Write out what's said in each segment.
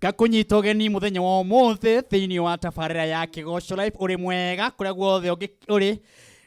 Ngakũnyita ũgeni mũthenya wa ũmũthĩ thĩinĩ wa tabarĩra ya Kĩgoco Live. Ũrĩ mwega kũrĩa guothe ũrĩ.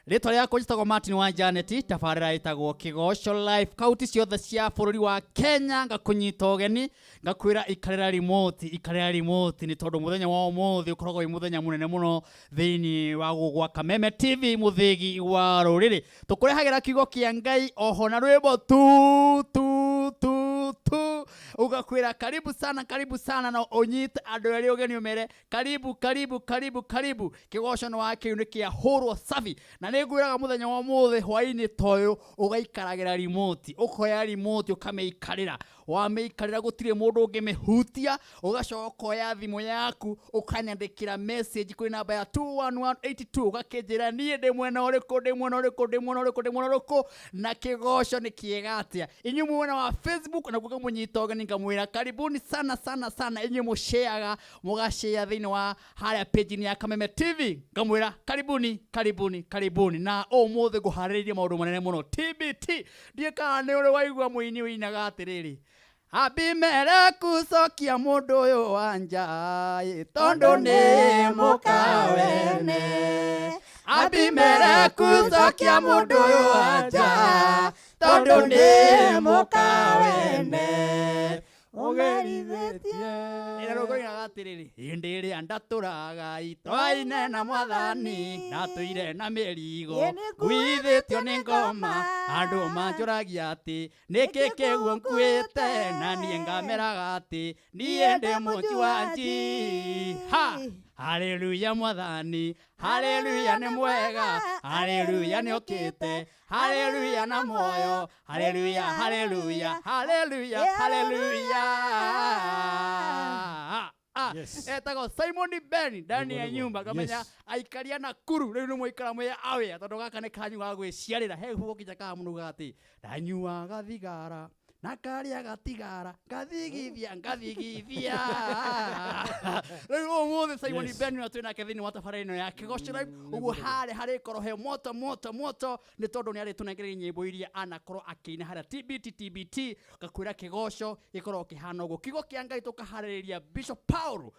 Rĩtwa rĩakwa njĩtagwo Martin wa Janet, tabarĩra ĩtagwo Kĩgoco Live. Kaunti ciothe cia bũrũri wa Kenya ngakũnyita ũgeni, ngakwĩra ikarĩra remote, ikarĩra remote nĩ tondũ mũthenya wa ũmũthĩ ũkoragwo wĩ mũthenya mũnene mũno thĩinĩ wa gwa Kameme TV, mũthĩgi wa rũrĩrĩ. Tũkũrehagĩra kiugo kĩa Ngai oho na rwĩmbo tu tu tu tu, ũgakwĩra karibu sana, karibu sana, na ũnyite andũ erĩ ũgeni ũmere karibu karibu karibu karibu. Kĩgoco nĩ wa kĩu nĩ kĩa hũrwo safi, na nĩ ngwĩraga mũthenya wa ũmũthĩ hwaĩ-inĩ ta ũyũ ũgaikaragĩra remote, ũkoya remote ũkamĩikarĩra, wamĩikarĩra gũtirĩ mũndũ ũngĩmĩhutia, ũgacoka oya thimũ yaku ũkanyandĩkĩra message kwĩ namba ya 21182 ũgakĩnjĩra niĩ ndĩ mwena ũrĩkũ, ndĩ mwena ũrĩkũ, ndĩ mwena ũrĩkũ, ndĩ mwena ũrĩkũ, na kĩgoco nĩ kĩega atĩa. Inyuĩ mwena wa Facebook naguo ngamũnyita ũgeni ngamwĩra karibuni sana sana sana, inyuĩ mũshareaga mũgashare thĩinĩ wa harĩa page-inĩ ya Kameme TV, ngamwĩra karibuni karibuni karibuni. Na ũmũthĩ ngũharĩrĩirie maũndũ manene mũno TBT. Ndiĩ kana nĩ ũrĩ waigua mũini ũinaga atĩrĩrĩ, Abimeleku cokia mũndũ ũyũ wa nja tondũ nĩ mũkawene. Abimeleku cokia mũndũ ũyũ wa nja tondũ nĩ mũkawene. Ũgerithĩtie. Ĩra rũgo inaga atĩrĩrĩ, hĩndĩ ĩrĩa ndatũraga itwaine na mwathani, ndatũire na mĩrigo nguithĩtio nĩ ngoma, andũ manjũragia atĩ nĩkĩ kĩguo nkuĩte, na niĩ ngameraga atĩ niĩ ndĩ mũnjuanji. Ha! Haleluya mwathani, haleluya nĩ mwega, haleluya nĩ okĩte, haleluya na muoyo, haleluya haleluya haleluya haleluya. Yes. Etagwo Simon Ben ndani ya Nĩguo, nĩguo. nyumba ngamenya Yes. aikaria Nakuru rĩu nĩ mwaikara mwĩ aware tondũ gaka nĩ kanyu ga gwĩciarĩra. He hugo kinya kaha mũno ugaga atĩ ndanyuaga thigara na karĩa gatigara ngathigithia ngathigithia. Rĩu ũmũthĩ Simon Yes. Ben na twĩ nake thĩinĩ wa tabarĩra ĩno ya Kĩgoco Live, ũguo harĩa harĩkorwo he moto moto moto nĩ tondũ nĩ arĩtũnengereria nyĩmbo iria anakorwo akĩina harĩa TBT TBT. Ngakwĩra kĩgoco gĩkorwo kĩhana ũguo, kiugo kĩa Ngai tũkaharĩrĩria Bishop Paul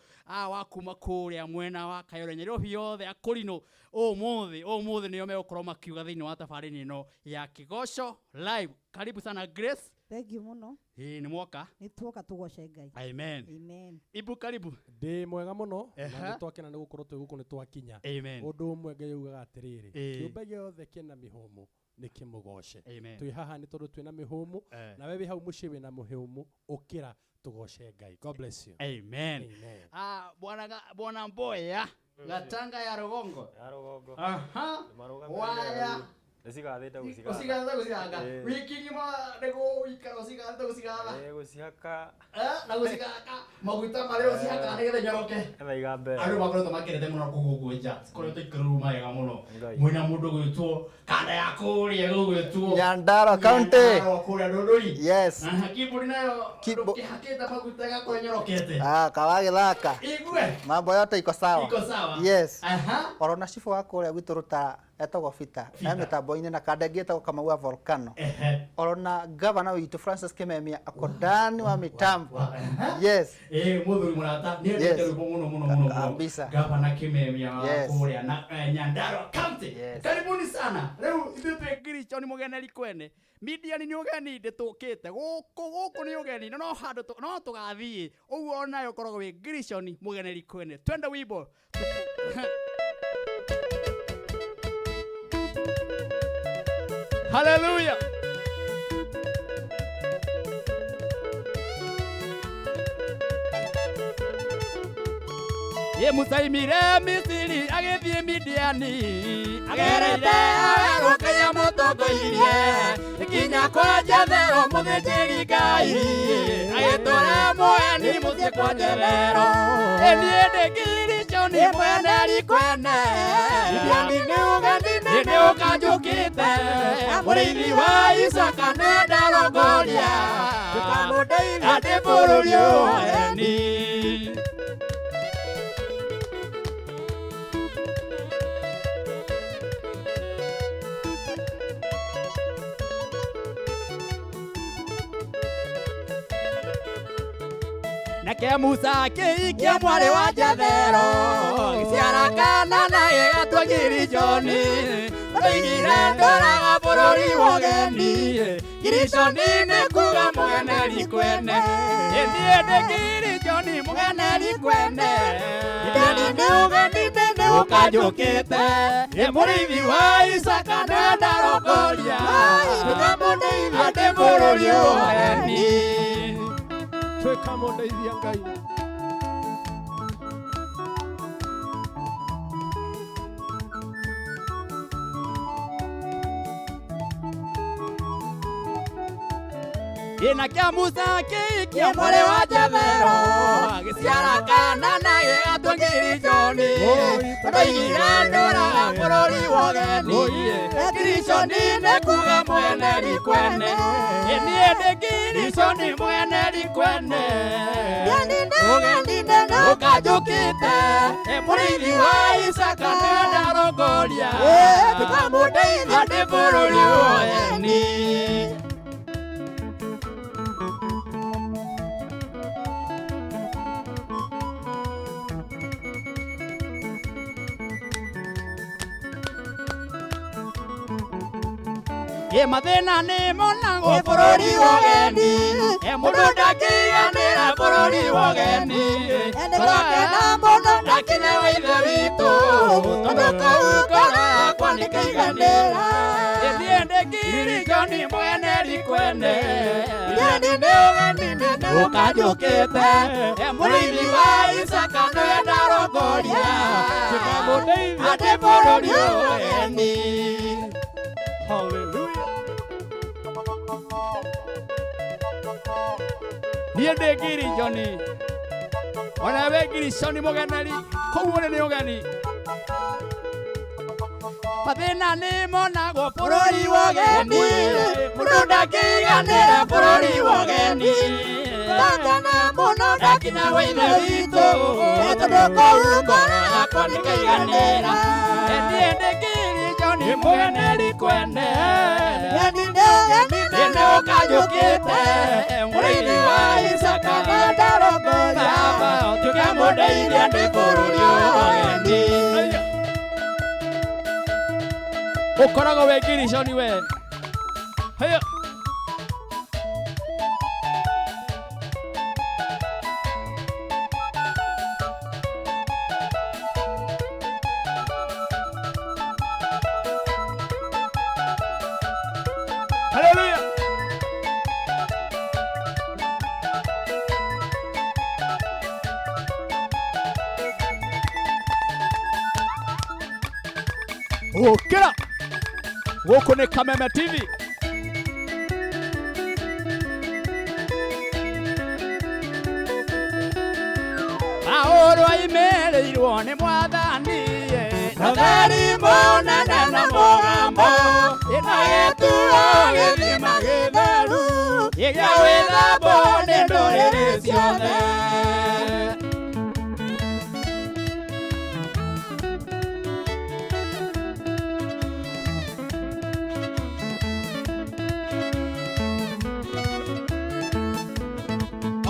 wa kuma kũrĩa mwena wa Kayore Nairobi yothe akũrinũ ũmũthĩ ũmũthĩ nĩo megũkorwo makiuga thĩinĩ wa tabarĩra ĩno ya Kĩgoco Live. Karibu sana Grace. Thank you mũno. Ĩĩ nĩ mwoka. Nĩ tuoka tũgoce Ngai. Amen. Amen. Ibu karibu. Ndĩ mwega mũno na Ehe. nĩ twakena nĩ gũkorwo twĩ gũkũ nĩ twakinya. Amen. Ũndũ ũmwe Ngai augaga atĩrĩrĩ, Ĩĩ. kĩũmbe gĩothe kĩna mĩhũmũ nĩ kĩmũgoce. Amen. Twĩ haha nĩ tondũ twĩna mĩhũmũ, nawe wĩ hau mũciĩ wĩna mũhũmũ, ũkĩra tũgoce Ngai. God bless you. Amen. Amen. Bwana Mboya Gatanga ya Rugongo. Ya Rugongo. Aha. Marũgamĩrĩire Waya. Nĩcigathĩte gũcigatha. Ũcigathĩte gũcigatha. Ĩĩ. Wiki ng'ima nĩgũikara ũcigathĩte gũcigatha. Ĩĩ gũcihaka. Na gũcigaka maguta marĩa ũcihakaga nĩgetha inyoroke. Getha igambe. Andũ makoretwo makenete mũno kũu gũkũ nja. Cikoretwo ikĩruruma wega mũno. Ngai. Mwĩna mũndũ ũgwĩtwo kanda ya kũrĩa gũgwĩtwo Nyandarua County. Nyandarua kũrĩa Ndũndũri. Yes. Aha, keyboard nayo ndũkĩhakĩte maguta gakorwo ĩnyorokete. Kawagĩthaka. Igue. Mambo yote iko sawa. Iko sawa. Yes. Aha. Orona cibũ wa kũrĩa gwitũ Rũtara etagwo Peter. Peter. E mĩtambo-inĩ na kanda ĩngĩ ĩtagwo Kamau wa Volcano. Ehe. Orona gavana witũ Francis Kimemia ako ndani wa mitambo. Yes. Mũthuri mũrata nĩ endete Yes. rwĩmbo mũno mũno mũno mũno. Kabisa. Gavana Kimemia wa Yes. kũrĩa na Nyandarua County. Yes. Karibuni sana. Rĩu ithuĩ twĩ Ngiricho nĩ mũgeneri kwene. Midiani nĩ ũgeni ndĩtũkĩte gũkũ gũkũ nĩ ũgeni no handũ no tũgathiĩ ũguo onayo ũkoragwo wĩ Ngiricho mũgeneri kwene. Twende wimbo. Hallelujah. Ye Musa aimire Misiri agĩthiĩ Midiani, agereire werũ Ngai amũtongoirie nginya kwa Jethero mũthĩnjĩri Ngai, agĩtwara mũeni mũciĩ kwa Jethero. Ĩ niĩ ndĩ Ngiricho nĩ mweneri kwene, Midiani nĩ ũgeni nĩ ũkanjũkĩte, mũrĩithi wa Isaka nĩ ndarongoria, andĩ bũrũri ũgeni. Nake Musa akĩhikia mwarĩ wa Jethero, agĩciara kana na gĩgatua Girijoni. Oigire ndũraga bũrũri wa ũgeni, Girijoni nĩ kuga mũgeneri kwene. Niĩ ndĩ Girijoni mũgeneri kwene. Ndĩ ũgeni-inĩ nĩ ũkanjũkĩte, ĩ mũrĩithi wa Isaka nĩwe ndarongoria, ndĩ bũrũri ũgeni. Tuĩka mũndeithia Ngai. Gĩna kĩa Musa kĩhikia mwarĩ wa Jethero, agĩciara kana na gĩgatua Girijoni. Tũroigire ndũraga bũrũri wa ũgeni, Girijoni nĩ kuga mweneri kwene. Niĩ ndĩ Girijoni mweneri kwene. Ũkanjũkĩte, mũrĩithi wa Isaka nĩwe ndarongoria, ndĩ bũrũri wa ũgeni. Ĩ mathĩna nĩ monagwo bũrũri wa ũgeni, ĩ mũndũ ndangĩiganĩra bũrũri wa ũgeni. Ndakinya wa ithe witũ, tondũ kau ngoro yakwa nĩkaiganĩra. Niĩ ndĩ Girijoni mweneri kwene, ũkanjũkĩte, ĩ mũrĩithi wa Isaka nĩwe ndarongoria, andĩ bũrũri ũgeni. Hallelujah. Niĩ ndĩ Girijoni, ona we Girijoni mũgeneri, kũu ũrĩ nĩ ũgeni. Mathĩna nĩ monagwo bũrũri wa ũgeni, mũndũ ndangĩiganĩra bũrũri wa ũgeni. Ndakinya wa ithe witũ, tondũ kũu ngoro yakwa nĩkaiganĩra. Niĩ ndĩ Girijoni mũgeneri kwene, nĩ ũkanjũkĩte, mũrĩithi wa Isaka nĩwe ndarongoria, tuĩke mũndeithia ndĩ bũrũri wa ũgeni. Ũkoragwo wĩ Girijoni we. Haya. Hallelujah. Ũkĩra. Gũkũ nĩ Kameme TV. Paũlũ aimĩrĩirwo nĩ mwathani, na mũnene na mũgambo, na gĩturo gĩthima gĩtheru, gĩa gwĩthambwo nĩ ndũrĩrĩ ciothe.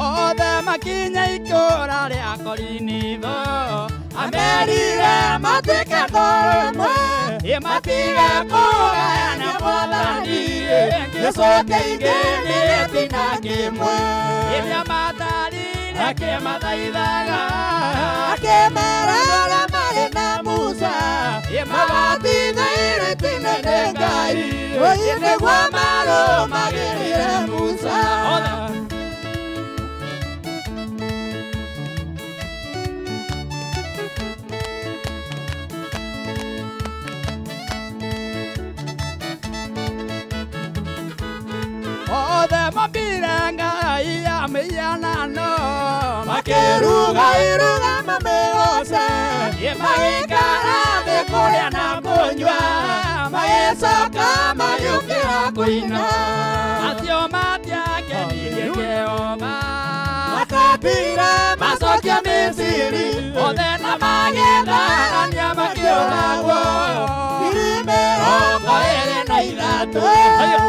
Othe makinya itũũra rĩa Korinitho, amerire matuĩke ngoro ĩmwe, ĩ matige kũgayana mwathani, gĩcoke ingĩ nĩ gĩtina kĩmwe. Ĩrĩa matarire akĩmathaithaga, Akĩmera ũrĩa marĩ na Musa, ĩ mabatithĩirwo itina nĩ Ngai, nĩguo marũmagĩrĩre Musa. Othe. Othe mambire Ngai ya mĩhianano, makĩruga iruga mamĩgoce, ĩ magĩikara thĩ kũrĩa na kũnyua, magĩcoka magĩũkĩra kũina. Acio matiakenirie Jehova, makambire macokia Misiri, othe na magĩtharania makĩũragwo, 23.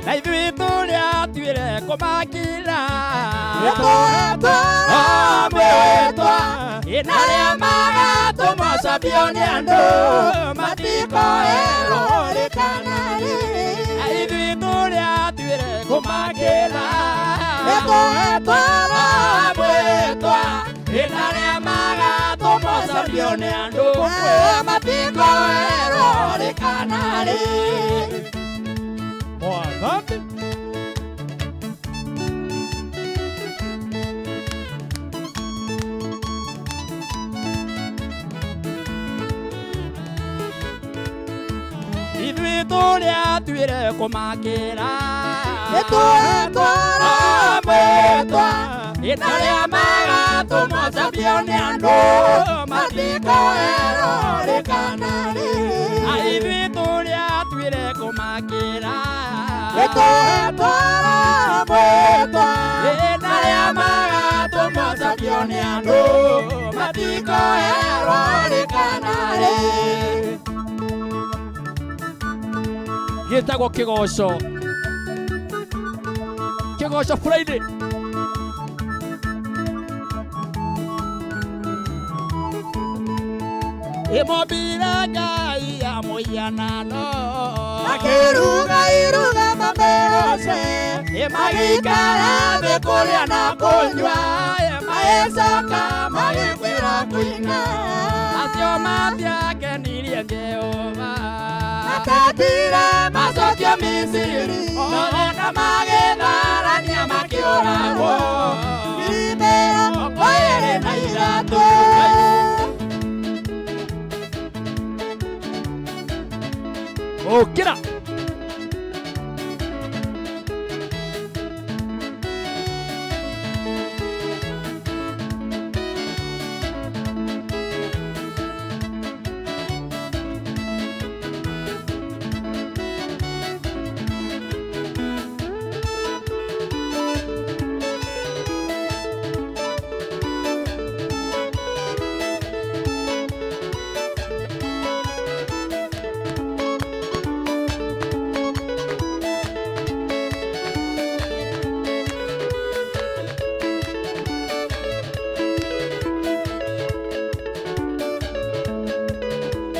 Na ithuĩ tũrĩa tuĩre kũmakĩra Nĩtũhetwo mwĩtwa ĩna arĩa magatũmwo cabio nĩ andũ matikoerwo rĩkana rĩ Na ithuĩ tũrĩa tuĩre kũmakĩra Nĩtũhetwo mwĩtwa ĩna arĩa magatũmwo cabio nĩ andũ matikoerwo rĩkana rĩ Mwathani. Ithuĩ tũrĩa tuĩre kũmakĩra Nĩtũhetwo mwĩtwa ĩna arĩa magatũmwo cabio nĩ andũ matikoerwo rĩkana rĩ Na ithuĩ tũrĩa tuĩre kũmakĩra Nĩtũhetwo mwĩtwa ĩna arĩa magatũmwo cabio nĩ andũ matikoerwo rĩkana rĩ gĩtagwo kĩgoco kĩgoco Friday. Ĩmombire Ngai ya mũhianano Makĩruga iruga mamĩgoce ĩmagĩikara thĩ kũrĩa na kũnyua ĩmagĩcoka magĩkwĩra kũina acio matiakenirie Jehova matetire macokio Misiri othe na magĩtharania makĩũragwo ngiri mĩrongo ĩĩrĩ na ithatũ. Ũkĩra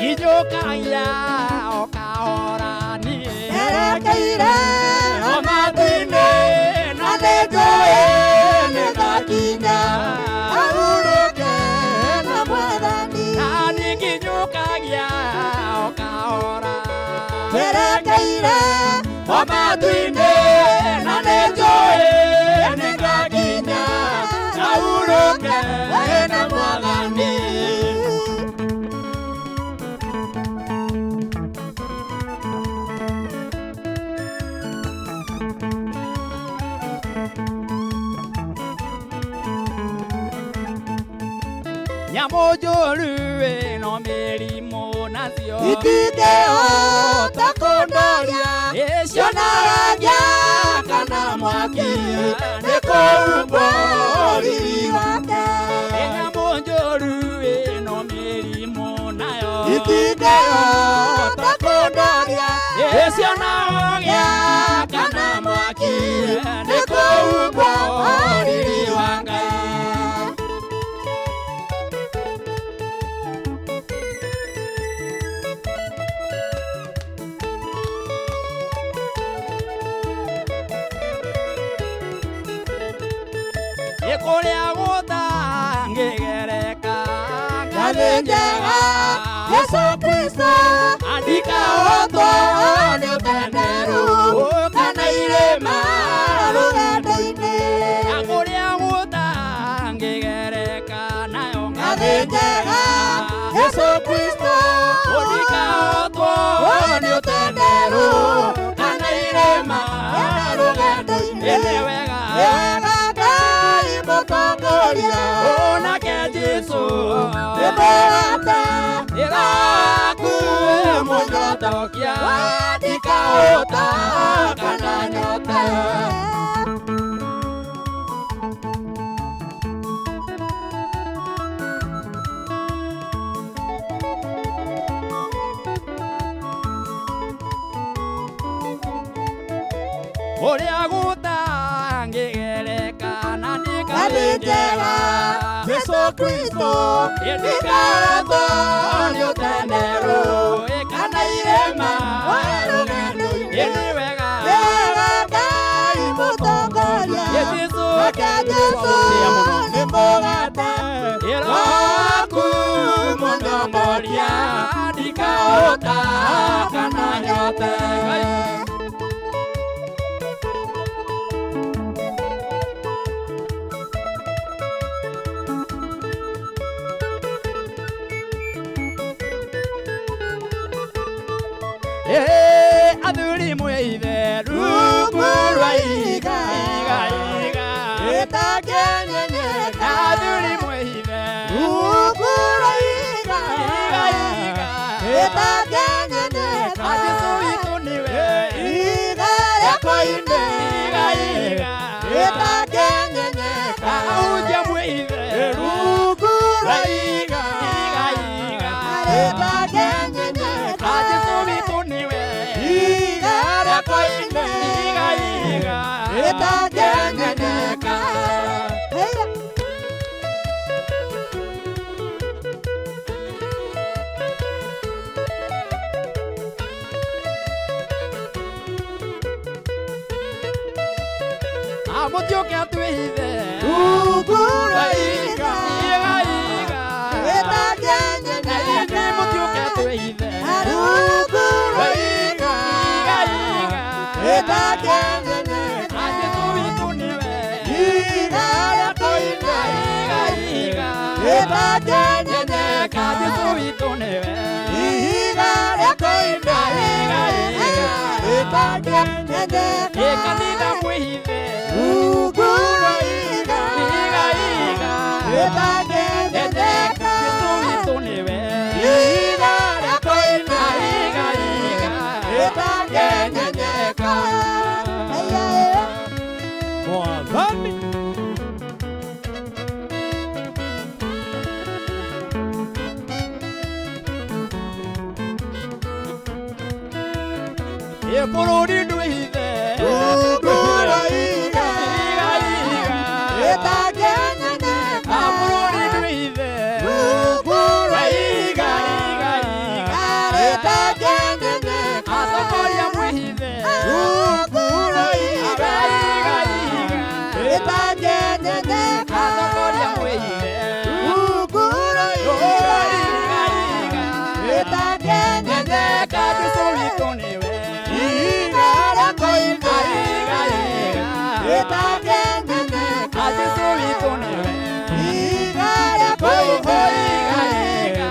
Ijokagia o kahora niĩ Erekeire o matu-inĩ na nĩnjũĩ nĩngakinya ahurũke na Mwathani. Na nĩnginyũkagia o kahora Erekeire o matu-inĩ na nĩnjũĩ nĩngakinya ahurũke na Mwathani. Nyamũ njũru ĩno mĩrimũ nacio Itingĩhota kũndoria ĩcionaragia kana mwaki nĩ kũhumbwo riri wake. Nyamũ njũru ĩno mĩrimũ nayo Itingĩhota kũndoria ĩcionaragia kana mwaki nĩ kũhumbwo riri wa Ngai. Kũrĩa gũtangĩgereka Ngathĩ njega Yesu Kristo andikahotwo nĩ ũtenderũ kana irĩma rũgendo-inĩ. Na kũrĩa gũtangĩgereka nayo Ngathĩ njega Yesu Kristo andikahotwo nĩ ũtenderũ kana irĩma rũgendo-inĩ. Nĩ wega Nĩ wega Ngai mũtongoria onake Jesũ nĩ mũrata ĩraku mũnyotokia ndikahũta kana nyota. Ũrĩa gũtangĩgereka na Nĩ nĩ njega Jesu Kristo Ndikaratwo nĩ ũtenderũ kana irĩma Rũgendo-inĩ. Nĩ wega Wega Ngai mũtongoria Jesũ Nake Jesu nĩ mũgate Ĩroku mũtongoria ndikahũta kana nyote. Athuri mwĩithe rungu rwa ihiga iga iga Ĩtangĩnyenyeka athuri mwĩithe Rungu rwa ihiga iga iga Ĩtangĩnyenyeka Jesu witũ nĩwe Ihiga rĩa koine iga iga Ĩtangĩnyenyeka ahunjia mwĩithe Rungu rwa iga iga iga Ĩtangĩnyenyeka Jesu witũ nĩwe Ihiga rĩa koine iga iga Ĩtangĩnyenyeka Heya. Amũthiũke atwĩhithe Rungu rwa ihiga iga iga na Ĩtangĩnyenyeka ithuĩ mũthiũke atwĩhithe Rungu rwa ihiga iga iga Ĩtangĩnyenyeka Jesu witũ nĩwe Ihiga rĩa koine iga iga Ĩtangĩnyenyeka Jesu witũ nĩwe Ihiga rĩa koine Iga iga Ĩtangĩnyenyeka Ĩ kanitha mwĩhithe Rungu rwa ihiga iga iga Ĩtangĩnyenyeka Jesu witũ nĩwe Ihiga rĩa koine iga iga Ĩtangĩnyenyeka Heya. Mwathani Ĩ bũrũri ndwĩhithe Rungu rwa ihiga iga iga Ĩtangĩnyenyeka bũrũri ndwĩhithe Rungu rwa iga ihiga iga iga Ĩtangĩnyenyeka atongoria mwĩhithe Rungu rwa ihiga iga iga Ĩtangĩnyenyeka atongoria mwĩhithe Rungu rwa ihiga iga iga Ĩtangĩnyenyeka Jesu witũ nĩwe Ihiga rĩa koine iga iga Ĩtangĩnyenyeka Jesu witũ nĩwe Ihiga rĩa koine iga iga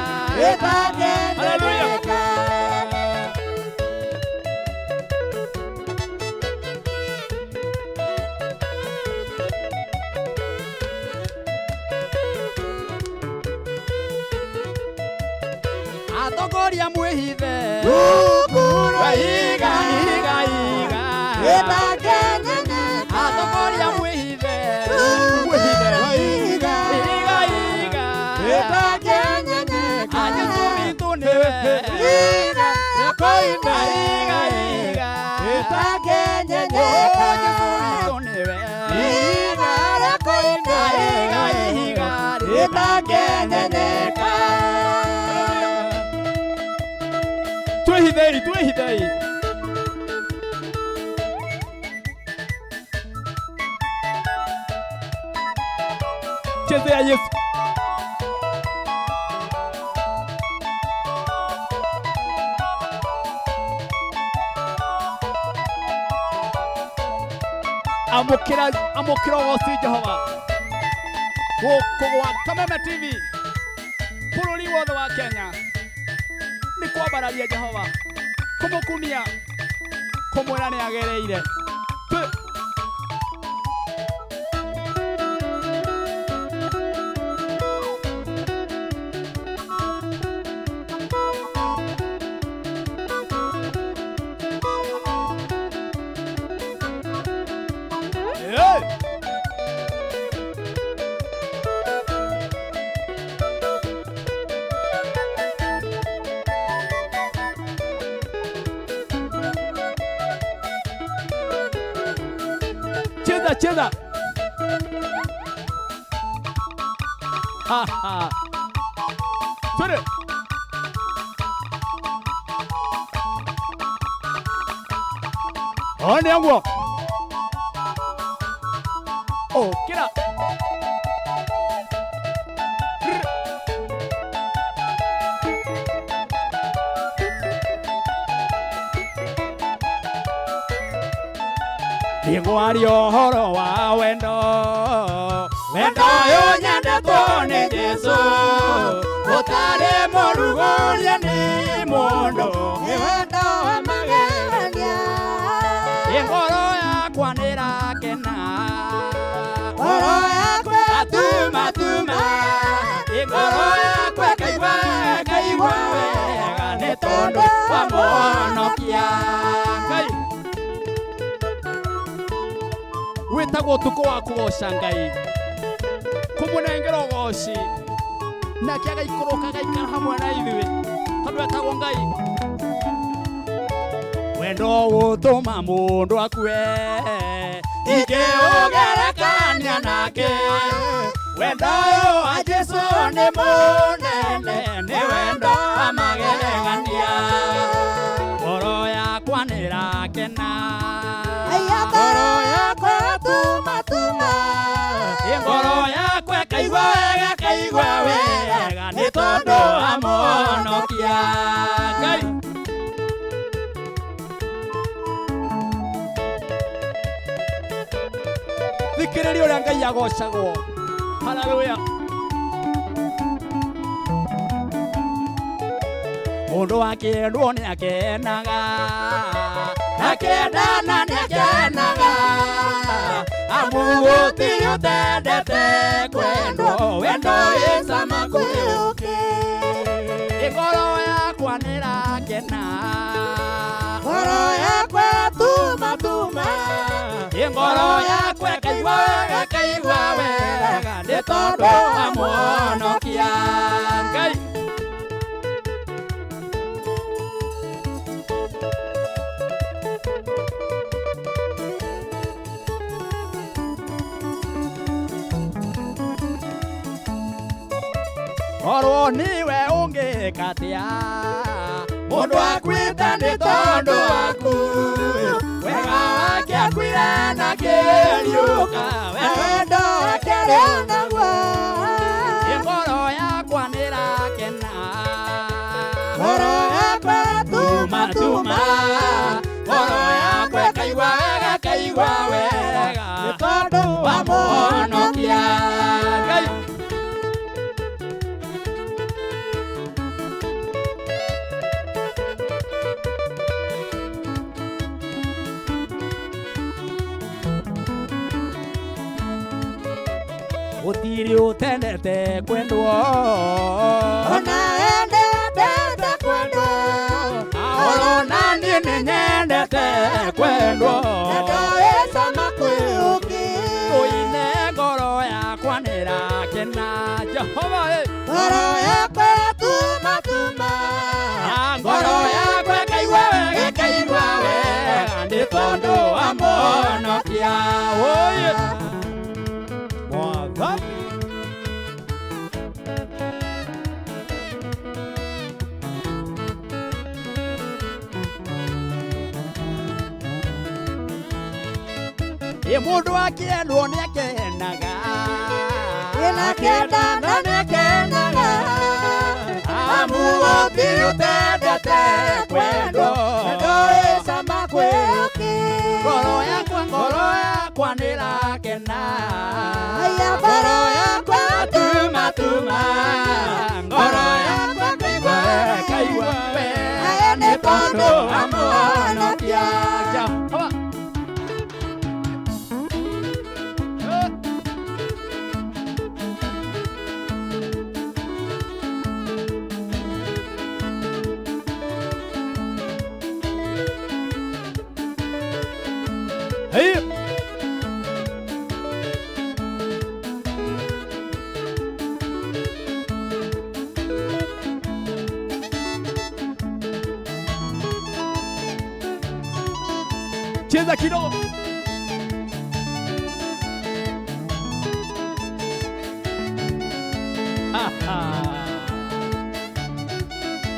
Ĩtangĩnyenyeka atongoria mwĩhithe Rungu rwa iga ihiga iga iga Ĩtangĩnyenyeka atongoria mwĩhithe Rungu rwa ihiga iga iga Ĩtangĩnyenyeka Jesu witũ nĩwe Ihiga rĩa koine iga iga Ĩtangĩnyenyeka Jesu witũ nĩwe Ihiga rĩa koine iga iga Ĩtangĩnyenyeka twĩhithei twĩhithei chezea Yesu amũkĩra amũkĩra ũgoci Jehova gũkũ gwa Kameme TV bũrũri wothe wa Kenya nĩ kwambararia Jehova kũmũkumia kũmwĩra nĩ agereire Hey! Cheza cheza. Ha ha. Twende. One yangu. Oh, kila. Nĩngwaria ũhoro wa wendo, wendo ũyũ nyendetwo nĩ Jesũ, ũtarĩ mũrugũrie nĩ mũndũ. Nĩ wendo wa magegania. Ngoro yakwa nĩrakena, Ngoro yakwa atuma tuma, ngoro yakwa ĩkaigua ĩkaigua wega nĩ tondũ wa mũhonokia Ngai. Wĩtagwo ũtukũ wa kũgoca Ngai, kũmũnengera ũgoci, nake agaikũrũka agaikara hamwe na ithuĩ tondũ etagwo Ngai. Wendo ũtũma mũndũ akue, ingĩũgerekania nake. Wendo ũyũ wa Jesũ nĩ mũnene, nĩ wendo wa magegania. Ngoro yakwa nĩrakena, Aya ngoro yakwa tuma tuma. Ngoro yakwa ĩkaigua wega, ĩkaigua wega nĩ tondũ wa mũhonokia Ngai. Thikĩrĩria ũrĩa Ngai agocagwo. Haleluya. Mũndũ akĩendwo nĩ akenaga, akendana nĩ akenaga, amu gũtirĩ ũtendete kwendwo, wendo wĩ cama kwĩ ũkĩ. Ngoro yakwa nĩrakena, Ngoro yakwa tuma tuma. Ngoro yakwa ĩkaigua wega, ĩkaigua wega nĩ tondũ wa mũhonokia Ngai. Korwo niwe ũngĩka atĩa, mũndũ akuĩte nĩ tondũ waku, wega wake akuire na akĩriũka, Wendo wake arĩ naguo. Ngoro yakwa nĩrakena, Ngoro yakwa tuma tuma, ngoro yakwa ĩkaigua wega, ĩkaigua wega nĩ tondũ wa mũhonokia Ngai. Gũtirĩ ũtendete kwendwo, Ona endete kwendwo. Ona niĩ nĩ nyendete kwendwo. Wendo wĩ cama kwĩ ũkĩ. Tũine ngoro yakwa nĩrakena, Jehova ĩ. Ngoro yakwa tuma tuma. Ngoro yakwa ĩkaigua wega, ĩkaigua wega nĩ tondũ wa mũhonokia. Oye. Mwathani. Ĩ mũndũ akĩendwo nĩ akenaga, Ĩna nĩ akenaga. Amu gũtirĩ ũtendete kwendwo. Wendo wĩ cama kwĩ ũkĩ. Ngoro yakwa nĩrakena, Aya ngoro yakwa tuma tuma, ngoro yakwa ĩkaigua wega, ĩkaigua wega Aya nĩ nĩ tondũ tondũ wa wa mũhonokia mũhonokia. Jehova. Hey. Cheza kidogo.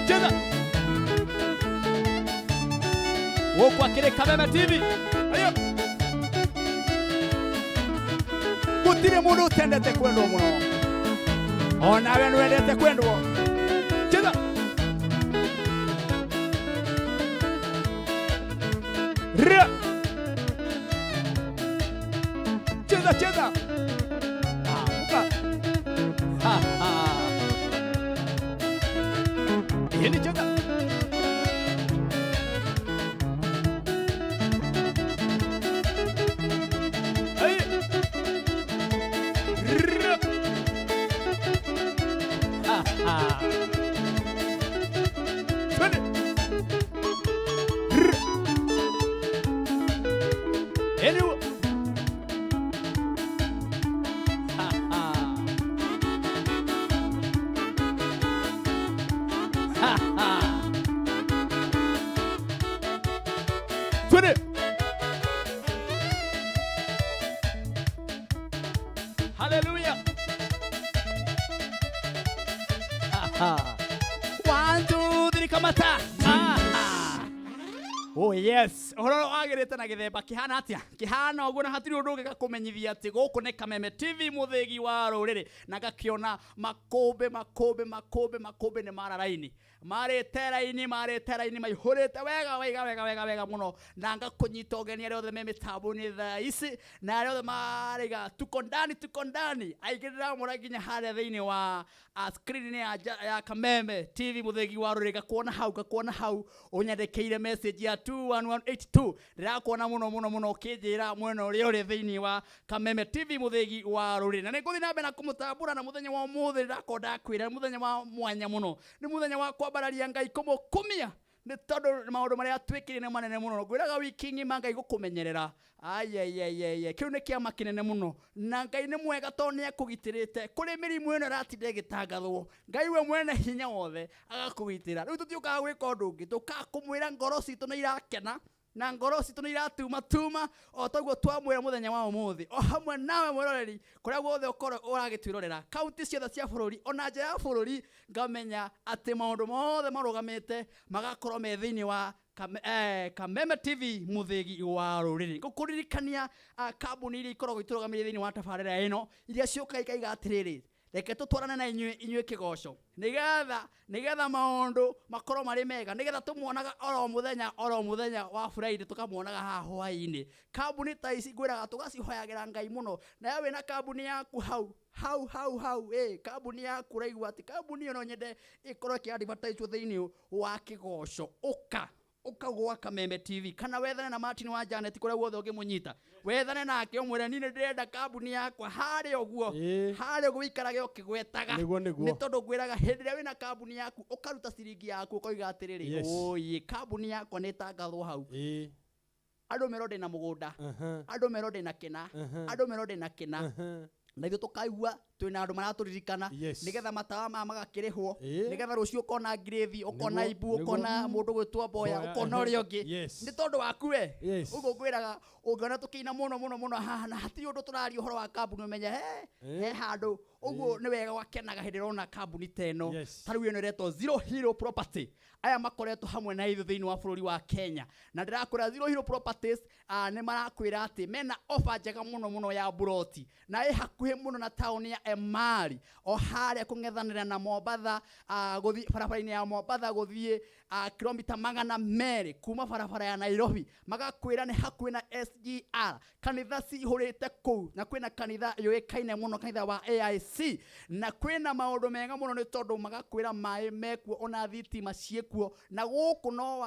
Cheza. Gũkũ akĩrĩ Kameme TV. Ayo. Gũtirĩ mũndũ ũtendete kwendwo mũno. Onawe nĩwendete kwendwo. Cheza. Ria. Cheza cheza. Amuka. Ha ha. Hili cheza. Hey. Ria. Ha ha. Twende. Ria. Anyway. Ha ha. Ha ha. Twende. Hallelujah. Ha ha. One, two, three, kamata. Ha ha. Oh yes, ũhoro wagĩrĩte na gĩthemba kĩhana atĩa? Kĩhana ũguo na hatirĩ ũndũ ũngĩ gakũmenyithia atĩ gũkũ nĩ Kameme TV mũthĩgi wa rũrĩrĩ na ngakĩona makũmbĩ makũmbĩ makũmbĩ makũmbĩ nĩ mara raini marĩte raini marĩte raini maihũrĩte wega wega wega wega wega mũno na ngakũnyita ũgeni arĩa othe me mĩtambo-inĩ thaa ici na arĩa othe marĩga tuko ndani tuko ndani aingĩ ndĩramona nginya harĩa thĩinĩ wa screen ya Kameme TV mũthĩgi wa rũrĩrĩ ngakuona hau ngakuona hau ũnyandĩkĩire message ya 21182 ndĩrakuona mũno mũno mũno ũkĩnjĩra mwena ũrĩa ũrĩ thĩinĩ wa Kameme TV mũthĩgi wa rũrĩrĩ na nĩngũthiĩ na mbere na kũmũtambũra na mũthenya wa ũmũthĩ ndĩrakorwo ndakwĩra nĩ mũthenya wa mwanya mũno nĩ mũthenya wa kwambararia Ngai kũmũkumia nĩ tondũ maũndũ marĩa twĩkire nĩ manene mũno ngwĩraga wiki ng'ima Ngai gũkũmenyerera ayayayaya kĩu nĩ kĩama kĩnene mũno na Ngai nĩ mwega tondũ nĩ akũgitĩrĩte kũrĩ mĩrimũ ĩno ĩratinda ĩgĩtangathwo Ngai we mwene hinya wothe agakũgitĩra rĩu tũtiũkaga gwĩka ũndũ ũngĩ tũkaga kũmwĩra ngoro citũ nĩ irakena na ngoro citũ nĩ iratumatuma o toguo twamwĩra mũthenya wa ũmũthĩ o hamwe nawe mwĩroreri kũrĩa guothe ũkorwo ũragĩtwĩrorera kaunti ciothe cia bũrũri ona nja ya bũrũri ngamenya atĩ maũndũ mothe marũgamĩte magakorwo me thĩinĩ wa Kameme TV mũthĩgi wa rũrĩrĩ ngũkũririkania kambuni iria ikoragwo itũrũgamĩrĩire thĩinĩ wa tabarĩra ĩno iria ciũkaga ikaiga atĩrĩrĩ reke tũtwarane na inyuĩ inyuĩ kĩgoco nĩgetha maũndũ makorwo marĩ mega nĩgetha tũmuonaga oro mũthenya wa Friday tũkamuonaga haha hwaĩ-inĩ kambuni ta ici ngwĩraga tũgacihoyagĩra Ngai mũno nawe wĩna kambuni yaku hau hau hau hau kambuni yaku ũraigua atĩ kambuni ĩyo no nyende ĩkorwo ĩkĩ-advertise thĩinĩ wa kĩgoco ũka ũka gwa Kameme TV kana wethane na Martin wa Janet kũrĩa guothe ũngĩmũnyita wethane nake ũmwĩre niĩ nĩ ndĩrenda kambuni yakwa harĩa ũguo harĩa ũguo wĩikarage ũkĩgwetaga Nĩguo, nĩguo. nĩ tondũ ngwĩraga hĩndĩ ĩrĩa wĩna kambuni yaku ũkaruta ciringi yaku ũkoiga atĩrĩrĩ oye kambuni yakwa nĩ ĩtangathwo hau andũ merwo ndĩna mũgũnda andũ merwo ndĩna kĩna andũ merwo ndĩna kĩna na ithuĩ tũkaigua twĩna andũ maratũririkana nĩgetha matawa maya magakĩrĩhwo nĩgetha rũciũ ũkona ngirĩthi ũkona ibu ũkona mũndũ gwĩtwo mboya ũkona ũrĩa ũngĩ nĩ tondũ waku we ũguo ngwĩraga ũngĩona tũkĩina mũno mũno mũno haha na hatirĩ ũndũ tũraria ũhoro wa kambuni ũmenye he handũ ũguo nĩ wega wakenaga hĩndĩ ĩrĩa ũrona kambuni ta ĩno ta rĩu ĩno ĩretwo Zero Hero Property aya makoretwo hamwe na ithuĩ thĩinĩ wa bũrũri wa Kenya na ndĩrakwĩra Zero Hero Properties nĩ marakwĩra atĩ mena offer njega mũno mũno ya buroti na ĩ hakuhĩ mũno na taũni ya Emali o harĩa kũng'ethanĩra na Mombatha gũthiĩ barabara-inĩ ya Mombatha gũthiĩ kilomita 200 kuma barabara ya Nairobi magakwĩra nĩ hakuhĩ na SGR kanitha cihũrĩte kũu na kwĩna kanitha yũĩkaine mũno kanitha wa AIC na kwĩna maũndũ mega mũno nĩ tondũ magakwĩra maĩ mekuo ona thitima ciĩkuo na gũkũ no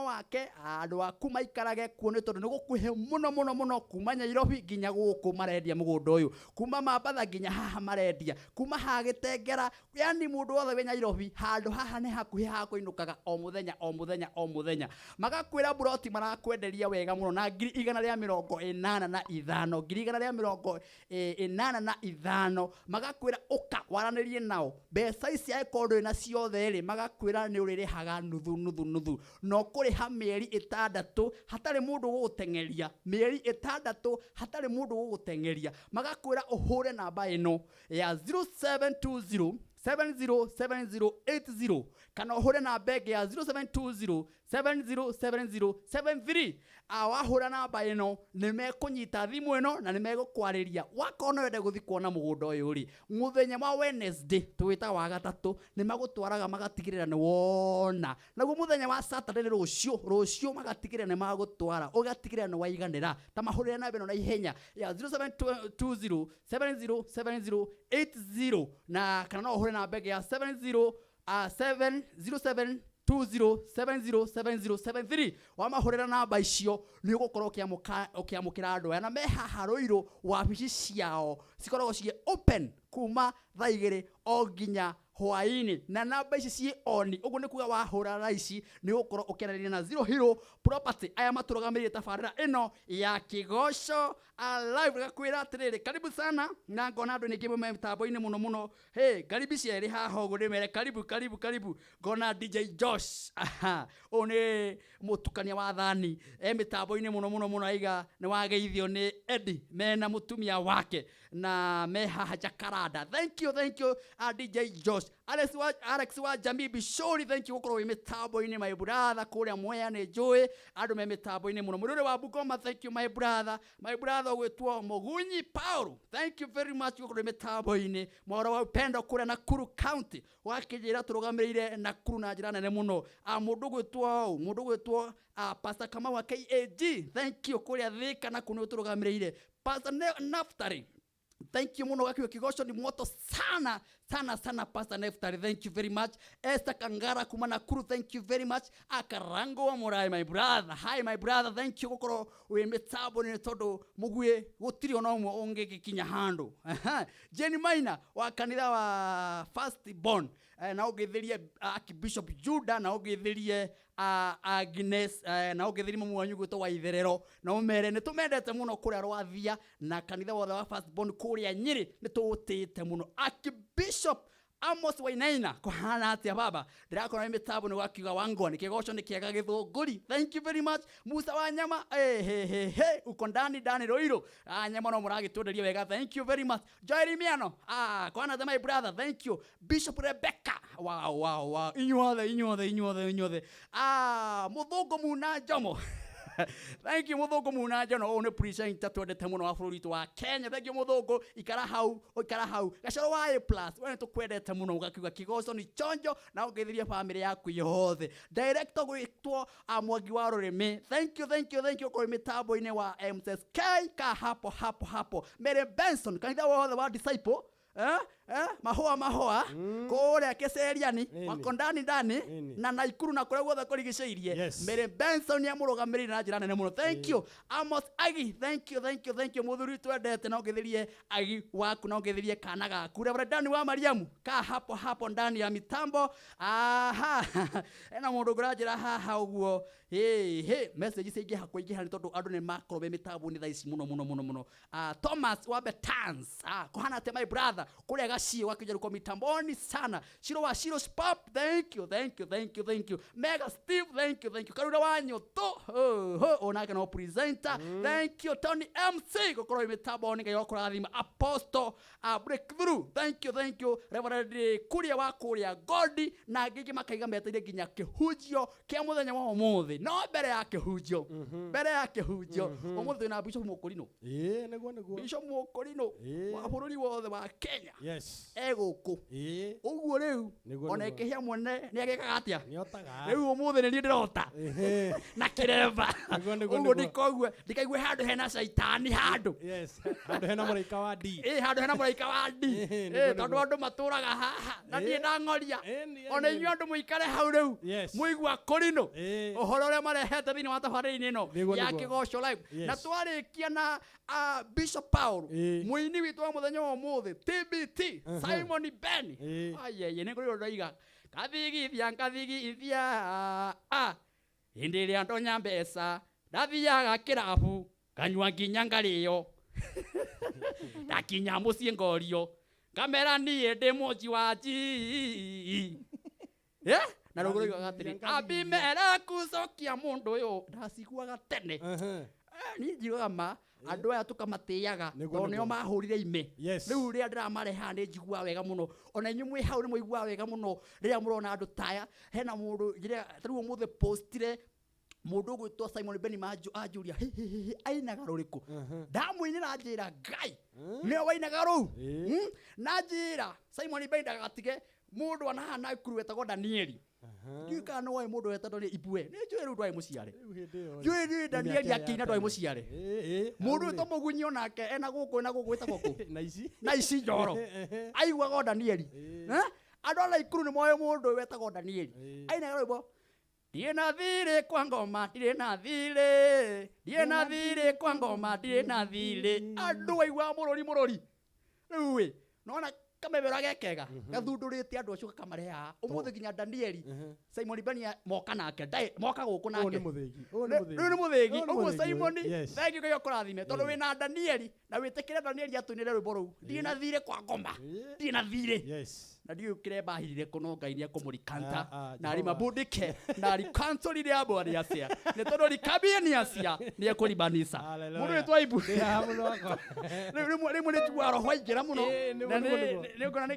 wake andũ aku maikarage kuo nĩ tondũ nĩ gũkuhĩ mũno mũno mũno kuma Nairobi nginya gũkũ marendia mũgũnda ũyũ kuma Mambatha nginya haha marendia kuma haha Gĩtengera yani mũndũ wothe wĩ Nairobi handũ haha nĩ hakuhĩ ha kũinũkaga o mũthenya o mũthenya o mũthenya magakwĩra buroti marakwenderia wega mũno na 185,000 185,000 magakwĩra ũka waranĩrie nao mbeca ici angĩkorwo ndũrĩ na ciothe rĩ magakwĩra nĩ ũrĩrĩhaga nuthu nuthu nuthu na ũkũrĩha mĩeri 6 hatarĩ mũndũ gũgũteng'eria mĩeri 6 hatarĩ mũndũ gũgũteng'eria magakwĩra ũhũre namba ĩno ya 0720 707080 kana ũhũre namba ĩngĩ ya 0720 707073. Wahũra namba ĩno nĩ mekũnyita thimũ ĩno na nĩ megũkwarĩria. Wakorwo no wende gũthiĩ kuona mũgũnda ũyũ rĩ, mũthenya wa Wednesday tũwĩtaga wa gatatũ, nĩ magũtwaraga magatigĩrĩra nĩ wona. Naguo mũthenya wa Saturday nĩ rũciũ, rũciũ magatigĩrĩra nĩ magũtwara, ũgatigĩrĩra nĩ waiganĩra. Ta mahũrĩre namba ĩno na ihenya ya 0720 707080, na kana no ũhũre namba ĩngĩ ya 70 707 20707073. Wamahũrĩra namba icio nĩ ũgũkorwo ũkĩamũkĩra andũ aya, na me haha Rũirũ wabici ciao cikoragwo ciĩ open kuma thaa 2 o nginya hwaĩ-inĩ, na namba ici ciĩ oni. Ũguo nĩ kuga wahũra thaa ici nĩ ũgũkorwo ũkĩaranĩria na Zero Hero Property, aya matũrũgamĩrĩire tabarĩra ĩno ya Kĩgoco Live. Gakwĩra atĩrĩrĩ, karibu sana, na ngona andũ ningĩ me mĩtambo-inĩ mũno mũno. Hey, karibu cierĩ haha ũguo ndĩmere karibu karibu karibu. Ngona DJ Josh, aha, ũyũ nĩ mũtukania wa thani, e mĩtambo-inĩ mũno mũno mũno, aiga nĩ wageithio nĩ Eddie mena mũtumia wake na me haha Jacaranda. Thank you, thank you, DJ Josh. Alex wa Jamii Bishori, thank you gũkorwo wĩ mĩtambo-inĩ, my brother, kũrĩa Mwea nĩ njũĩ andũ me mĩtambo-inĩ mũno. Mũrũrĩ wa Bungoma, thank you my brother, my brother ũgwĩtwo Mũgunyi Paul, thank you very much gũkorwo wĩ mĩtambo-inĩ. Mwaro wa Upendo kũrĩa Nakuru County, wakĩnjĩra tũrũgamĩrĩire Nakuru na njĩra nene mũno. Mũndũ ũgwĩtwo mũndũ ũgwĩtwo Pastor Kamau wa KAG, thank you kũrĩa Thika nakuo nĩ ũtũrũgamĩrĩire. Pastor Naftali, thank you muno, gakiwe kigoco ni moto sana sana sana. Pastor Neftali, thank you very much. Esther Kangara kuma Nakuru, thank you very much. Akarango wa Murai, my brother, hi my brother, thank you gukorwo wi mitambo ni tondu muguĩ gũtirĩ ona ũmwe ũngĩgĩkinya handũ. Jenny Maina wa kanitha wa First Born, na ũngĩthĩrie Archbishop Judah, na ũngĩthĩrie Agnes, na ũngĩthĩrie mamu wanyu gwĩtwo wa Itherero, na ũmere nĩ tũmendete mũno kũrĩa Rwathia na kanitha wothe wa First Born kũrĩa Nyĩrĩ nĩ tũũtĩĩte mũno. Archbishop Amos Wainaina, kũhana atĩa baba? Ndĩrakora nĩ mĩtambo nĩ wakiuga wangwa nĩ kĩgoco nĩ kĩega gĩthũngũri. Thank you very much. Musa wa nyama, hey, hey, hey, hey, uko ndani ndani Ruiru. Nyama no mũragĩtwenderia wega, thank you very much. Joel Miano, kwana my brother, thank you. Bishop Rebecca, wow wow wow, inyuothe inyuothe inyuothe inyuothe. Mũthũngũ Muna Njomo, thank you Mũthũngũ Muna Njomo, ũyũ nĩ presenter twendete mũno wa bũrũri witũ wa Kenya. Thank you Mũthũngũ, ikara hau, ikara hau. Gacoro wa A plus, we nĩ tũkwendete mũno, ũgakiuga kĩgoco ni chonjo na ũngeithirie family yaku yothe. Director gwĩtwo Mwangi wa Rũrĩmĩ, thank you thank you thank you kũrĩ mĩtambo-inĩ wa MSK ka hapo hapo hapo. Mary Benson, kanitha wothe wa disciple, mahũa mahũa kũrĩa Kĩceriani wako ndani ndani na Naikuru na kũrĩa guothe kũrigicĩirie. Mary Benson nĩ amũrũgamĩrĩire na njĩra nene mũno, thank you. Amos Agi, thank you thank you thank you, mũthuri twendete, na ũngĩthĩrie Agi waku na ũngĩthĩrie kana gaku. Reverend Dani wa Mariamu ka hapo hapo ndani ya mitambo. Aha, ena mũndũ ngũranjĩra haha ũguo, hey, hey, message ciaingĩha kũingĩha nĩ tondũ andũ nĩ makorwo me mĩtambo-inĩ thaa ici mũno mũno mũno mũno. Thomas wa Betans, kũhana atĩa my brother kũrĩa Gaciĩ wakĩnja kwa mitamboni sana. Shiro wa Shiro Pop, thank you thank you thank you thank you. Mega Steve, thank you thank you. Karura wa Nyoto, oh, oh, onake no presenter, thank you. Tony MC gũkorwo wĩ mĩtambo-inĩ, Ngai wakũrathima. Apostle Breakthrough, thank you thank you. Reverend Kuria wa kũrĩa Godi na angĩ makaiga meteire nginya kĩhunjio kĩa mũthenya wa ũmũthĩ. No mbere ya kĩhunjio, mbere ya kĩhunjio ũmũthĩ twĩna Bishop Mũkũrinũ. Ĩĩ nĩguo nĩguo. Bishop Mũkũrinũ wa bũrũri wothe wa Kenya. Yes. Egũkũ. Ĩĩ. Ũguo rĩu Nĩguo, ona nĩguo. ĩkĩhĩa mwene nĩ agĩkaga atĩa? Nĩotaga. Rĩu ũmũthĩ nĩ niĩ ndĩrota Ĩhĩ. na kĩremba. Nĩguo, nĩguo, Ũguo nĩguo. ndikoigue ndikaigue handũ hena caitani handũ. Yes. Handũ hena mũraika wa D. Ĩ handũ hena mũraika wa D. Ĩhĩ, nĩguo, Ĩ tondũ nĩguo. andũ matũraga haha na niĩ Ĩ. ndang'oria. Ĩ, nĩ- Ona nĩ- inyuĩ andũ mũikare hau rĩu. Yes. Mũigua kũrinũ. Ĩ. Ũhoro ũrĩa marehete thĩinĩ wa tabarĩra-inĩ ĩno Nĩguo, ya nĩguo. Kĩgoco Live. Yes. Na twarĩkia na Bishop Paul, Ĩ. mũini witũ wa mũthenya wa ũmũthĩ TBT Simon Ben. Ĩ. Ayeye nĩ kũrĩ ũroiga kathigithia nkathigithia, hĩndĩ ĩrĩa ndonya mbeca ndathiaga kĩrabu nganyua nginya ngarĩo, ndakinya mũciĩ ngorio ngamera niĩ ndĩ mũnji wa nji. Na rũgũ rũigaga atĩrĩ, Abimeleku cokia mũndũ ũyũ, ndaciguaga tene. Ehe. Niĩ njiugaga ma andũ aya tũkamatĩaga Nĩguo, tondũ nĩo nĩguo. mahũrire ime. Yes. Rĩu rĩrĩa ndĩramarehe haha nĩ njiguaga wega mũno, ona inyuĩ mwĩ hau nĩ mũiguaga wega mũno rĩrĩa mũrona andũ taya. Hena mũndũ njĩra ta rĩu ũmũthĩ postire mũndũ ũgwĩtwo Simon Beni Manju anjũria, "Hĩ, hĩ, hĩ, hĩ, ainaga rũrĩkũ?" Ndamũinĩra njĩra Ngai nĩwe wainaga rũu. Ĩĩ. Na njĩra Simon Beni ndagatige mũndũ anaha Nakuru wetagwo Danieli. Ndiũĩ kana nĩ woĩ mũndũ wetagwo Danieli Ibue, nĩ njũĩ rĩu ndwarĩ mũciare. Rĩu hĩndĩ ĩyo rĩ, Njũĩ rĩu nĩ Danieli mĩaka ya akĩina ndwarĩ tene. mũciare. Ĩĩ, ĩĩ, Mũndũ hau wĩtwo rĩ. Mũgunyi onake ena gũkũ ena gũkũ wĩtagwo kũ Na ici na ici njoro aiguaga o Danieli. Ĩĩ. Eh? Andũ a Naikuru nĩ moĩ mũndũ ũyũ wetagwo Danieli. Ĩĩ. Ainaga rwĩmbo ndirĩ na thirĩ kwa ngoma, ndirĩ na thirĩ, ndirĩ na thirĩ kwa ngoma, ndirĩ na thirĩ. Andũ aiguaga mũrũri mũrũri. Rĩu ĩ nona kamebero gekega gathundũrĩte andũ acio gakamarehe haha ũmũthĩ nginya Danieli Simon Beni moka nake moka gũkũ Ũyũ nake. nĩ mũthĩgi. Ũyũ nĩ mũthĩgi. Rĩu nĩ mũthĩgi. Ũyũ nĩ Ũguo mũthĩgi ũyũ. Simon, Yes. thank you, Ngai akũrathime tondũ wĩna Danieli na wĩtĩkĩre Danieli atũinĩre rwĩmbo rũu ndirĩ na thirĩ kwa ngoma, Ĩĩ. ndirĩ na thirĩ. Yes. Na ndiũĩ kĩrĩa mbahirire kũ no Ngai nĩ ekũmũrikanta Ah, ah, na Jehova. rimabundike na rikansolire abo ariacia nĩ tondũ rikambie nĩ acia nĩ ekũribanisa. Hallelujah. Mũndũ wĩtwa Ibu. Ndĩ haha mũno wakwa. Rĩu rĩmwe nĩ njiguaga roho aingĩra mũno. Ĩĩ, nĩguo, Na nĩguo, nĩguo. nĩ ũkona nĩ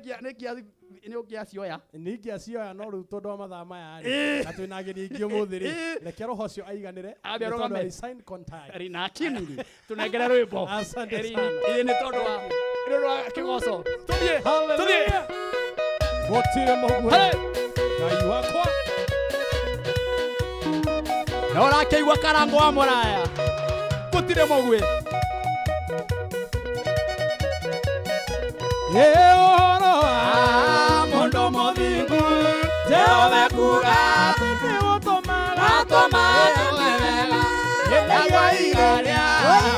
ũngĩacioya. Ningĩ acioya no rĩu tondũ wa mathaa maya rĩ Ĩĩ. na twĩna ageni aingĩ ũmũthĩ rĩ, Ĩĩ. reke roho ũcio aiganĩre Ambe nĩ tondũ arũgame. arĩ sign contact. Rina kinini tunengere rwĩmbo. Asante Ĩĩ, sana. ĩĩ, nĩ tondũ wa nĩ ũndũ wa kĩgoco tũthiĩ tũthiĩ. Hallelujah. Gũtirĩ mũguĩ. Hey! Ngai wakwa. Na ũrakĩigua karango wa mũraya gũtirĩ mũguĩ. Ĩ ũhoro wa Mũndũ mũthingu Jehova kuga atĩ nĩũtũmaga atũmaga wega iga rĩa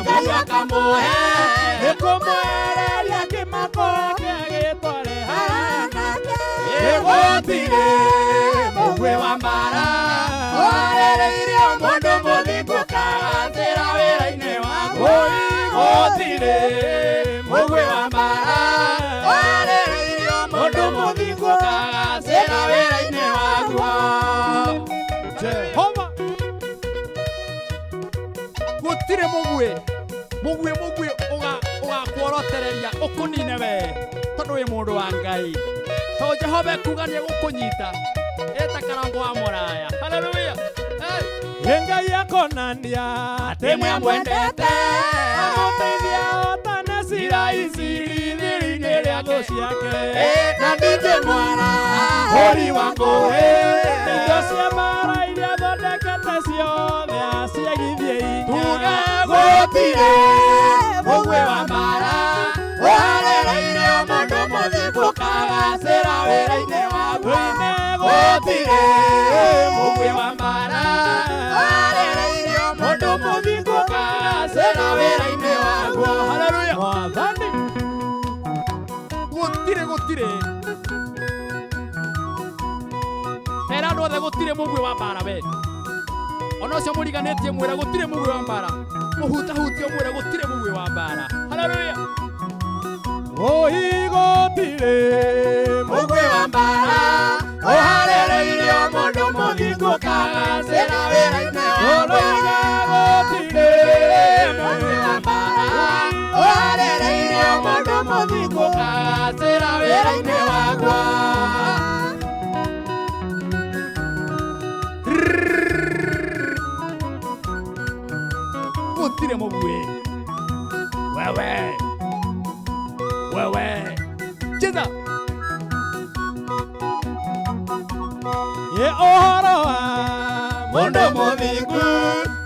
Ngai akamũhe nĩkũmwehereria kĩmako kĩa gĩtware gũtirĩ mũguĩ wa mbara warereirio mũndũ mũthingu kagacĩra wĩra-inĩ waku. Gũtirĩ mũguĩ wa mbara warereirio mũndũ mũthingu kagacĩra wĩra-inĩ waku. Jehova. Gũtirĩ mũguĩ mũguĩ mũguĩ ũgakuorotereria ũkũnine we tondũ wĩ mũndũ wa Ngai tondũ Jehova ekuga nĩ egũkũnyita eta karango wa mũraya. Haleluya. Hey! Ĩ Ngai akonania atĩ nĩmwamwendete amũteithia otana cira iciri-inĩ thũ rĩake ciake na ningĩ mwara hũri wa ngũĩ indo cia mbaara iria thondekete ciothe aciagithie hinya. Tuge gũtirĩ mũguĩ wa mbara warereirio mũndũ mũthingu kagacĩra wĩra-inĩ waguo. Tũine Gũtirĩ mũguĩ wa mbara warereirio mũndũ mũthingu kagacĩra wĩra-inĩ waguo. Haleluya. Mwathani. Gũtirĩ gũtirĩ era andũ othe gũtirĩ mũguĩ wa mbara we ona ũcio mũriganĩtie mwĩre gũtirĩ mũguĩ wa mbara mũhutahutio mwĩre gũtirĩ mũguĩ wa mbara. Haleluya. Oi gũtirĩ Mũguĩ wa mbara ũharereirio mũndũ mũthingu kagacĩra wĩra-inĩ waguo. Tũroiga gũtirĩ Mũguĩ wa mbara ũharereirio mũndũ mũthingu kagacĩra wĩra-inĩ waguo. Gũtirĩ mũguĩ wewe wewe cheza. Ĩ ũhoro wa Mũndũ mũthingu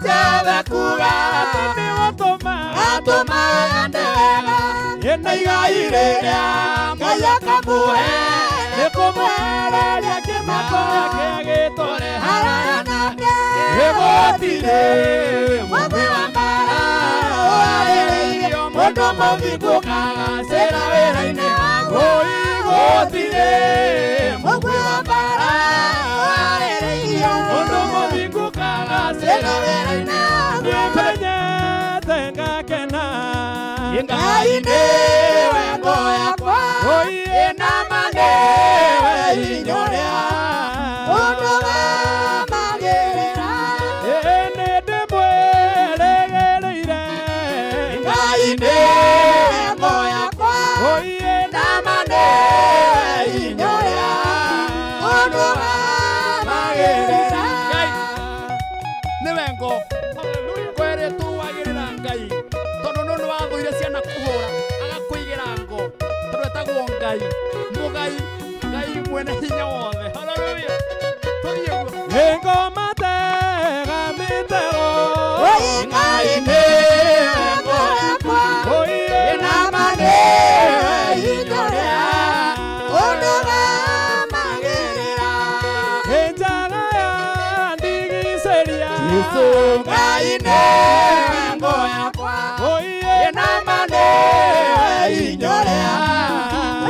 Jehova kuga atĩ nĩũtũmaga atũmaga ndega Ĩ na igai rĩrĩa Ngai akamũhe nĩkũmwehereria kĩmako kĩa gĩtware haraya nake. Gũtirĩ mũguĩ wa mbara ũharereirio mũndũ mũthingu kagacĩra wĩra-inĩ waguo. Gũtirĩ mũguĩ wa mbara ũharereirio mũndũ mũthingu kagacĩra wĩra-inĩ waguo. Nĩmenyete ngakena Ngai nĩwe ngo yakwa Oi ĩna ma nĩwe inyũrĩa Ũndũ wa magĩrĩra Ĩ nĩ ndĩmwĩrĩgĩrĩire Ngai Mũgai Ngai mwene hinya wothe. Haleluya. Tũthiĩ guo. Nĩngũmatega mĩtego. Oi Ngai nĩwe ngo yakwa. Oi Na ma nĩwe hinya ũrĩa ũndũgamagĩrĩra. Njaga yandigicĩria. Ngai nĩwe ngo yakwa. Oi Na ma nĩwe hinya ũrĩa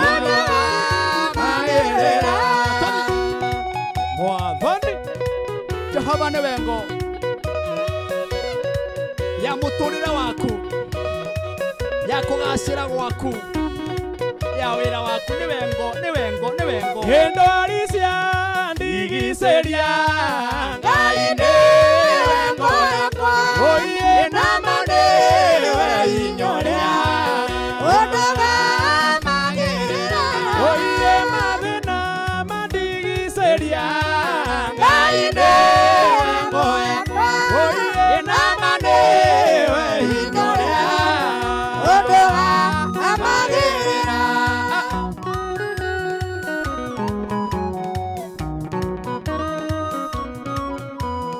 ũndũgamagĩrĩra. Mwathani. Jehova nĩwe ngo ya mũtũrĩre waku, ya kũgacĩra gwaku, ya wĩra waku. Nĩwe ngo, nĩwe ngo, nĩwe ngo. Ndwari ciandigicĩria. Ngai nĩwe ngo yakwa. Oi Na ma nĩwe hinya ũrĩa ũndũgamagĩrĩra. Oi mathĩna mandigicĩria. Ngai nĩwe ngo yakwa. Oi Na ma nĩwe hinya ũrĩa ũndũgamagĩrĩra.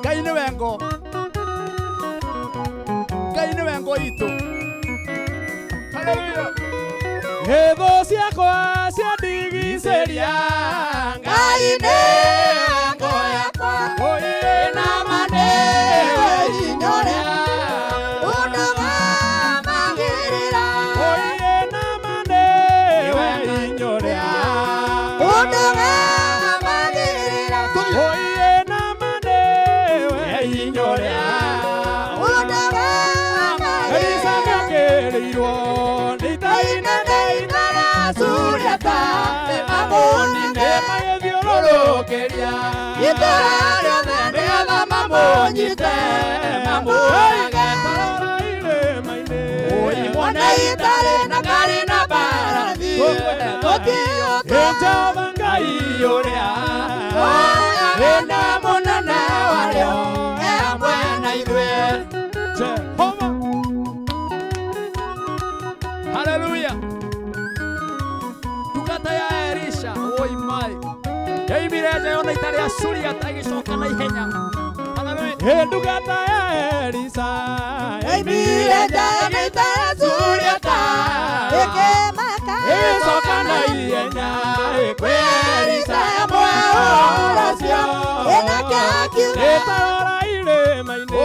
Ngai nĩwe ngo, Ngai nĩwe ngo itũ. Haleluya. Thũ ciakwa ciandigicĩria. Ngai nĩwe ngo yakwa. Oi Na ma nĩwe hinya ũrĩa ũndũgamagĩrĩra. Oi na ma nĩwe hinya ũrĩa Ũndũgamagĩrĩra. Oi na ma nĩwe hinya ũrĩa Elisa Ũndũgamagĩrĩra. nĩokĩrĩirwo nĩ ita inene Suriata nĩmamũnine magĩthiũrũrũkĩria itũũra rĩothe nĩgetha mamũnyite mamũũrage. Tarora irĩma-inĩ. Oi, Mwana itarĩ na ngari na mbarathi tũtiũtwo Jehova Ngai ũrĩa wĩna mũnene warĩo e hamwe na ithuĩ. Jehova. Haleluya. Ndungata ya Elisha oi mai yoimire nja yona ita rĩa Suriata ĩgĩcoka na ihenya. Haleluya. Ndungata ya Elisa Yoimire nja yona ita rĩa Suriata ĩkĩmaka ĩgĩcoka na ihenya ĩkwĩ Elisa amwe ũhoro ũcio ĩnake akiuga ĩtarora irĩma-inĩ.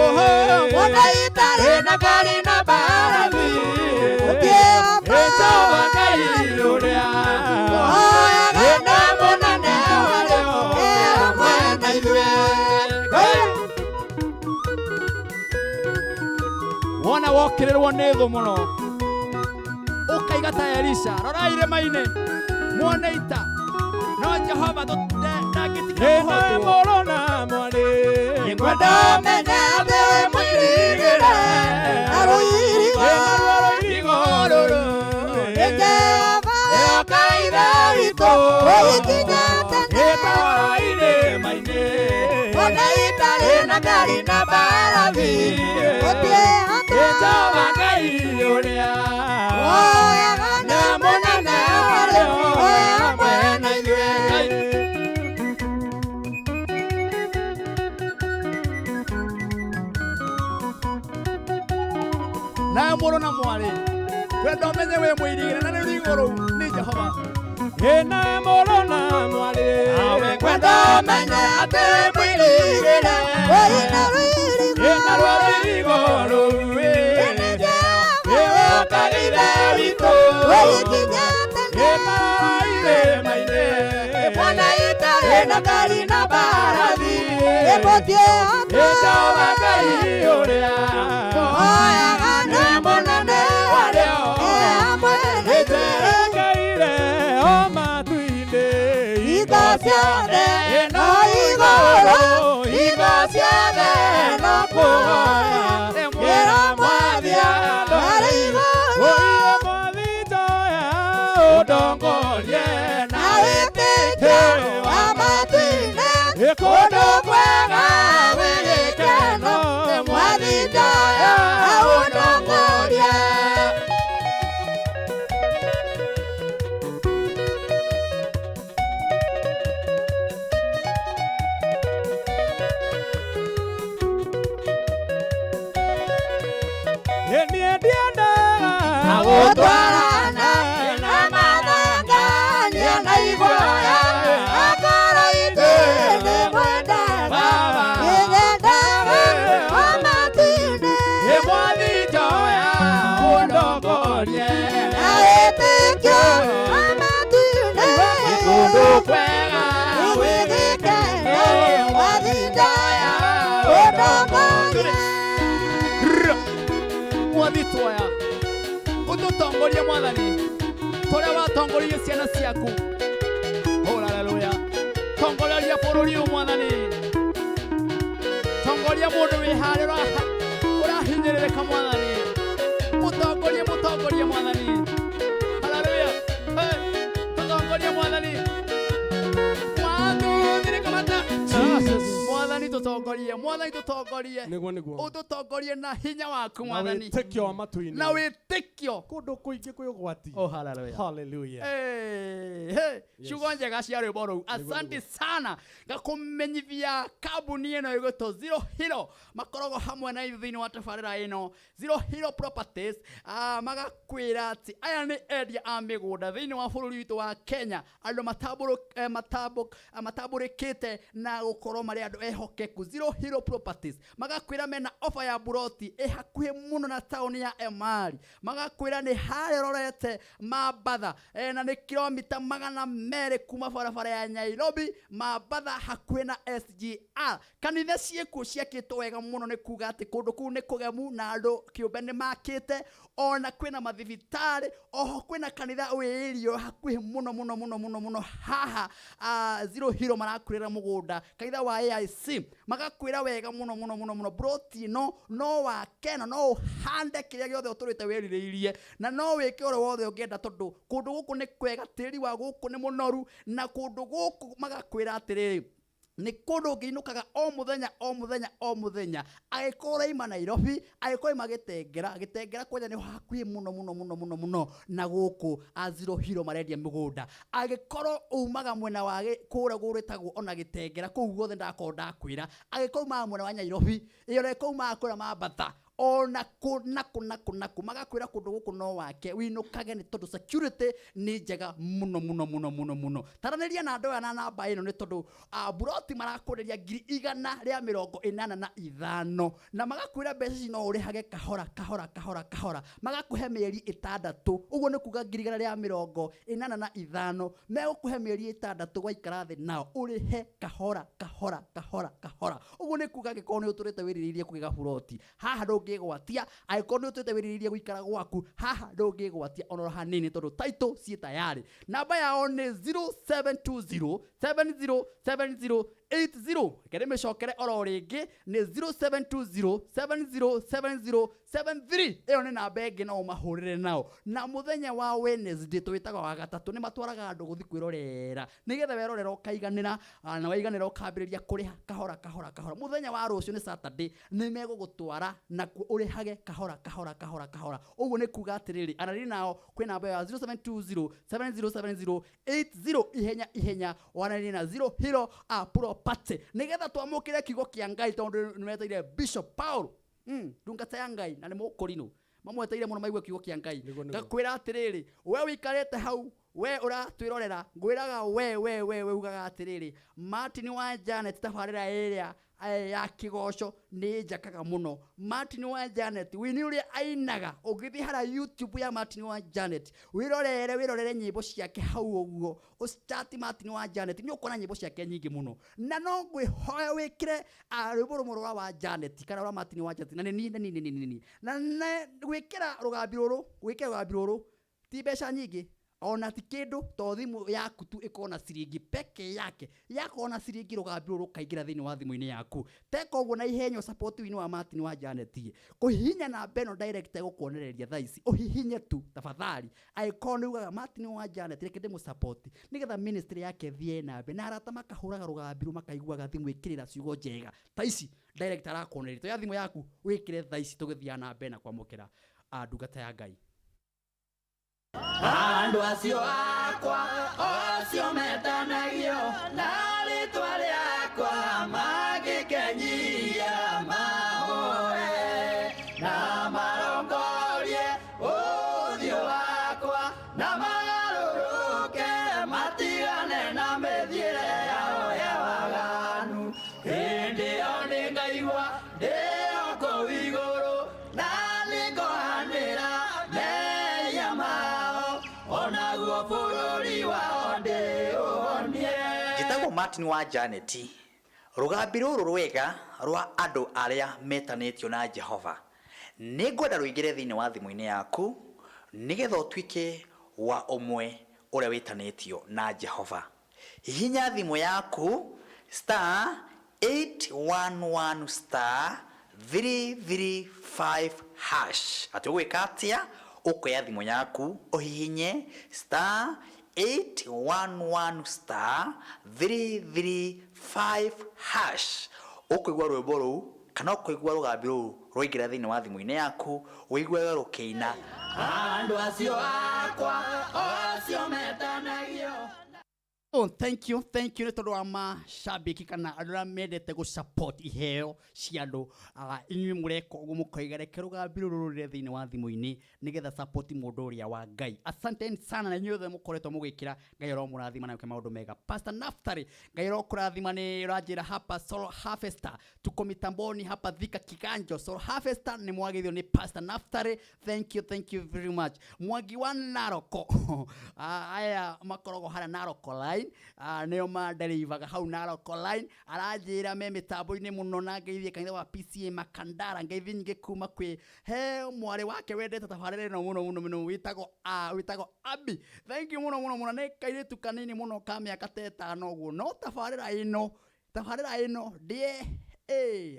Mwana itarĩ na ngari na mbarathi tũtiũtwo Jehova Ngai ũrĩa Oyaga na mũnene warĩo e hamwe na ithuĩ. Wona wokĩrĩrwo nĩ thũ mũno ũkaiga ta Elisha, rora irĩma-inĩ muone ita, no Jehova ndangĩtiga Ĩnawe kũhotwo. mũrũ na mwarĩ. Ngwenda ũmenye atĩ wĩ mũirigĩre na rũirigo Ĩna ruo rũirigo rũrũ. nĩ Jehova ehoka Ithe witũ ũgĩkinya tene. Ĩtarora irĩma-inĩ. Mwana itarĩ na ngari na mbarathi tũtiĩhota. Jehova Ngai ũrĩa Oyaga na mũnene warĩo e hamwe na ithuĩ. Nawe mũrũ na mwarĩ, kwenda ũmenye wĩ mũirigĩre na nĩ rũirigo rũu nĩ Jehova. Ĩna mũrũ na mwarĩ. Awe Ngwenda ũmenye atĩ wĩ mũirigĩre wĩna rũirigo Ĩna ruo rũirigo rũu. nĩ Jehova Ehoka Ithe witũ ũgĩkinya tene. Ĩtarora irĩma-inĩ. Mwana itarĩ na ngari na mbarathi ĩmũtiĩhota. Jehova Ngai ũrĩa Oyaga na mũnene warĩo e hamwe na ithuĩ. Njerekeire o matu-inĩ. Igo ciothe no igũrũ, igo ciothe no kũhoya. Ngĩra mwathi arĩ igũrũ. Oi mwathi njoya ũndongorie Na wĩtĩkio wa matu-inĩ, kũndũ kwega gwĩ gĩkeno. Mwathi njoya ũndongorie. Niĩ ndiendaga Gũtwarana na mathangania na iguoya, akorwo ithuĩ nĩ mwendaga, nĩnyendaga o matu-inĩ. Ĩ mwathi njoya ũndongorie Na wĩtĩkio o matu-inĩ. Kũndũ kwega Gwĩ gĩkeno, mwathi njoya ũndongorie. Mwathi twoya ũtũtongorie mwathani tũrĩa watongoririe ciana ciaku. Oh, haleluya. Tongoreria bũrũri ũyũ mwathani, tongoria mũndũ wĩ harĩa ũrahinyĩrĩrĩka mwathani, mũtongorie mũtongorie mwathani. Haleluya. Hey, tũtongorie mwathani. Mwathani Jesus. Mwathani tũtongorie mwathani tũtongorie Nĩguo nĩguo. ũtũtongorie na hinya waku Na mwathani wĩtĩkio wa matu-inĩ. Na wĩtĩkio. Kũndũ kũingĩ kwĩ ũgwati. Oh, haleluya. Hallelujah. Hey, hey. Ciugo njega cia rwĩmbo rũu, asante sana. Ngakũmenyithia kambuni ĩno ĩgwĩtwo Zero Hero makoragwo hamwe na ithuĩ thĩinĩ wa tabarĩra ĩno, Zero Hero Properties. Magakwĩra atĩ aya nĩ endia a mĩgũnda thĩinĩ wa bũrũri witũ wa Kenya, andũ matambũrĩkĩte na gũkorwo marĩ andũ ehokeku. Zero Hero Properties magakwĩra mena ofa ya buroti ĩ hakuhĩ mũno na taũni ya Emali, magakwĩra nĩ harĩa ũrorete Mambatha, na nĩ kilomita 200 kuma barabara ya Nairobi Mambatha, hakuhĩ na SGR. Kanitha ciĩkuo ciakĩtwo wega mũno, nĩ kuga atĩ kũndũ kũu nĩ kũgemu na andũ kĩũmbe nĩ makĩte, ona kwĩna mathibitarĩ, oho kwĩna kanitha wĩirio hakuhĩ mũno mũno mũno mũno mũno haha. Zero Hero marakwĩrĩra mũgũnda kanitha wa AIC, magakwĩra wega mũno mũno mũno mũno broti ĩno no wake na no ũhande kĩrĩa gĩothe ũtũrĩte wĩrirĩirie na no wĩke ũrĩa wothe ũngĩenda, tondũ kũndũ gũkũ nĩ kwega, tĩri wa gũkũ nĩ mũnoru, na kũndũ gũkũ magakwĩra atĩrĩrĩ nĩ kũndũ ũngĩinũkaga o mũthenya o mũthenya o mũthenya, angĩkorwo ũraima Nairobi, angĩkorwo ũraima Gĩtengera. Gĩtengera kwanja nĩ hakuhĩ mũno mũno mũno mũno mũno na gũkũ a Zero Hero marendia mĩgũnda. Angĩkorwo umaga mwena wa kũrĩa gũrĩtagwo ona Gĩtengera kũu guothe ndakorwo ndakwĩra, angĩkorwo umaga mwena wa Nairobi, ĩ ona angĩkorwo umaga kũrĩa Mambatha, ona kũ na kũ na kũ na kũ, magakwĩra kũndũ gũkũ no wake wĩinũkage nĩ tondũ security nĩ njega mũno mũno mũno mũno mũno. Taranĩria na andũ aya na namba ĩno nĩ tondũ buroti marakwenderia 185,000 na magakwĩra mbeca ici no ũrĩhage kahora kahora kahora kahora, magakũhe mĩeri 6. Ũguo nĩ kuga 185,000 megũkũhe mĩeri 6 waikara thĩ nao ũrĩhe kahora kahora kahora kahora. Ũguo nĩ kuga angĩkorwo nĩ ũtũrĩte wĩrirĩirie kũgĩra buroti haha ndũngĩgwatia, angĩkorwo nĩ ũtũrĩte wĩrirĩirie gũikara gwaku haha ndũngĩgwatia ona hanini, tondũ title ciĩ tayari. Namba yao nĩ 0720 7070 80. Reke ndĩmĩcokere oro rĩngĩ nĩ 0720 7070 73. Ĩyo nĩ namba ĩngĩ no ũmahũrĩre nao. Na mũthenya wa Wednesday twĩtaga wa gatatũ nĩ matwaraga andũ gũthiĩ kwĩrorera nĩgetha werorera ũkaiganĩra, na waiganĩra ũkambĩrĩria kũrĩha kahora kahora kahora. Mũthenya wa rũciũ nĩ Saturday nĩ megũgũtwara nakuo ũrĩhage kahora kahora kahora kahora. Ũguo nĩ kuga atĩrĩrĩ, arari nao kwĩ namba ya 0720 7070 80 ihenya ihenya waranĩrie na Zero Hero Property nĩgetha twamũkĩre kiugo kĩa Ngai, tondũ nĩmeteire Bishop Paul, ndungata ya Ngai na nĩ mũkũrinũ mamweteire mũno maigue kiugo kĩa Ngai. Nĩguo, nĩguo. Ngakwĩra atĩrĩrĩ, we ũikarĩte hau, we ũratwĩrorera, ngwĩraga we we we we ugaga atĩrĩrĩ, Martin wa Janet tabarĩra ĩrĩa ya kĩgoco nĩ njakaga mũno. Martin wa Janet wini ũrĩa ainaga, ũngĩthiĩ harĩa YouTube ya Martin wa Janet wĩrorere wĩrorere nyĩmbo ciake hau ũguo, ũchat Martin wa Janet nĩ ũkuona nyĩmbo ciake nyingĩ mũno. Na no ngwĩhoya wĩkĩre rwĩmbo rũmwe rwa wa Janet kana rwa Martin wa Janet, na nĩ niĩ nĩ niĩ nĩ niĩ nĩ niĩ na gwĩkĩra rũgambi rũrũ, gwĩkĩra rũgambi rũrũ ti mbeca nyingĩ ona ti kĩndũ, to thimũ yaku tu ĩkorwo na ciringi peke yake, yakorwo na ciringi rũgambi rũrũ rũkaingĩra thĩinĩ wa thimũ-inĩ yaku. Teka ũguo na ihenya support wini wa Martin wa Janet, kũhihinya namba ĩno direct ĩgũkuonereria thaa ici, ũhihinye tu tafadhali. Angĩkorwo nĩ ugaga Martin wa Janet reke ndĩmũ-support nĩgetha ministry yake ĩthiĩ na mbere, na arata makahũraga rũgambi rũu makaiguaga thimũ ĩkĩrĩra ciugo njega ta ici direct arakuonereria. Toya thimũ yaku wĩkĩre thaa ici tũgĩthiaga na mbere na kwamũkĩra ndungata ya Ngai. Andũ acio akwa ocio metanagio na rĩtwa rĩakwa mangĩkenyia mahoe na marongo. Hĩndĩ ĩyo nĩngaigua ndĩ o kũu igũrũ, na nĩngohanĩra mehia mao, onaguo bũrũri wao ndĩũhonie. Njĩtagwo Martin wa Janet. Rũgambi rũrũ rwega rwa andũ arĩa metanĩtio na Jehova nĩngwenda rũingĩre thĩinĩ wa thimũ-inĩ yaku nĩgetha ũtuĩke wa ũmwe ũrĩa wĩtanĩtio na Jehova. Hihinya thimũ yaku star 811 star 335 hash. Atĩ ũgwĩka atĩa? Ũkoya thimũ yaku ũhihinye star 811 star 335 hash. Ũkũigua rwĩmbo rũu kana ũkũigua rũgambi rũu rwaingĩra thĩinĩ wa thimũ-inĩ yaku, ũiguage rũkĩina. Andũ acio akwa, o acio metanagio. Oh, thank you, thank you nĩ tondũ wa mashabiki kana andũ arĩa mendete gũ support iheo cia andũ. Inyuĩ mũreka ũguo mũkoiga reke rũgambi rũrũ rũrĩre thĩinĩ wa thimũ-inĩ nĩgetha support mũndũ ũrĩa wa Ngai. Asanteni sana na inyuĩ othe mũkoretwo mũgĩkĩra. Ngai aromũrathima na gwĩka maũndũ mega. Pastor Naftali, Ngai arokũrathima. Nĩ ũranjĩra hapa Soul Harvester, tuko mitamboni hapa Thika Kiganjo. Soul Harvester nĩ mwagĩrĩirwo nĩ Pastor Naftali. Thank you, thank you very much. Mwangi wa Naroko, aya makoragwo harĩa Naroko line, nĩo manderivaga hau Naroko line. Aranjĩra me mĩtambo-inĩ mũno na ngeithie kanitha wa PCA Makandara. Ngeithi nyingĩ kuma kwĩ he mwarĩ wake wendete tabarĩra ĩno mũno mũno mũno, wĩtagwo Abby. Thank you mũno mũno mũno. Nĩ kairĩtu kanini mũno ka mĩaka ta ĩtano ũguo, no tabarĩra ĩno ndĩe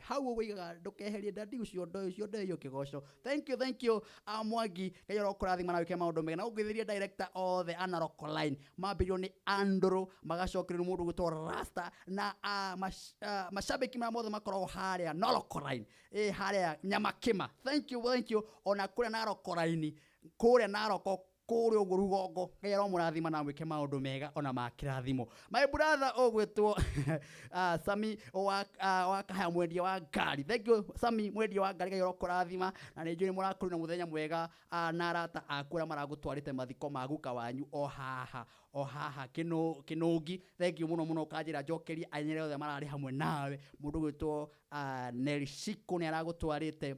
hau ũguo ndũkeherie ndandi ũcio ndoĩ ũcio ndoĩ kĩgoco. Thank you, thank you, Mwangi. Ngai arokũrathima na wĩke maũndũ mega. Na ũngĩthĩrie director othe a Narok line mambĩrĩirio nĩ Andrew, magacokererio mũndũ ũgwĩtwo Rasta na mashabiki marĩa mothe makoragwo harĩa Narok line, harĩa Nyamakima. Thank you, thank you. Ona kũrĩa Narok line, kũrĩa Narok kũrĩa ũguo rũgongo, Ngai aromũrathima na mwĩke maũndũ mega ona ma kĩrathimo. My brother ũgwĩtwo Sami wa Kahaya, mwendia wa ngari. Thank you Sami, mwendia wa ngari. Ngai arokũrathima na nĩ njũĩ nĩ mũrakorirwo na mũthenya mwega na arata aku arĩa maragũtwarĩte mathiko ma guka wanyu o haha o haha Kĩnũngi. Thank you mũno mũno. Ũkanjĩra njokerie aini arĩa othe mararĩ hamwe nawe. Mũndũ ũgwĩtwo Nelly Shiko nĩ aragũtwarĩte,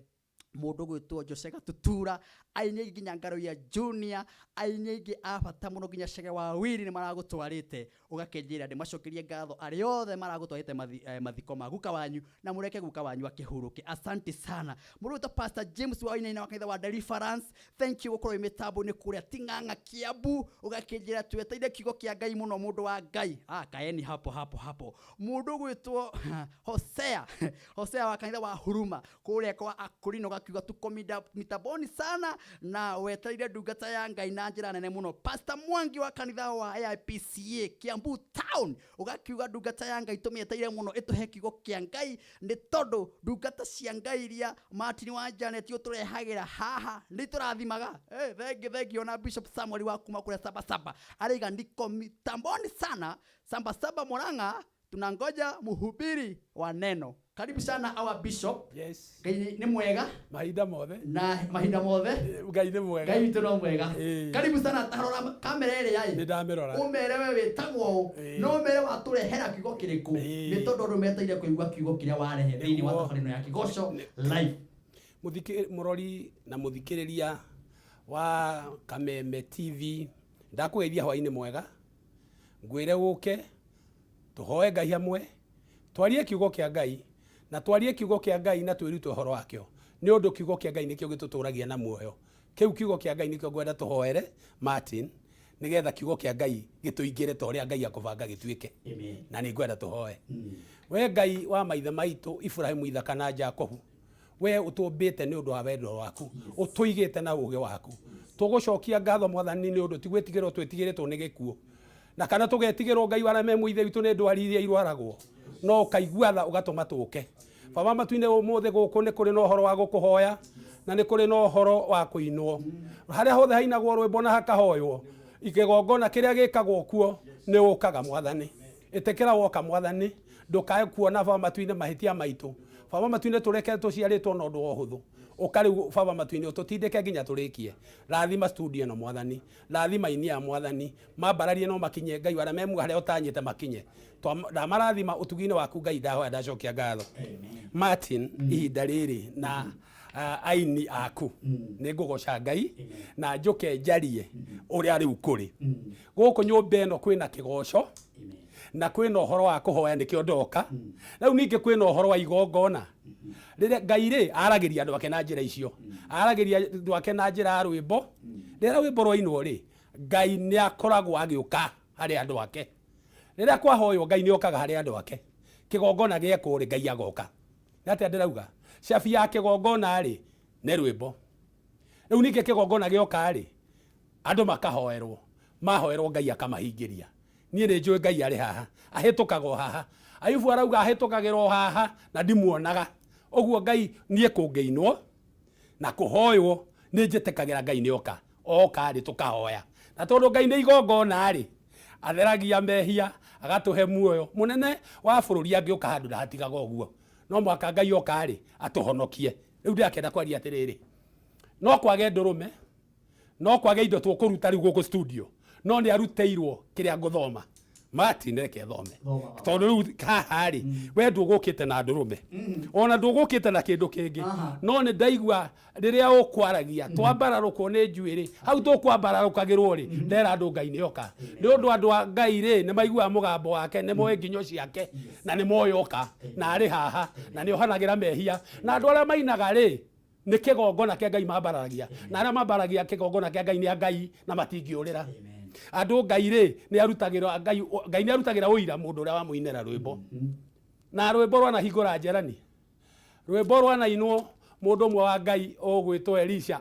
mũndũ ũgwĩtwo Jose Gatutura, aini aingĩ nginya Ngaruiya Junior, aini aingĩ a bata mũno nginya Chege wa Wili nĩ maragũtwarĩte. Ũgakĩnjĩra ndĩmacokerie ngatho arĩa othe maragũtwarĩte mathiko ma guka wanyu, na mũreke guka wanyu akĩhurũke. Asante sana. Mũndũ ũgwĩtwo Pastor James wa Wainaina wa kanitha wa Deliverance, thank you gũkorwo wĩ mĩtambo-inĩ kũrĩa Ting'ang'a Kiambu. Ũgakĩnjĩra tweteire kiugo kĩa Ngai mũno, mũndũ wa Ngai. Kaeni hapo hapo hapo. Mũndũ ũgwĩtwo Hosea wa kanitha wa Huruma kũrĩa kwa Akurino, gakiuga tuko mitamboni sana na wetereire ndungata ya Ngai na njĩra nene mũno. Pastor Mwangi wa kanitha wa AIPCA Kiambu Town, ũgakiuga ndungata ya Ngai tũmĩeteire mũno ĩtũhe kiugo kĩa Ngai, nĩ tondũ ndungata cia Ngai iria Martin wa Janet ũtũrehagĩra haha nĩ tũrathimaga. Thank you, thank you. Ona Bishop Samuel wa kuma kũrĩa Sabasaba araiga niko mitamboni sana Sabasaba Murang'a, tunangoja mhubiri wa neno. Karibu sana our bishop. Yes. Ngai nĩ mwega. Mahinda mothe. Na mahinda mothe. Ngai nĩ mwega. Ngai witũ no mwega. Ĩĩ. Karibu sana. Tarora kamera ĩrĩa Nĩ ĩ ndamĩrora. Ũmere we wĩtagwo ũ, no ũmere watũrehera kiugo kĩrĩkũ, nĩ tondũ andũ meteire kũigua kiugo kĩrĩa warehe thĩinĩ wa Nĩguo. thabarĩ ĩno ya Kĩgoco Live. Mũrori na mũthikĩrĩria wa Kameme TV, ndakũgeithia hwainĩ mwega. Ngwĩre ũke tũhoe Ngai hamwe, twarie kiugo kĩa Ngai, na twarie kiugo kĩa Ngai na twĩrute ũhoro wakĩo, nĩ ũndũ kiugo kĩa Ngai nĩkĩo gĩtũtũragia na muoyo. Kĩu kiugo kĩa Ngai nĩkĩo ngwenda tũhoere Martin, nĩgetha kiugo kĩa Ngai gĩtũingĩre ta ũrĩa Ngai akũbanga gĩtuĩke. Amen. Na nĩ ngwenda tũhoe. We Ngai wa maithe maitũ Ibrahimu, Ithaka na Jakobu, we ũtũmbĩte nĩ ũndũ wa wendo waku, ũtũigĩte na ũũgĩ waku, tũgũcokia ngatho Mwathani, nĩ ũndũ ti gwĩtigĩrwo twĩtigĩrĩtwo nĩ gĩkuũ na kana tũgetigĩrwo Ngai wa arĩa me ithe witũ nĩ ndwari iria irwaragwo, no ũkaigua tha ũgatũma tũke. Baba matu-inĩ, ũmũthĩ gũkũ nĩ kũrĩ na ũhoro wa gũkũhoya na nĩ kũrĩ na ũhoro wa kũinwo. Harĩa hothe hainagwo rwĩmbo na hakahoywo, ikĩgongona kĩrĩa gĩkagwo kuo nĩ ũkaga. Mwathani, ĩtĩkĩra woka. Mwathani, Ndũkae kuona Baba matu-inĩ mahĩtia maitũ. Baba matu-inĩ, tũreke tũciarĩtwo na ũndũ wa ũhũthũ. Ũka rĩu Baba matu-inĩ, ũtũtindĩke nginya tũrĩkie. Rathima studio ĩno Mwathani, rathima aini aya Mwathani, mambararie no makinye Ngai arĩa me muoyo harĩa ũtanyĩte makinye. Ndamarathima ũtugi-inĩ waku Ngai, ndahoya ndacokia ngatho. Martin, ihinda rĩrĩ na aini aku nĩ ngũgoca Ngai na njũke njarie ũrĩa rĩu kũrĩ gũkũ nyũmba ĩno. Kwĩna kĩgoco na kwĩna ũhoro wa kũhoya, nĩkĩo ndoka rĩu. Ningĩ kwĩna ũhoro wa igongona rĩrĩa Ngai rĩ aragĩria andũ ake na njĩra icio, aragĩria andũ ake na njĩra ya rwĩmbo. Rĩrĩa rwĩmbo rwainwo rĩ, Ngai nĩ akoragwo agĩũka harĩ andũ ake. Rĩrĩa kwahoywo, Ngai nĩ okaga harĩ andũ ake. Kĩgongona gĩekwo rĩ, Ngai agoka. Nĩ atĩa ndĩrauga? Cabi ya kĩgongona rĩ nĩ rwĩmbo. Rĩu ningĩ kĩgongona gĩoka rĩ, andũ makahoerwo, mahoerwo Ngai akamahingĩria. Niĩ nĩ njũĩ Ngai arĩ haha, ahĩtũkaga o haha. Ayubu arauga ahĩtũkagĩra o haha na ndimuonaga. Ũguo Ngai niĩ kũngĩinwo na kũhoywo nĩ njĩtĩkagĩra Ngai nĩ oka. Oka rĩ, tũkahoya, na tondũ Ngai nĩ igongona rĩ, atheragia mehia agatũhe muoyo. Mũnene wa bũrũri angĩũka handũ ndahatigaga ũguo, no mũhaka Ngai oka rĩ atũhonokie. Rĩu ndĩrakĩenda kwaria atĩrĩrĩ, no kwage ndũrũme, no kwage indo tũkũruta rĩu gũkũ studio, no nĩ arutĩirwo kĩrĩa ngũthoma. Martin, reke thome tondũ rĩu haha rĩ, we ndũgũkĩte na ndũrũme ona ndũgũkĩte na kĩndũ kĩngĩ, no nĩ ndaigua rĩrĩa ũkwaragia twambararũkwo nĩ njuĩrĩ hau tũkwambararũkagĩrwo rĩ, ndera andũ Ngai nĩ oka. Nĩ ũndũ andũ a Ngai rĩ nĩ maiguaga mũgambo wake, nĩ moĩ nginyo ciake na nĩ moĩ oka na arĩ haha na nĩ ohanagĩra mehia. Na andũ arĩa mainaga rĩ, nĩ kĩgongona kĩa Ngai mambararagia, na arĩa mambaragia kĩgongona kĩa Ngai nĩ a Ngai na matingĩũrĩra andũ. Ngai rĩ nĩ arutagĩra Ngai, Ngai nĩ arutagĩra ũira mũndũ ũrĩa wamũinĩra rwĩmbo, na rwĩmbo rwanahingũra njerani, rwĩmbo rwanainwo mũndũ ũmwe wa Ngai ũgwĩtwo Elisha,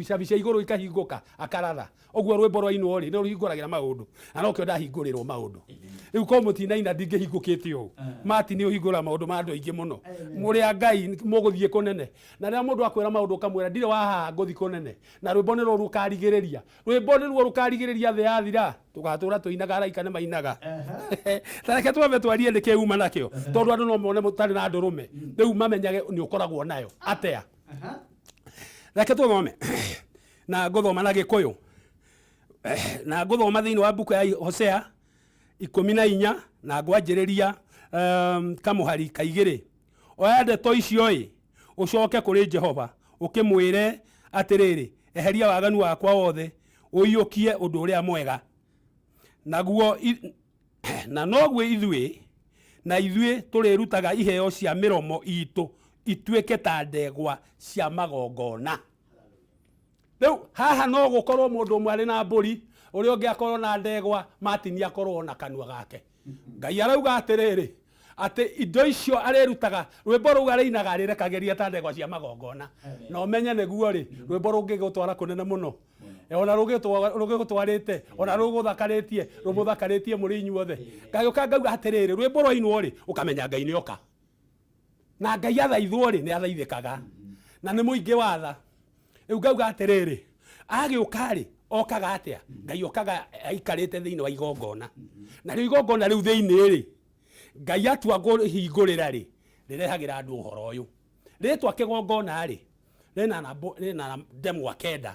cabi cia igũrũ ikahingũka akaratha. Ũguo rwĩmbo rwainwo rĩ, nĩ rũhingũragĩra maũndũ, na nokĩo ndahingũrĩrwo maũndũ. Rĩu korwo mũtinaina ndingĩhingũkĩte ũũ. Mati nĩ ũhingũra maũndũ ma andũ aingĩ mũno. Mũrĩ a Ngai mũgũthiĩ kũnene, na rĩrĩa mũndũ akwĩra maũndũ ũkamwĩra ndirĩ wa haha, ngũthiĩ kũnene. Na rwĩmbo nĩrwo rũkarigĩrĩria, rwĩmbo nĩruo rũkarigĩrĩria. Thĩ yathira tũgatũra tũinaga, araika nĩ mainaga. Ta reke twambe twarie nĩkĩ uma nakĩo, tondũ andũ no mone mũtarĩ na ndũrũme, rĩu mamenyage nĩ ũkoragwo nayo atĩa. Reke tũthome, na ngũthoma na Gĩkũyũ, na ngũthoma thĩinĩ wa mbuku ya Hosea 14 na ngwanjĩrĩria kamũhari kaigĩrĩ. Oya ndeto icio ĩ, ũcoke kũrĩ Jehova ũkĩmwĩre atĩrĩrĩ, eheria waganu wakwa wothe, ũiyũkie ũndũ ũrĩa mwega naguo na noguo ithuĩ na ithuĩ tũrĩrutaga iheo cia mĩromo itũ ituĩke ta ndegwa cia magongona. Rĩu haha no gũkorwo mũndũ ũmwe arĩ na mbũri, ũrĩa ũngĩ akorwo na ndegwa, Martin akorwo na kanua gake. Ngai arauga atĩrĩrĩ, atĩ indo icio arĩrutaga, rwĩmbo rũu arĩinaga arĩrekagĩria ta ndegwa cia magongona. Na ũmenye nĩguo rĩ, rwĩmbo rũngĩgũtwara kũnene mũno, ona rũgĩgũtwarĩte, ona rũgũthakarĩtie, rũmũthakarĩtie mũrĩ inyuothe. Ngagĩũka ngauga atĩrĩrĩ, rwĩmbo rwainwo rĩ, ũkamenya Ngai nĩ oka. Na Ngai athaithwo rĩ, nĩ athaithĩkaga na nĩ mũingĩ wa tha. Rĩu ngauga atĩrĩrĩ, agĩũka rĩ, okaga atĩa? Ngai okaga aikarĩte thĩinĩ wa igongona, narĩo igongona rĩu thĩinĩ rĩ, Ngai atua kũhingũrĩra rĩ, rĩrehagĩra andũ ũhoro ũyũ. Rĩtwa kĩgongona rĩ, rĩna ndemwa 9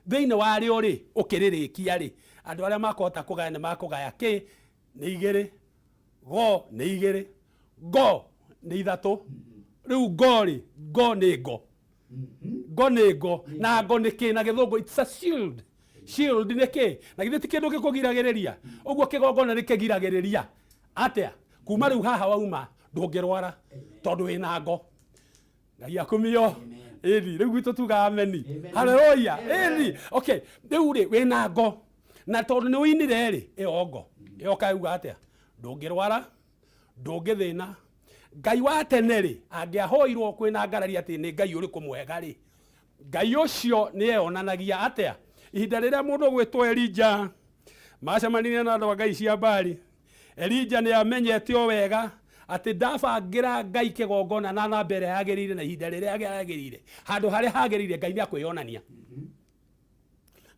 thĩinĩ warĩo rĩ. Ũkĩrĩrĩkia rĩ, andũ arĩa makũhota kũgaya nĩ makũgaya. Kĩ nĩ igĩrĩ, go nĩ igĩrĩ, ngo nĩ ithatũ. Rĩu ngo rĩ, ngo nĩ ngo, ngo nĩ ngo, na ngo nĩ kĩ na Gĩthũngũ? It's a shield. Shield nĩ kĩ? Na githĩ ti kĩndũ gĩkũgiragĩrĩria? Ũguo kĩgongona nĩ kĩgiragĩrĩria atĩa? Kuma rĩu haha wauma ndũngĩrwara tondũ wĩna ngo. Ngai akumio. Ĩni, rĩu gwitũ tugaga ameni, haleluya. Ĩni, okay. Rĩu rĩ, wĩna ngo, na tondũ nĩ ũinire rĩ, ĩyo ngo ĩyo kauga atĩa? Ndũngĩrwara, ndũngĩthĩna. Ngai wa tene rĩ, angĩahoirwo kwĩna ngarari atĩ nĩ Ngai ũrĩkũ mwega rĩ, Ngai ũcio nĩ eyonanagia atĩa? Ihinda rĩrĩa mũndũ gwĩtwo Elija macemanirie na andũ a ngai cia Mbari, Elija nĩ amenyete o wega atĩ ndabangĩra Ngai kĩgongona na namba ĩrĩa yagĩrĩire na ihinda rĩrĩa yagĩrĩire, handũ harĩa hagĩrĩire, Ngai nĩ akwĩyonania.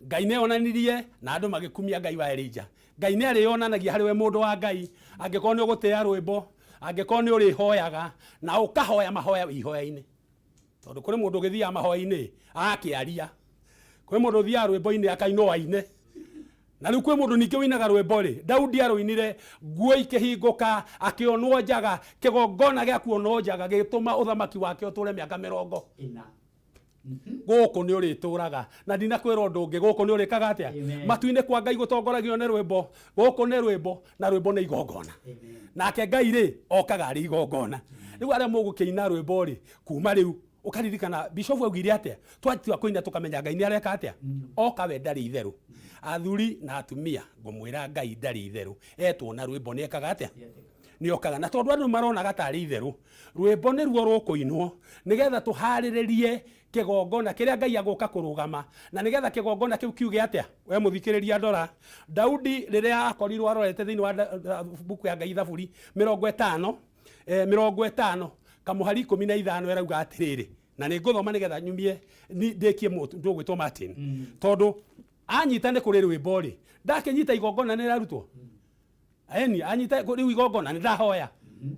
Ngai nĩ onanirie na andũ magĩkumia Ngai wa Elija. Ngai nĩ arĩyonanagia harĩ we mũndũ wa Ngai angĩkorwo nĩ ũgũtĩa rwĩmbo. Angĩkorwo nĩ ũrĩhoyaga na ũkahoya mahoya wĩ ihoya-inĩ, tondũ kũrĩ mũndũ ũgĩthiaga mahoya-inĩ agakĩaria, kwĩ mũndũ ũthiaga rwĩmbo-inĩ akainwo aine, na rĩu kwĩ mũndũ ningĩ ũinaga rwĩmbo rĩ. Daudi arũinire nguo ikĩhingũka, akĩonwo njaga, kĩgongona gĩa kuonwo njaga gĩgĩtũma ũthamaki wake ũtũre mĩaka mĩrongo ĩna. Gũkũ nĩ ũrĩtũraga na ndinakwĩra ũndũ ũngĩ, gũkũ nĩ ũrĩkaga atĩa? Amen. Matu-inĩ kwa Ngai gũtongoragio nĩ rwĩmbo. Gũkũ nĩ rwĩmbo, na rwĩmbo nĩ igongona. Nake Ngai rĩ okaga arĩ igongona. Rĩu arĩa mũgũkĩina rwĩmbo rĩ, kuma rĩu ũkaririkana bishofu augire atĩa, twatua kũina tũkamenya Ngai nĩ areka atĩa. Oka we ndarĩ itherũ. Athuri na atumia, ngũmwĩra Ngai ndarĩ itherũ. Etwo na rwĩmbo nĩ ekaga atĩa? Nĩ okaga. Na tondũ andũ maronaga tarĩ itherũ, rwĩmbo nĩruo rũkũinwo nĩgetha tũharĩrĩrie kĩgongona kĩrĩa Ngai agũka kũrũgama, na nĩgetha kĩgongona kĩu kiuge atĩa. We mũthikĩrĩria, ndora Daudi rĩrĩa akorirwo arorete thĩinĩ wa buku ya Ngai, Thaburi 50, 50 kamũhari 15, ĩrauga atĩrĩrĩ, na nĩ ngũthoma nĩgetha nyumie ndĩkie mũndũ ũgwĩtwo Martin, tondũ anyita nĩ kũrĩ rwĩmbo rĩ, ndakĩnyita igongona nĩ rĩrarutwo. Eni anyita rĩu igongona nĩ ndahoya,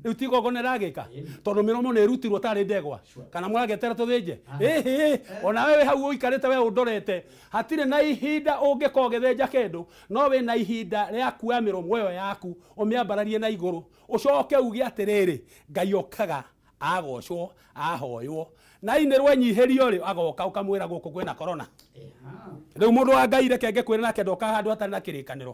rĩu ti igongona rĩragĩka, tondũ mĩromo nĩ ĩrutirwo tarĩ ndegwa kana mũragetera tũthĩnje. Ĩhĩ, ona we wĩ hau ũikarĩte, we ũndorete, hatirĩ na ihinda ũngĩkorwo ũgĩthĩnja kĩndũ, no wĩna ihinda rĩa kuoya mĩromo ĩyo yaku ũmĩambararie na igũrũ, ũcoke uge atĩrĩrĩ, Ngai okaga agocwo, ahoywo, na inĩrwo enyihĩrio rĩ, agoka ũkamwĩra gũkũ kwĩna corona. Rĩu mũndũ wa Ngai, reke ngĩkwĩre nake, ndoka handũ hatarĩ na kĩrĩkanĩro.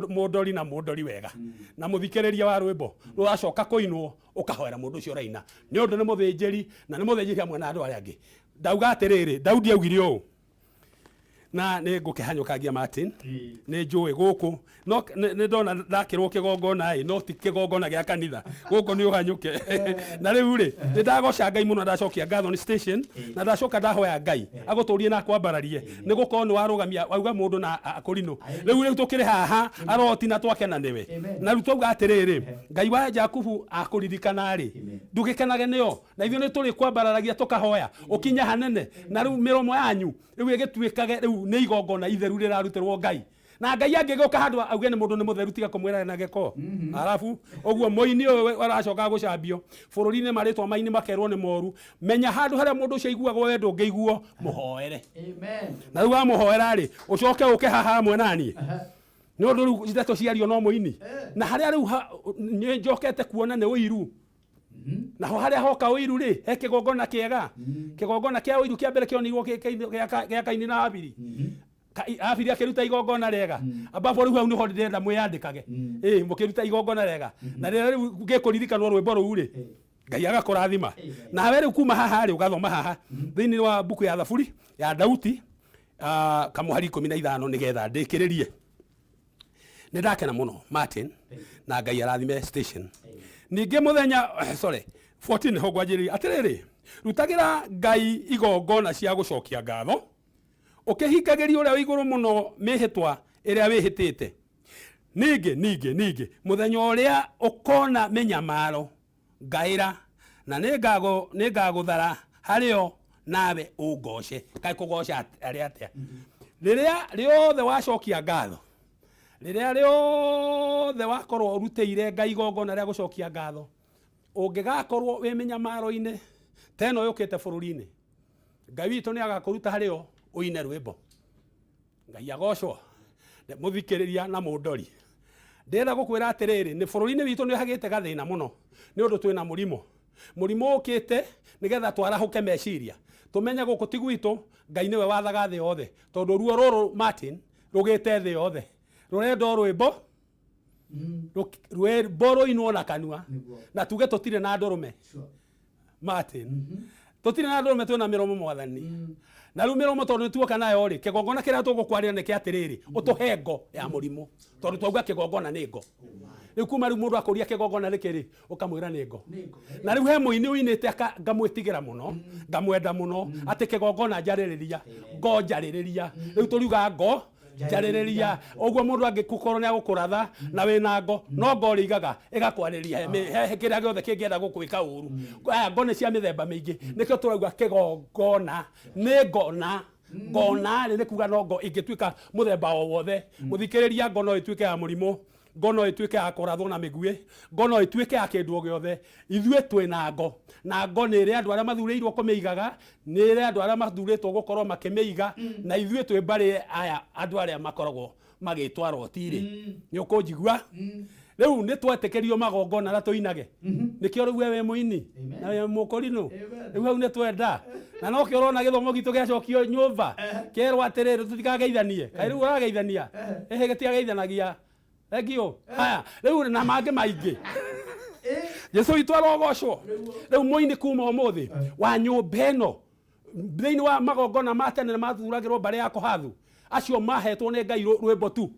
Mũndori na mũndori wega na mũthikĩrĩria wa rwĩmbo rũracoka kũinwo, ũkahoera mũndũ ũcio ũraina, nĩ ũndũ nĩ mũthĩnjĩri, na nĩ mũthĩnjĩri hamwe na andũ arĩa angĩ. Ndauga atĩrĩrĩ, Daudi augire ũũ, na nĩ ngũkĩhanyũkangia Martin, nĩ njũĩ gũkũ no nĩ ndona ndakĩrwo kĩgongona ĩ, no ti kĩgongona gĩa kanitha, gũkũ nĩ ũhanyũke. Na rĩu rĩ, nĩ ndagoca Ngai mũno, ndacokia ngatho nĩ station, na ndacoka ndahoya Ngai agũtũrie na akwambararie, nĩ gũkorwo nĩ warũgamia wauga mũndũ na akũrinũ. Rĩu tũkĩrĩ haha aroti na twakena nĩwe, na rĩu twauga atĩrĩrĩ, Ngai wa Jakubu akũririkana rĩ, ndũgĩkenage nĩo, na ithuĩ nĩ tũrĩ kwambararagia tũkahoya ũkinye hanene. Na rĩu mĩromo yanyu rĩu ĩgĩtuĩkage rĩu nĩ igongona itheru rĩrarutĩrwo Ngai, na Ngai angĩgĩũka handũ auge nĩ mũndũ nĩ mũtheru, tiga kũmwĩra na gĩko. Arabu ũguo mũini ũyũ aracoka gũcambio bũrũri-inĩ, marĩtwa maini makerwo nĩ moru. Menya handũ harĩa mũndũ ũcio aiguagwo, we ndũngĩiguo, mũhoere. Amen. Na rĩu wamũhoera rĩ, ũcoke ũke haha hamwe naniĩ, nĩ ũndũ rĩu ndeto ciario no mũini, na harĩa rĩu nĩ njokete kuona nĩ ũiru. Naho harĩa hoka ũiru rĩ, he kĩgongona kĩega, kĩgongona kĩa ũiru kĩa mbere kĩonirwo gĩa Kaini na Habili. Habili akĩruta igongona rĩega. Ambapo rĩu hau nĩho ndĩrenda mwĩyandĩkage, ĩ mũkĩruta igongona rĩega, na rĩrĩa rĩu gĩkũririkanwo rwĩmbo rũu rĩ, Ngai agakũrathima. Nawe rĩu kuma haha rĩ, ũgathoma haha thĩinĩ wa mbuku ya Thaburi ya Dauti, kamũhari 15, nĩgetha ndĩkĩrĩrie. Nĩ ndakena mũno Martin, na Ngai arathime station. Ningĩ mũthenya, sorry, 14 nĩho ngwanjĩrĩria. Atĩrĩrĩ, rutagĩra Ngai igongona cia gũcokia ngatho, ũkĩhingagĩria ũrĩa wĩ igũrũ mũno mĩhĩtwa ĩrĩa wĩhĩtĩte. Ningĩ mũthenya ũrĩa ũkona mĩnyamaro, ngaĩra, na nĩngagũthara harĩo, nawe ũngoce. Kaĩ kũgoca arĩ atĩa? Rĩrĩa rĩothe wacokia ngatho, rĩrĩa rĩothe wakorwo ũrutĩire Ngai igongona rĩa gũcokia ngatho, ũngĩgakorwo wĩ mĩnyamaro-inĩ ta ĩno yũkĩte bũrũri-inĩ, Ngai witũ nĩ agakũruta harĩo ũine rwĩmbo. Ngai agocwo. Mũthikĩrĩria na mũndori, ndĩrenda gũkwĩra atĩrĩrĩ, nĩ bũrũri-inĩ witũ nĩ hagĩte gathĩna mũno, nĩ ũndũ twĩna mũrimũ. Mũrimũ ũkĩte nĩgetha twarahũke meciria, tũmenye gũkũ ti gwitũ, Ngai nĩwe wathaga thĩ yothe, tondũ ruo rũrũ Martin rũgĩte thĩ yothe, rũrenda o rwĩmbo, rwĩmbo rũinwo na kanua, na tuge tũtirĩ na ndũrũme. Martin, tũtirĩ na ndũrũme, twĩna mĩromo mwathani. Na rĩu mĩromo tondũ nĩ tuoka nayo rĩ, kĩgongona kĩrĩa tũgũkwarĩra nĩ kĩa atĩrĩrĩ, ũtũhe ngo ya mũrimũ, tondũ twauga kĩgongona nĩ ngo. Rĩu kuma rĩu mũndũ akũria kĩgongona nĩ kĩrĩ, ũkamwĩra nĩ ngo. Na rĩu he mũini ũinĩte ngamwĩtigĩra mũno, ngamwenda mũno, atĩ kĩgongona njarĩrĩria, ngo njarĩrĩria. Rĩu tũriuga ngo njarĩrĩria ũguo, mũndũ angĩkorwo nĩ agũkũratha na wĩna ngo, no ngo rĩigaga ĩgakwarĩria he kĩrĩa gĩothe kĩngĩenda gũkwĩka ũru. Aya ngo nĩ cia mĩthemba mĩingĩ, nĩkĩo tũrauga kĩgongona nĩ ngona. Ngona rĩ, nĩ kuga no ngo ĩngĩtuĩka mũthemba o wothe. Mũthikĩrĩria, ngo no ĩtuĩke ya mũrimũ. Ngo no ĩtuĩke ya kũrathwo na mĩguĩ, ngo no ĩtuĩke ya kĩndũ o gĩothe. Ithuĩ twĩna ngo, na ngo nĩ ĩrĩ andũ arĩa mathurĩirwo kũmĩigaga, nĩ ĩrĩ andũ arĩa mathurĩtwo gũkorwo makĩmĩiga, na ithuĩ twĩ mbarĩ aya andũ arĩa makoragwo magĩtwa roti-rĩ. Nĩ ũkũnjigua? Rĩu nĩ twetĩkĩrio magongona na tũinage. Nĩkĩo rĩu we wĩ mũini na wĩ mũkũrinũ. Rĩu hau nĩ twenda. Na nokĩo ũrona gĩthomo gitũ gĩacokio nyũmba, kerwo atĩrĩrĩ tũtikageithanie. Kaĩ rĩu ũrageithania? Ĩhĩ gĩtiageithanagia. Thank you. Haya, rĩu na mangĩ maingĩ. Jesu witũ arogocwo. Rĩu mũini kuma ũmũthĩ wa nyũmba ĩno thĩinĩ wa magongona ma tene mathuragĩrwo mbarĩ ya Kohathu, acio mahetwo nĩ Ngai rwĩmbo tu,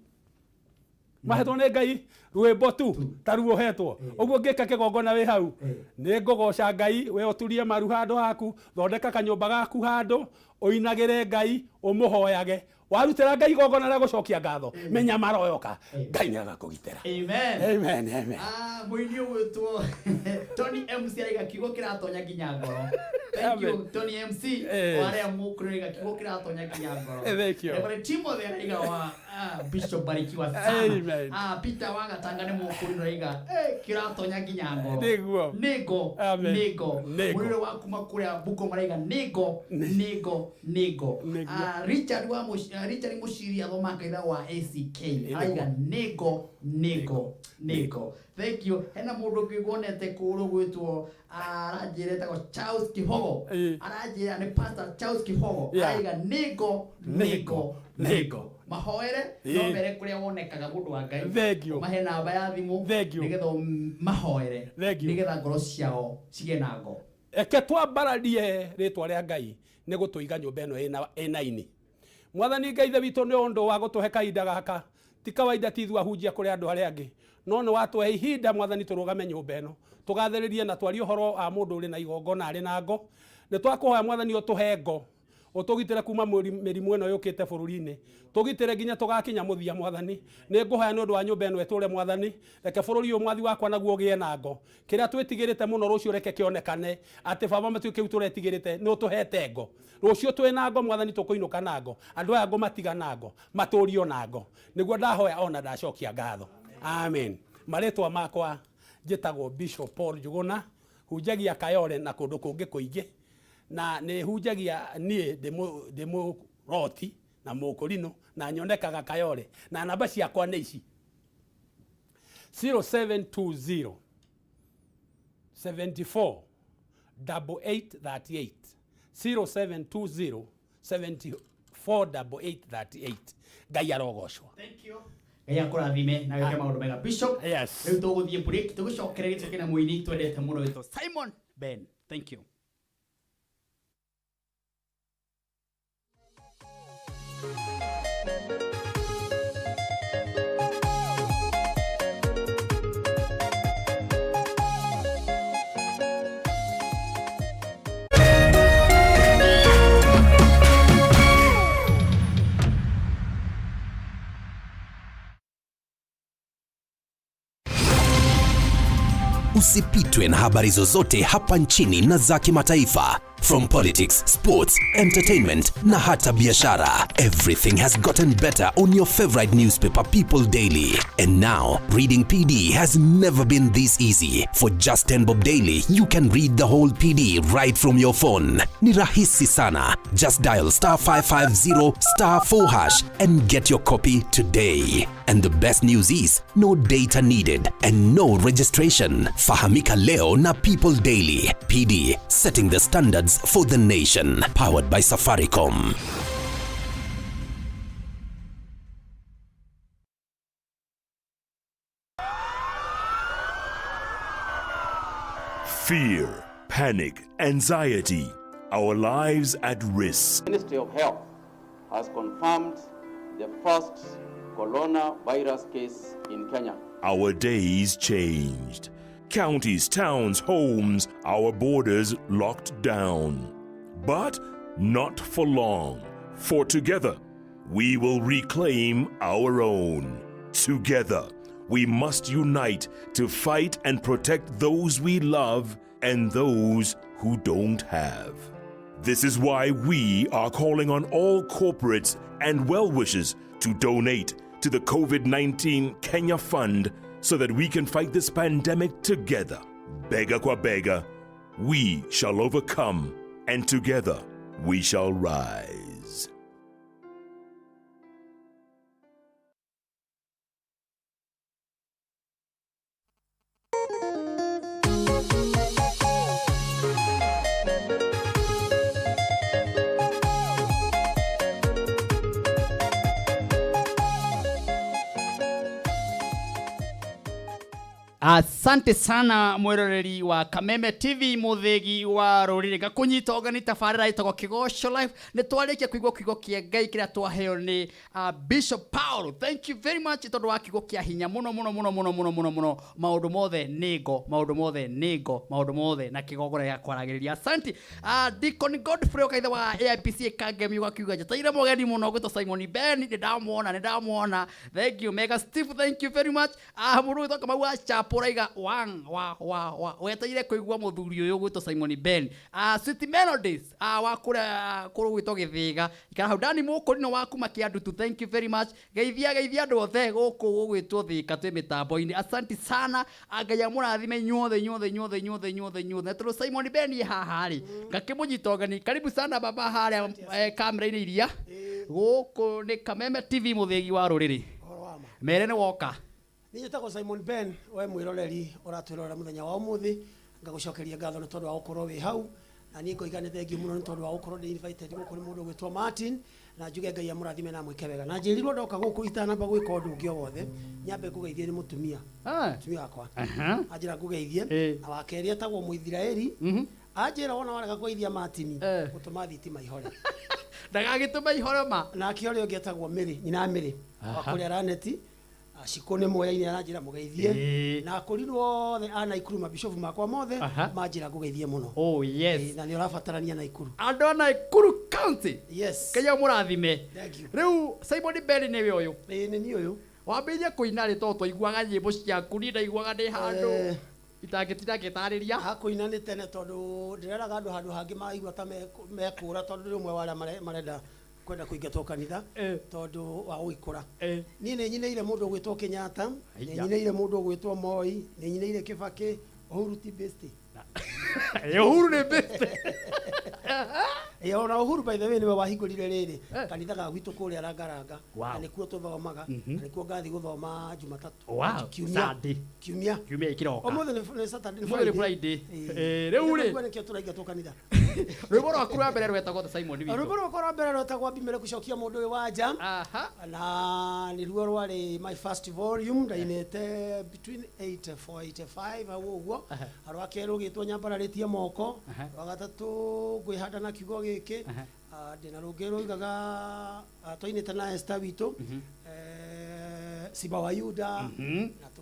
mahetwo nĩ Ngai rwĩmbo tu ta ruo ũhetwo ũguo. Ngĩka kĩgongona wĩ hau, nĩ ngũgoca Ngai. We ũturie maru handũ haku, thondeka kanyũmba gaku handũ ũinagĩre Ngai, ũmũhoyage. Warutĩra Ngai igongona rĩa gũcokia ngatho, mĩnyamaro yoka, Ngai nĩ agakũgitĩra. Amen. Amen, amen. Ah, mũini ũgwĩtwo Tony MC araiga kiugo kĩratonya nginya ngoro. Thank you. Amen. Tony MC. Eh. Warĩa mũkũrũ araiga kiugo kĩratonya nginya ngoro. Thank you. Reverend Timothy araiga wa Bishop barikiwa sana. Amen. Peter wa Gatanga nĩ mũkũrũ araiga kĩratonya nginya ngoro. Nĩguo. Nĩgo. Amen. Nĩgo. Nĩgo. Mũrĩre wa kuma kũrĩa Bungoma araiga nĩgo nĩgo nĩgo. Nĩguo. Richard wa Richard Mushiri athoma kanitha wa ACK araiga nĩgo nĩgo nĩgo. Thank you. Hena mũndũ ũngĩ wonete kũrũ gwĩtwo aranjĩra etagwo Charles Kihogo. Aranjĩra nĩ Pastor Charles Kihogo. Araiga nĩgo nĩgo nĩgo. Mahoere no mere kũrĩa wonekaga mũndũ wa Ngai. Thank you. Mahe namba ya thimũ Thank you. nĩgetha mahoere Thank you. nĩgetha ngoro ciao cigĩe na ngo. Eke twambararie rĩtwa rĩa Ngai nĩ gũtũiga nyũmba ĩno ĩna ini. Mwathani Ngai ithe witũ, nĩ ũndũ wa gũtũhe kahinda gaka, ti kawaida ti ithuĩ ahunjia kũrĩ andũ arĩa angĩ, no nĩ watũhe ihinda Mwathani tũrũgame nyũmba ĩno tũgathĩrĩrie na twarie ũhoro wa mũndũ ũrĩ na igongona arĩ na ngo. Nĩ twakũhoya Mwathani ũtũhe ngo, ũtũgitĩre kuma mĩrimũ ĩno yũkĩte bũrũri-inĩ, tũgitĩre nginya tũgakinya mũthia. Mwathani, nĩ ngũhoya nĩ ũndũ wa nyũmba ĩno ĩtũre. Mwathani, reke bũrũri ũyũ mwathi wakwa naguo ũgĩe na ngo. Kĩrĩa twĩtigĩrĩte mũno rũciũ reke kĩonekane atĩ baba matu kĩu tũretigĩrĩte nĩ ũtũhete ngo. Rũciũ twĩ na ngo Mwathani, tũkũinũka na ngo. Andũ aya ngũmatiga na ngo, matũrio na ngo. Nĩguo ndahoya ona ndacokia ngatho, amen. Marĩtwa makwa njĩtagwo Bishop Paul Njuguna, hunjagia Kayole na kũndũ kũngĩ kũingĩ, na nĩ hunjagia niĩ ndĩ mũroti na mũkũrinũ na nyonekaga Kayole, na namba ciakwa nĩ ici: 0720 74 8838, 0720 74 8838. Ngai arogocwo. Thank you. Ngai akũrathime na wĩke maũndũ mega, Bishop. Yes. Rĩu tũgũthiĩ break, tũgũcokereria tũke na mũini twendete mũno wĩtwo Simon Ben. Thank you. Usipitwe na habari zozote hapa nchini na za kimataifa. From politics, sports, entertainment na hata biashara. Everything has gotten better on your favorite newspaper, People Daily. And now, reading PD has never been this easy. For just 10 bob daily, you can read the whole PD right from your phone. Ni rahisi sana. Just dial *550*4# and get your copy today. And the best news is, no data needed and no registration. Fahamika leo na People Daily. PD, setting the standards for the nation. Powered by Safaricom. Fear, panic, anxiety, our lives at risk. Ministry of Health has confirmed the first coronavirus case in Kenya. Our days changed. Counties, towns, homes, our borders locked down. But not for long. For together, we will reclaim our own. Together, we must unite to fight and protect those we love and those who don't have. This is why we are calling on all corporates and well wishers to donate to to the COVID 19 Kenya Fund so that we can fight this pandemic together. Bega kwa bega, we shall overcome, and together we shall rise. Asante sana mwiroreri wa Kameme TV muthigi wa ruriri ngakunyita ũgeni tabarĩra ĩtagwo Kĩgoco Live. Nĩ twarĩkia kũigua kiugo kĩa Ngai kĩrĩa twaheo nĩ Bishop Paul. Thank you very much tondũ wa kiugo kĩa hinya mũno mũno mũno mũno mũno mũno mũno. Maũndũ mothe nĩ ngo, maũndũ mothe nĩ ngo, maũndũ mothe na kĩgongona gĩa kwaragĩrĩria. Asante. Deacon Godfrey ũkaithe wa AIPC Kangemi ũgakiuga njeteire mũgeni mũno gwĩtwo Simon Ben, nĩ ndamuona, nĩ ndamuona. Thank you Mega Steve, thank you very much. Mũndũ ũgwĩtwo Kamau wa Chapo ũraiga wang wa wa wa wetereire kũigua mũthuri ũyũ ũgwĩtwo Simon Ben. Sweet Melodies wa kũrĩa kũrũ gwĩtwo Gĩthĩga, ikara hau. Dani Mũkũrino wa kuma Kĩandutu, thank you very much. Geithia geithia andũ othe gũkũ gũgwĩtwo Thĩka twĩ mĩtambo-inĩ. Asante sana. Ngai amũrathime inyuothe inyuothe inyuothe inyuothe inyuothe inyuothe. Na tondũ Simon Ben e haha rĩ, ngakĩmũnyita ũgeni. Karibu sana baba harĩa kamera-inĩ iria gũkũ nĩ Kameme TV mũthĩgi wa rũrĩrĩ. Mere nĩ woka. Niĩ njĩtagwo Simon Ben, we mwĩroreri ũratwĩrorera mũthenya wa ũmũthĩ, ngagũcokeria ngatho nĩ tondũ wa gũkorwo wĩ hau, na niĩ ngoiga nĩ thengiũ mũno nĩ tondũ wa gũkorwo ndĩ invited gũkũ nĩ mũndũ ũgwĩtwo Martin, na njuge Ngai amũrathime na amwĩke wega. Na njĩrirwo ndoka gũkũ itanamba gwĩka ũndũ ũngĩ o wothe, nyambe ngũgeithie nĩ mũtumia. Mũtumia wakwa. Anjĩra ngũgeithie, na wa kerĩ etagwo Mũithiraeli. Anjĩra wona warega kũgeithia Martin, gũtũma thitima ihore. Ndagagĩtũma ihore ma. Nake ũrĩa ũngĩ etagwo Mary, nyina Mary, wa kũrĩa Raneti. Cikũ nĩ moyaine aranjĩra mũgeithie, na akũrinwo othe a Naikuru, mabishofu makwa mothe manjĩra ngũgeithie mũno. Oh yes. Na nĩ ũrabatarania Naikuru. Andũ a Naikuru County. Yes. Ngai amũrathime. Thank you. Rĩu Simon Ben nĩwe ũyũ. Ĩĩ nĩ niĩ ũyũ. Wambĩrĩria kũina rĩ, tondũ twaiguaga nyĩmbo ciaku, niĩ ndaiguaga ndĩ handũ itangĩtinda ngĩtarĩria. Hakũina nĩ tene tondũ ndĩreraga andũ handũ hangĩ maigua ta mekũra, tondũ ndĩ ũmwe wa arĩa marenda kwenda kũingatwo kanitha tondũ wa gũgĩkũra. Niĩ nĩ nyinĩire mũndũ ũgwĩtwo Kenyatta, nĩ nyinĩire mũndũ ũgwĩtwo Moi, nĩ nyinĩire Kibaki, Uhuru ti best. Uhuru nĩ best. Ona Uhuru by the way nĩwe wahingũrire rĩrĩ kanitha ga gwitũ kũrĩa Rangaranga, na nĩkuo tũthomaga, na nĩkuo ngathiĩ gũthoma Jumatatũ. Kiumia. Kiumia. Kiumia ĩkĩroka. Ũmũthĩ nĩ Saturday, nĩ Ũmũthĩ nĩ Friday. Rĩu rĩ, nĩkĩo tũraingatwo kanitha. Rwĩmbo rwaku rwa mbere rwetagwo ta Simon witũ. Rwĩmbo rwakwa rwa mbere rwetagwo Abimeleku cokia mũndũ ũyũ wa nja. Na nĩruo rwarĩ my first volume, ndainĩte between 84 85 hau ũguo. Rwa kerĩ rũgĩtwo Nyambararĩtie moko, rwa gatatũ ngwĩhanda na kiugo gĩkĩ, ndĩna rũngĩ rũigaga twainĩte na Esther witũ, Simba wa Yuda, na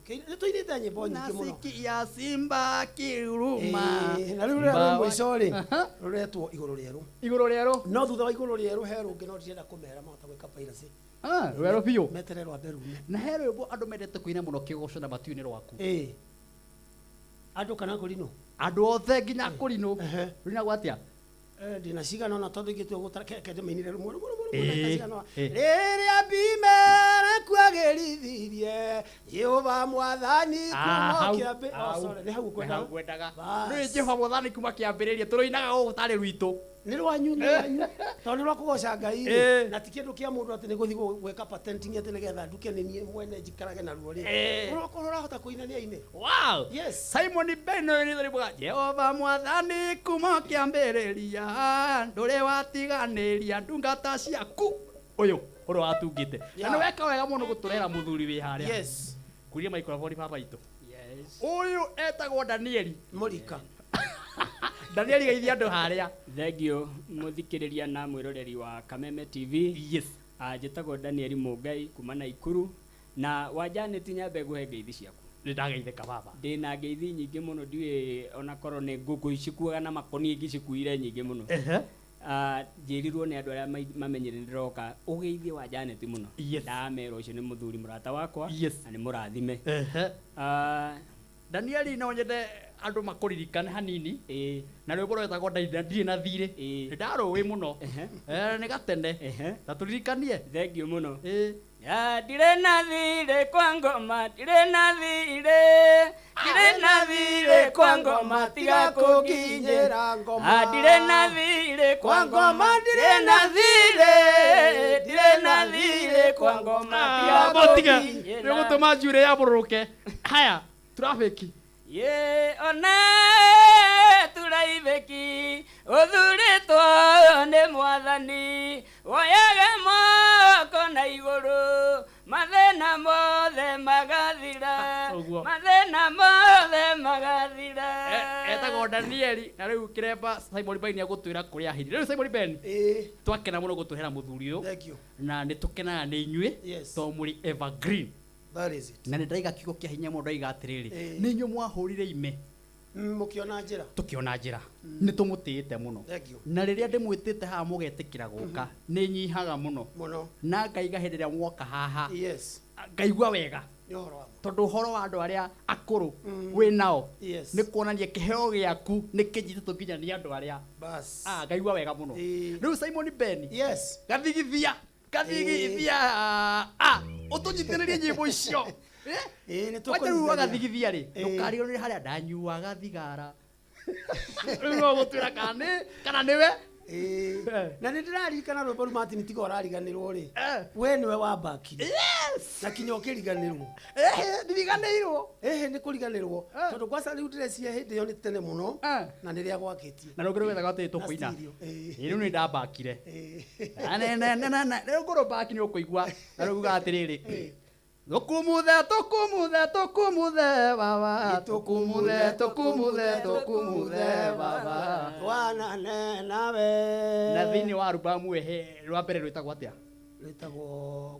nĩ tũinĩte nyĩmbo nyingĩ mũno. Nasikia simba kiruma. Na rĩu rũrĩa rwĩ mũico rĩ, rũretwo Igũrũ Rĩerũ. Igũrũ Rĩerũ. No thutha wa Igũrũ Rĩerũ he rũngĩ no ndirenda kũmera mahota gwĩka piracy. Rwerũ biũ. Meterere rwambe rume. Na he rwĩmbo andũ mendete kũina mũno kĩgoco na matiũĩ nĩ rwaku. Andũ kana kũrinũ? Andũ othe nginya kũrinũ. Rũinagwo atĩa? Ndĩna cigana ona tondũ ingĩtua gũtara kende mainire rũmwe rũmwe rũmwe rũmwe cigana ona. Rĩrĩa Abimeleku agĩrithirie Jehova mwathani kuma kĩambĩ-, oh, sorry, nĩ hau ngwendaga. Rĩu Jehova mwathani kuma kĩambĩrĩria tũrũinaga gũkũ tarĩ rwitũ. Nĩ rwanyu, nĩ rwanyu, tondũ nĩ rwa kũgoca Ngai rĩ, na ti kĩndũ kĩa mũndũ atĩ nĩ gũthiĩ gwĩka patenting atĩ nĩgetha nduke nĩ niĩ mwene njikarage naruo rĩ. Ũrokorwo ũrahota kũina nĩ aine. Wow. Yes. Simon Ben ũyũ nĩ rwĩmbo Jehova mwathani kuma kĩambĩrĩria ndũrĩ watiganĩria ndungata ciaku. Ũyũ ũrĩa watungĩte. Na nĩ weka wega mũno gũtũrehera mũthuri wĩ harĩa. Yes. Kuria microphone baba itũ. Yes. Ũyũ etagwo Danieli Mũrika. Danieli geithia andũ harĩa. Thank you mũthikĩrĩria na mwĩroreri wa Kameme TV. Yes. Njĩtagwo Danieli Mũngai kuma Naikuru, na wa Janet nyambe ngũhe ngeithi ciaku. Nĩ ndageithĩka baba. Ndĩna ngeithi nyingĩ mũno, ndiũĩ onakorwo nĩ ngũkũ icikuaga na makoni ingĩcikuire nyingĩ mũno. Njĩrirwo nĩ andũ arĩa mamenyire nĩndĩroka ũgeithie wa Janet mũno. Ndamera ũcio nĩ mũthuri mũrata wakwa na nĩ mũrathime. Danieli no nyende andũ makũririkane hanini, na rwĩmbo rwetagwo ndirĩ na thirĩ, nĩ ndarũĩ mũno, nĩ gatene, na tũririkanie. Thank you mũno. Ya, ndirĩ na thirĩ kwa ngoma, ndirĩ na thirĩ, ndirĩ na thirĩ kwa ngoma, tiga kũnginyĩra ngoma. Ah, ndirĩ na thirĩ kwa ngoma, ndirĩ na thirĩ, ndirĩ na thirĩ kwa ngoma, tiga Botige kũnginyĩra. nä gå tå ma njuä rä yambå rå ke haya traffic Ye ona turaibeki ũthurĩtwo nĩ mwathani woyage moko na igũrũ mathĩna mothe magathira Ũguo. mathĩna mothe magathira. Etagwo Danieli na rĩu kĩremba Simon Ben agũtwĩra kũrĩa ahithire. Rĩu Simon Ben, twakena mũno gũtũhera mũthuri ũyũ. Thank you. Na nĩ tũkenaga nĩ inyuĩ Yes. tondũ mũrĩ evergreen. That is it. Na nĩ ndaiga kiugo kĩa hinya mũno, ndaiga atĩrĩrĩ, Ĩĩ. nĩ inyuĩ mwahũrire ime Mũkĩona njĩra. Tũkĩona njĩra. Nĩ tũmũtĩĩte mũno. Thank you. Na rĩrĩa ndĩmwĩtĩte haha mũgetĩkĩra gũka, nĩ nyihaga mũno mũno na ngaiga hĩndĩ ĩrĩa mwoka haha, Yes. ngaigua wega Nĩ ũhoro wa tondũ ũhoro wa andũ arĩa akũrũ wĩ nao Yes. nĩ kuonania kĩheo gĩaku nĩ kĩnyitĩtwo nginya nĩ andũ arĩa Bas. Ah, ngaigua wega mũno. Rĩu Simon Ben, Yes. gathigithia gathigithia, ah, ũtũnyitĩrĩrie nyĩmbo icio. Ĩĩ, nĩ Wanja rĩu tũkũnyitithania. wagathigithia rĩ, Ĩĩ. ndũkarigwo nĩ harĩa ndanyuaga thigara. Rĩu no gũtwĩra kana nĩ kana nĩwe. Ĩĩ. Na nĩ ndĩraririkana rwĩmbo rũu, Martin, tiga ũrariganĩrwo rĩ, we nĩwe wambakire na kinya ũkĩriganĩrwo. Ndiriganĩirwo. Ĩhĩ, nĩ kũriganĩrwo tondũ kwaca rĩu ndĩrecia hĩndĩ ĩyo nĩ tene mũno na nĩrĩa gwakĩtie. Na rũngĩ rũgethaga atĩ tũkũina. Na stereo, ĩĩ. Ĩ, rĩu nĩ ndambakire. Na rĩu ngũrũ mbaki nĩ ũkũigua na rĩu uga atĩrĩrĩ, tũkumuthe tũkumuthe tũkumuthe baba, tũkumuthe tũkumuthe tũkumuthe baba. Wanane nawe. Na thĩinĩ wa arubamu ehe rwa mbere rwĩtagwo atĩa? Rwĩtagwo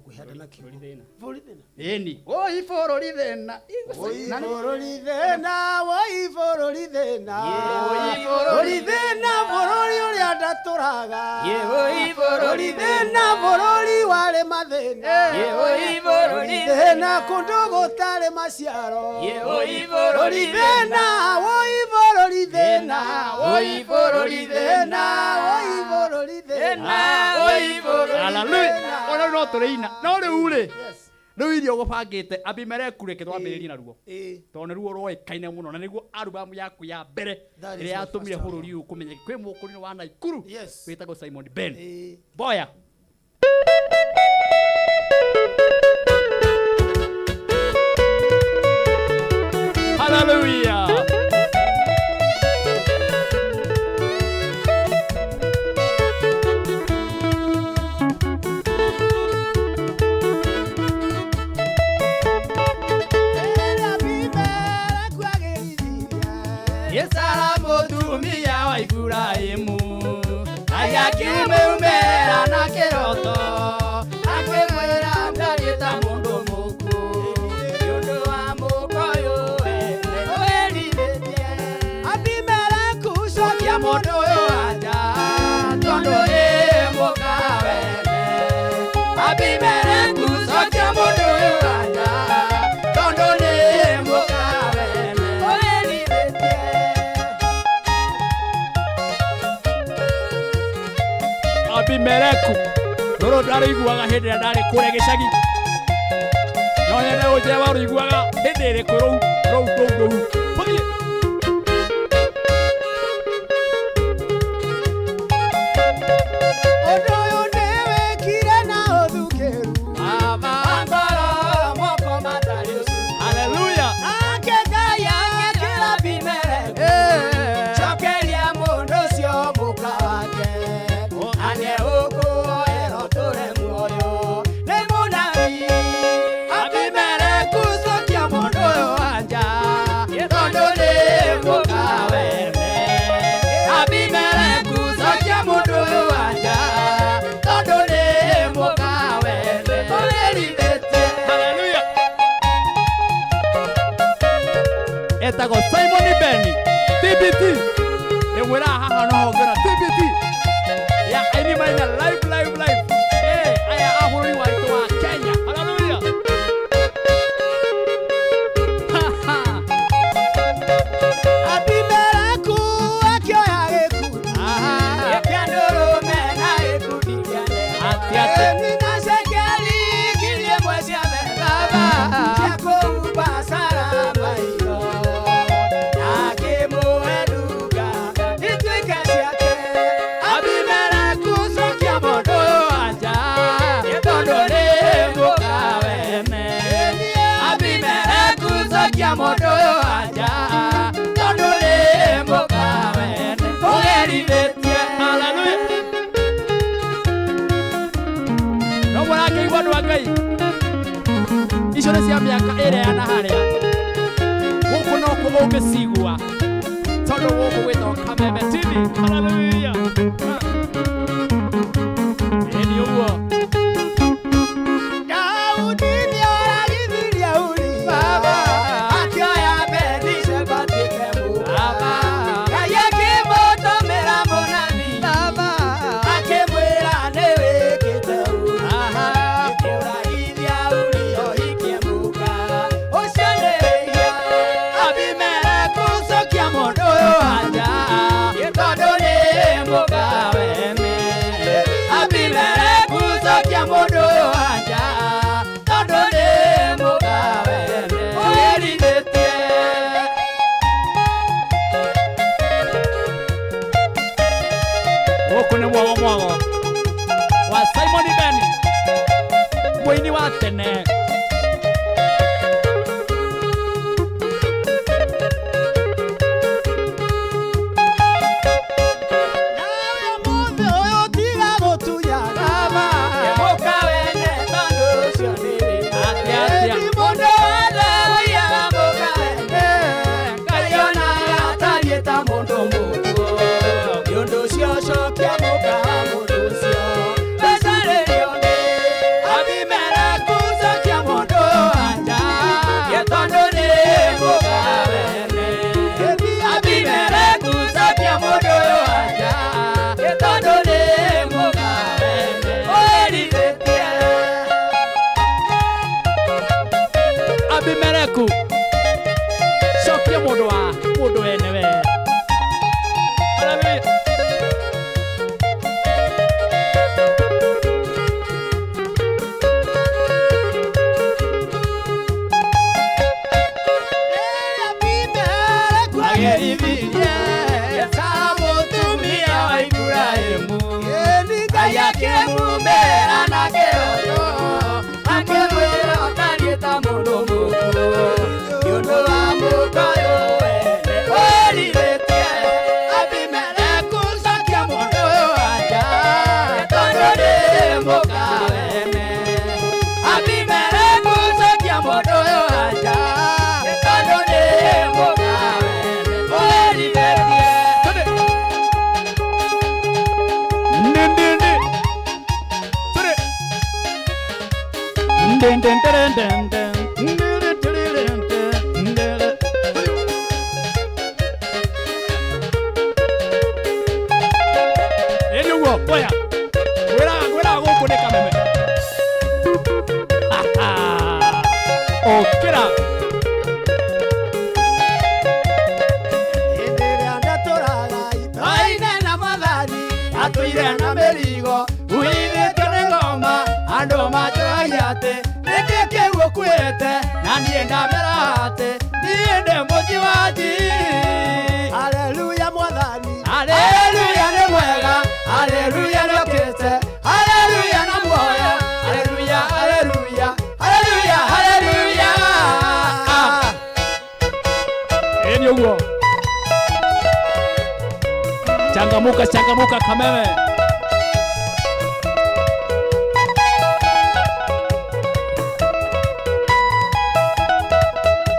ngwĩhanda na kiugo bũrũri thĩna. Ĩni, oi bũrũri thĩna. Oi bũrũri thĩna, oi bũrũri thĩna, oi bũrũri thĩna, bũrũri ũrĩa ndatũraga. Ye, oi bũrũri thĩna, bũrũri warĩ mathĩna. Ye, oi bũrũri thĩna, kũndũ gũtarĩ maciaro. Ye, oi bũrũri thĩna, oi bũrũri thĩna, oi bũrũri thĩna, oi bũrũri thĩna, oi bũrũri. Hallelujah. Ona no tũrĩina no rĩu rĩ, rĩu irio ũgũbangĩte Abimeleku, reke twambĩrĩrie naruo tondũ nĩruo rwoĩkaine mũno na nĩguo arubamu yaku ya mbere That is ĩrĩa my yatũmire first bũrũri ũyũ kũmenyeke kwĩ mũkũrinũ wa Naikuru Yes. wĩtagwo Simon Ben. Ĩĩ. Boya. Hallelujah. Sara mũtumia wa Iburahĩmu Ngai akĩmũumĩra na kĩroto akĩmwĩra ndariĩ ta mũndũ mũkuũ nĩ ũndũ wa mũkũyũ we wĩrirĩtie. Abimeleku, cokia mũndũ ũyũ anja tondũ nĩ mũka wene. Abimeleku, cokia mũndũ ũyũ anja tondũ nĩ mũka wene wĩrirĩtie. Abimeleku rũrũ ndarũiguaga hĩndĩ ĩrĩa ndarĩ kũrĩa gĩcagi, no nyende ũnjĩre warũiguaga hĩndĩ ĩrĩkũ rũu rũu rũu rũu. Tũthiĩ. Ũndũ ũyũ ndĩwĩkire na ũthukĩru. Baba. Ngoro moko matarĩ ũcuku. Hallelujah. Nake Ngai akĩra Abimeleku, Cokeria mũndũ ũcio mũka wake na nĩũkuoerwo tũre muoyo nĩ mũnabii. Abimeleku, cokia mũndũ ũyũ anja tondũ nĩ mũka wene. Abimeleku, cokia mũndũ ũyũ anja tondũ nĩ mũka wene wĩrirĩtie. Hallelujah. Etagwo Simon Beni TBT, ndĩmwĩraga haha noho ngĩona TBT ya aini marina live live live. Eh, aya a bũrũri waitũ wa Kenya. Hallelujah. Ha, ha. Abimeleku akĩoya gĩkundi Kĩa ndũrũme na gĩkundi kĩa ndegwa. Atĩ atĩ. Ĩni na cekeri 1,000. cokia mũndũ ũyũ anja tondũ nĩ mũkawene ũgerithĩtie. Haleluya. No mũrakĩigua andũ a Ngai, icio nĩ cia mĩaka ĩrĩa ya na harĩa gũkũ nokuo ũngĩcigua tondũ gũkũ gwĩtagwo Kameme TV. Haleluya. Ĩni ũguo. Daudi nĩoragithirie Uria, akĩoya Bathsheba atuĩke mũka. Ngai akĩmũtũmĩra mũnabii, akĩmwĩra nĩwĩkĩte ũũru. Akĩũragithia Uria ũhikie mũka ũcio nĩ wĩhia. Abimeleku cokia mũndũ ũyũ anja tondũ nĩ mũka wene. Abimeleku cokia mũndũ ũyũ anja tondũ nĩ mũka wene ũgerithĩtie. Gũkũ nĩ mwago mwago wa Simon Beni, mũini wa tene. Nawe mũthĩ ũyũ tiga gũtunyana Mũka wene tondũ ũcio nĩ wĩra. Atĩa, atĩa? Ti mũndũ wothe ũiyaga mũka wene, Ngai onaga atariĩ ta mũndũ mũkuũ. Nĩ ũndũ ũcio cokia mũka wa mũndũ ũcio, mbeca rĩrĩa ũngĩ. Abimeleku cokia mũndũ ũyũ anja, tondũ nĩ mũka wene. Abimeleku cokia mũndũ ũyũ anja, tondũ nĩ mũka wene ũherithĩtie. Abimeleku cokia mũndũ wa mũndũ wene we. Haleluya. Agerithirie Sara mũtumia wa Iburahĩmu, Ngai akĩmumĩra na kĩroto, akĩmwĩra ũtariĩ ta mũndũ mũkuũ nĩ ũndũ wa mũka ũyũ wene ũherithĩtie. Abimeleku cokia mũndũ ũyũ anja tondũ nĩ mũka wene. Abimeleku cokia mũndũ ũyũ anja tondũ nĩ mũka wene ũherithĩtie. Ndindindi. Tũrĩ. Ndindindindindin. Ndiritirindin. Ndiri. Ĩni ũguo, oya. Ngwĩraga ngwĩraga gũkũ nĩ Kameme. Ũkĩra. Hĩndĩ ĩrĩa ndatũraga Twaine na mwathani atũire na mĩrigo uithĩtio nĩ ngoma andũ manjũragia atĩ nĩkĩ kĩu ũkuĩte na niĩ ndamera atĩ niĩ ndĩ mũciĩ wa nji. Haleluya mwathani. Haleluya nĩ mwega, haleluya nĩokĩte, haleluya na muoyo, haleluya, haleluya, haleluya, haleluya. Ĩni ũguo. Changamuka, changamuka Kameme.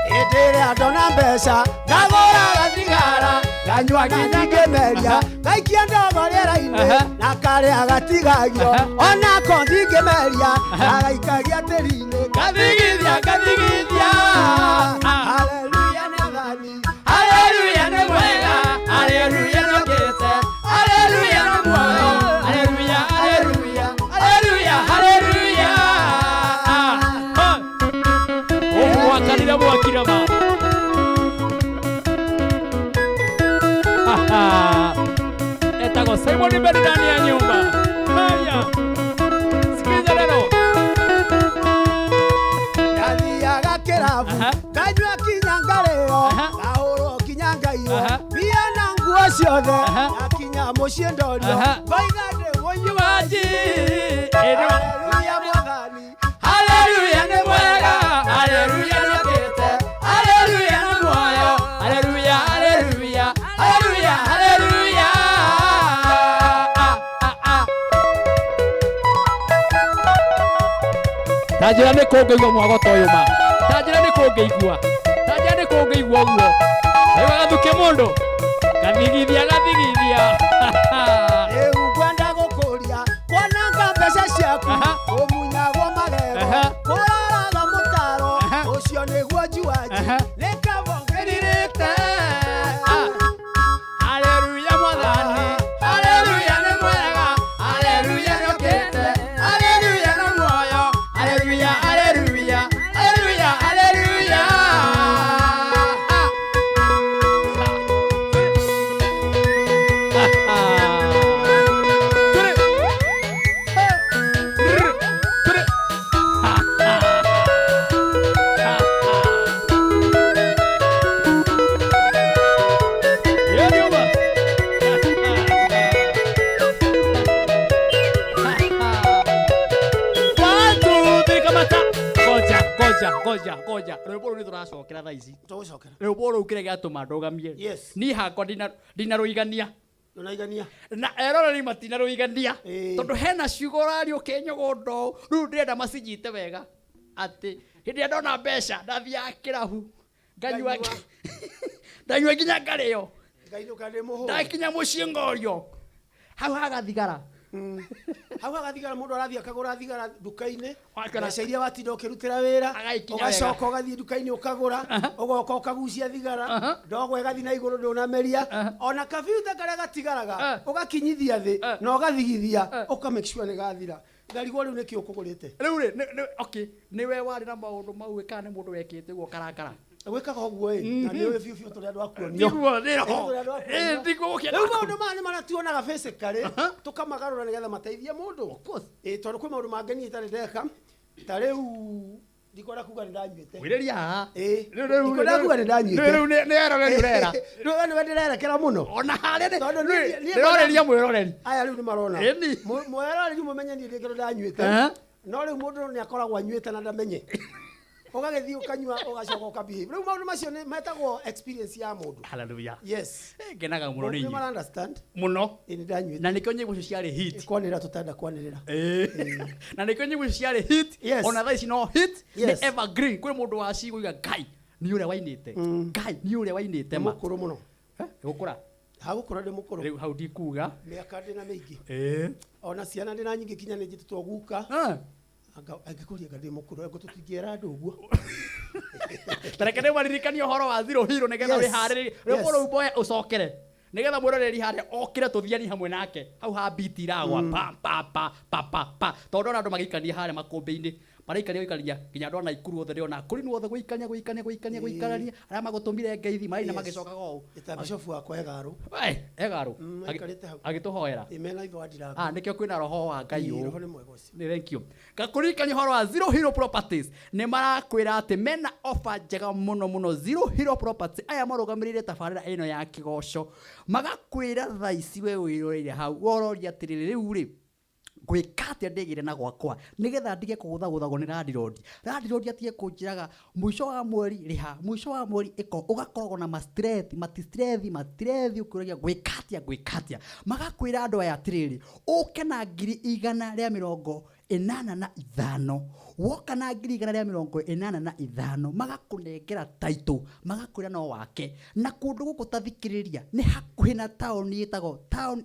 Hĩndĩ ĩrĩa ndona mbeca ngagũraga thigara nganyua nginya ngĩmeria ngaikia ndogo rĩera-inĩ na karĩa gatigagio onako ndingĩmeria gagaikagia tĩri-inĩ. Ngathigithia, ngathigithia. Haleluya nĩ athani. Haleluya nĩ mwega, haleluya nĩokĩte, haleluya na muoyo, haleluya, haleluya, haleluya, haleluya. Ũgwakanire mwaki rama. Etagwo Simon Beni ndani ya nyumba. Haya. Sikiliza neno. Ndathiaga kĩrabu nganyua kinya ngarĩo ngahũrwo kinya ngaiywo mbia na nguo ciothe ngakinya mũciĩ ndorio ngoiga ndĩ mũiyi wa nji. Haleluya mwathani. Haleluya nĩ mwega, haleluya nĩokĩte, haleluya. Ta njĩra nĩ kũngĩigua mwagoto ũyũ ma. Ta njĩra nĩ kũngĩigua. Ta njĩra nĩ kũngĩigua ũguo. Rĩu gathukĩ mũndũ. Gathigithia gathigithia. Rĩu ngwenda gũkũria kwananga mbeca ciaku kũmunyagwo magego kũraraga mũtaro ũcio nĩguo njuanji nĩ kaba ngĩrirĩte. Haleluya mwathani. Haleluya nĩ mwega. Haleluya nĩokĩte. Haleluya nĩ muoyo. Haleluya, haleluya. Haleluya, haleluya. One, two, three, kamata. Ngoja, ngoja, ngoja, ngoja. Rwĩmbo rũu nĩ tũracokera thaa ici. Tũgũcokera. Rwĩmbo rũu kĩrĩa gĩatũma ndũgamie. Yes. Niĩ hakwa ndinarũigania. Ndũnaigania. Na eroreri matinarũigania. Tondũ hena ciugo ũraria ũkĩnyũgũnda ũũ. Rĩu ndĩrenda macinyite wega. Atĩ hĩndĩ ĩrĩa ndona mbeca ndathiaga kĩrabu. Nganyua ndanyua nginya ngarĩo. Ngainũka ndĩ mũhũnu. Ndakinya mũciĩ ngorio. Hau hagathigara. Hau hagathigara mũndũ arathiĩ akagũra thigara nduka-inĩ Wakora- mbeca iria watinda ũkĩrutĩra wĩra Agaikinya ũgacoka wega. ũgathiĩ nduka-inĩ ũkagũra ũgoka ũkagucia thigara ndogo ĩgathiĩ na igũrũ ndũnameria ona kabiuta karĩa gatigaraga ũgakinyithia thĩ na ũgathigithia ũka make sure nĩ gathira ngarigwo rĩu nĩkĩ ũkũgũrĩte. Rĩu rĩ, okay, nĩwe warĩ na maũndũ mau ĩ kana nĩ mũndũ wekĩte ũguo karakara? Gwĩkaga ũguo ĩ na nĩ ũĩ biũ biũ tũrĩ andũ a kuonio. Nĩguo, nĩ roho. Tũrĩ andũ a kuonio. Ĩ, nĩguo gũkĩenda Rĩu maũndũ maya nĩ marĩa tuonaga physically tũkamagarũra nĩgetha mateithie mũndũ. Ĩ tondũ kwĩ maũndũ mangĩ niĩ itarĩ ndeka ta rĩu ndikwenda kuga nĩ ndanyuĩte. Wĩrĩria haha. Ĩ Rĩu- ndikwenda kuga nĩ ndanyuĩte. Rĩu nĩ eroreri ũrera. Rĩu nĩwe ndĩrerekera mũno. Ona harĩa nĩ- Tondũ niĩ- niĩ ndĩroreria mwĩroreri. Aya rĩu nĩ marona. Ĩni. Mweroreri mũmenye niĩ ndĩ kĩndũ ndanyuĩte. No rĩu mũndũ nĩ akoragwo anyuĩte na ndamenye. Ũgagĩthiĩ ũkanyua ũgacoka ũka behave. Rĩu maũndũ macio nĩ metagwo experience ya mũndũ. Hallelujah. Yes. Ngenaga mũno nĩ Nĩ inyuĩ. mara understand. Mũno. Ĩ nĩ ndanyuĩte. Na nĩkĩo nyĩmbo icio ciarĩ hit. Kwanĩrĩra tũtenda kwanĩrĩra. Na nĩkĩo nyĩmbo icio ciarĩ hit. Yes. Ona thaa ici no hit. Nĩ Yes. evergreen. Kwĩ mũndũ wacigũiga Ngai nĩ ũrĩa wainĩte. Ngai nĩ ũrĩa wainĩte ma. Mũkũrũ mũno. Gũkũra. Hagũkũra ndĩ mũkũrũ. Rĩu hau ndikuga. Mĩaka ndĩna mĩingĩ. Ĩ. Ona ciana ndĩna nyingĩ kinya nĩ njĩtĩtwo guka. Angĩkũria anga ndĩ mũkũrũ anga tũtingĩera andũ ũguo. Tareke ndĩmaririkanie ũhoro wa Zero Hero nĩgetha Yes. wĩharĩrĩrie. Yes. Rwĩmbo rũu mboya ũcokere. Nĩgetha mwĩroreri harĩa okĩre tũthiani hamwe nake. Hau ha beat iragwa pa pa pa pa pa pa. Tondũ ndona andũ magĩikania harĩa makũmbĩ-inĩ. Maraikania gũikania nginya andũ a Naikuru othe ndĩrona kũrinwo othe gũikania gũikania gũikania gũikarania. Arĩa magũtũmire ngeithi maraina Yes. magĩcokaga ũũ. Ĩta bishofu wakwa Egarũ. Wee, Egarũ. Aikarĩte hau. Agĩtũhoera. Ĩ mena ithe wa Ndirango. Ah, nĩkĩo kwĩna roho wa Ngai Ĩ, ũũ. roho nĩ mwega ũcio. Nĩ thank you. Ngakũririkania ũhoro wa Zero Hero Properties. Nĩ marakwĩra atĩ mena offer njega mũno mũno. Zero Hero Properties aya marũgamĩrĩire tabarĩra ĩno ya kĩgoco. Magakwĩra thaa ici we wĩroreire hau. Ũroria atĩrĩrĩ rĩu rĩ ngwĩka atĩa ndĩgĩre na gwakwa nĩgetha ndige kũgũthagũthagwo nĩ landlord. Landlord atige kũnjĩraga mũico wa mweri rĩha, mũico wa mweri ĩko, ũgakoragwo na ma-stress, mati-stress, mati-stress ũkĩũragia ngwĩka atĩa, ngwĩka atĩa. Magakwĩra andũ aya atĩrĩrĩ, ũke na 185,000. Woka na 185,000 magakũnengera title, magakwĩra no wake. Na kũndũ gũkũ ta thikĩrĩria nĩ hakuhĩ na taũni ĩtagwo town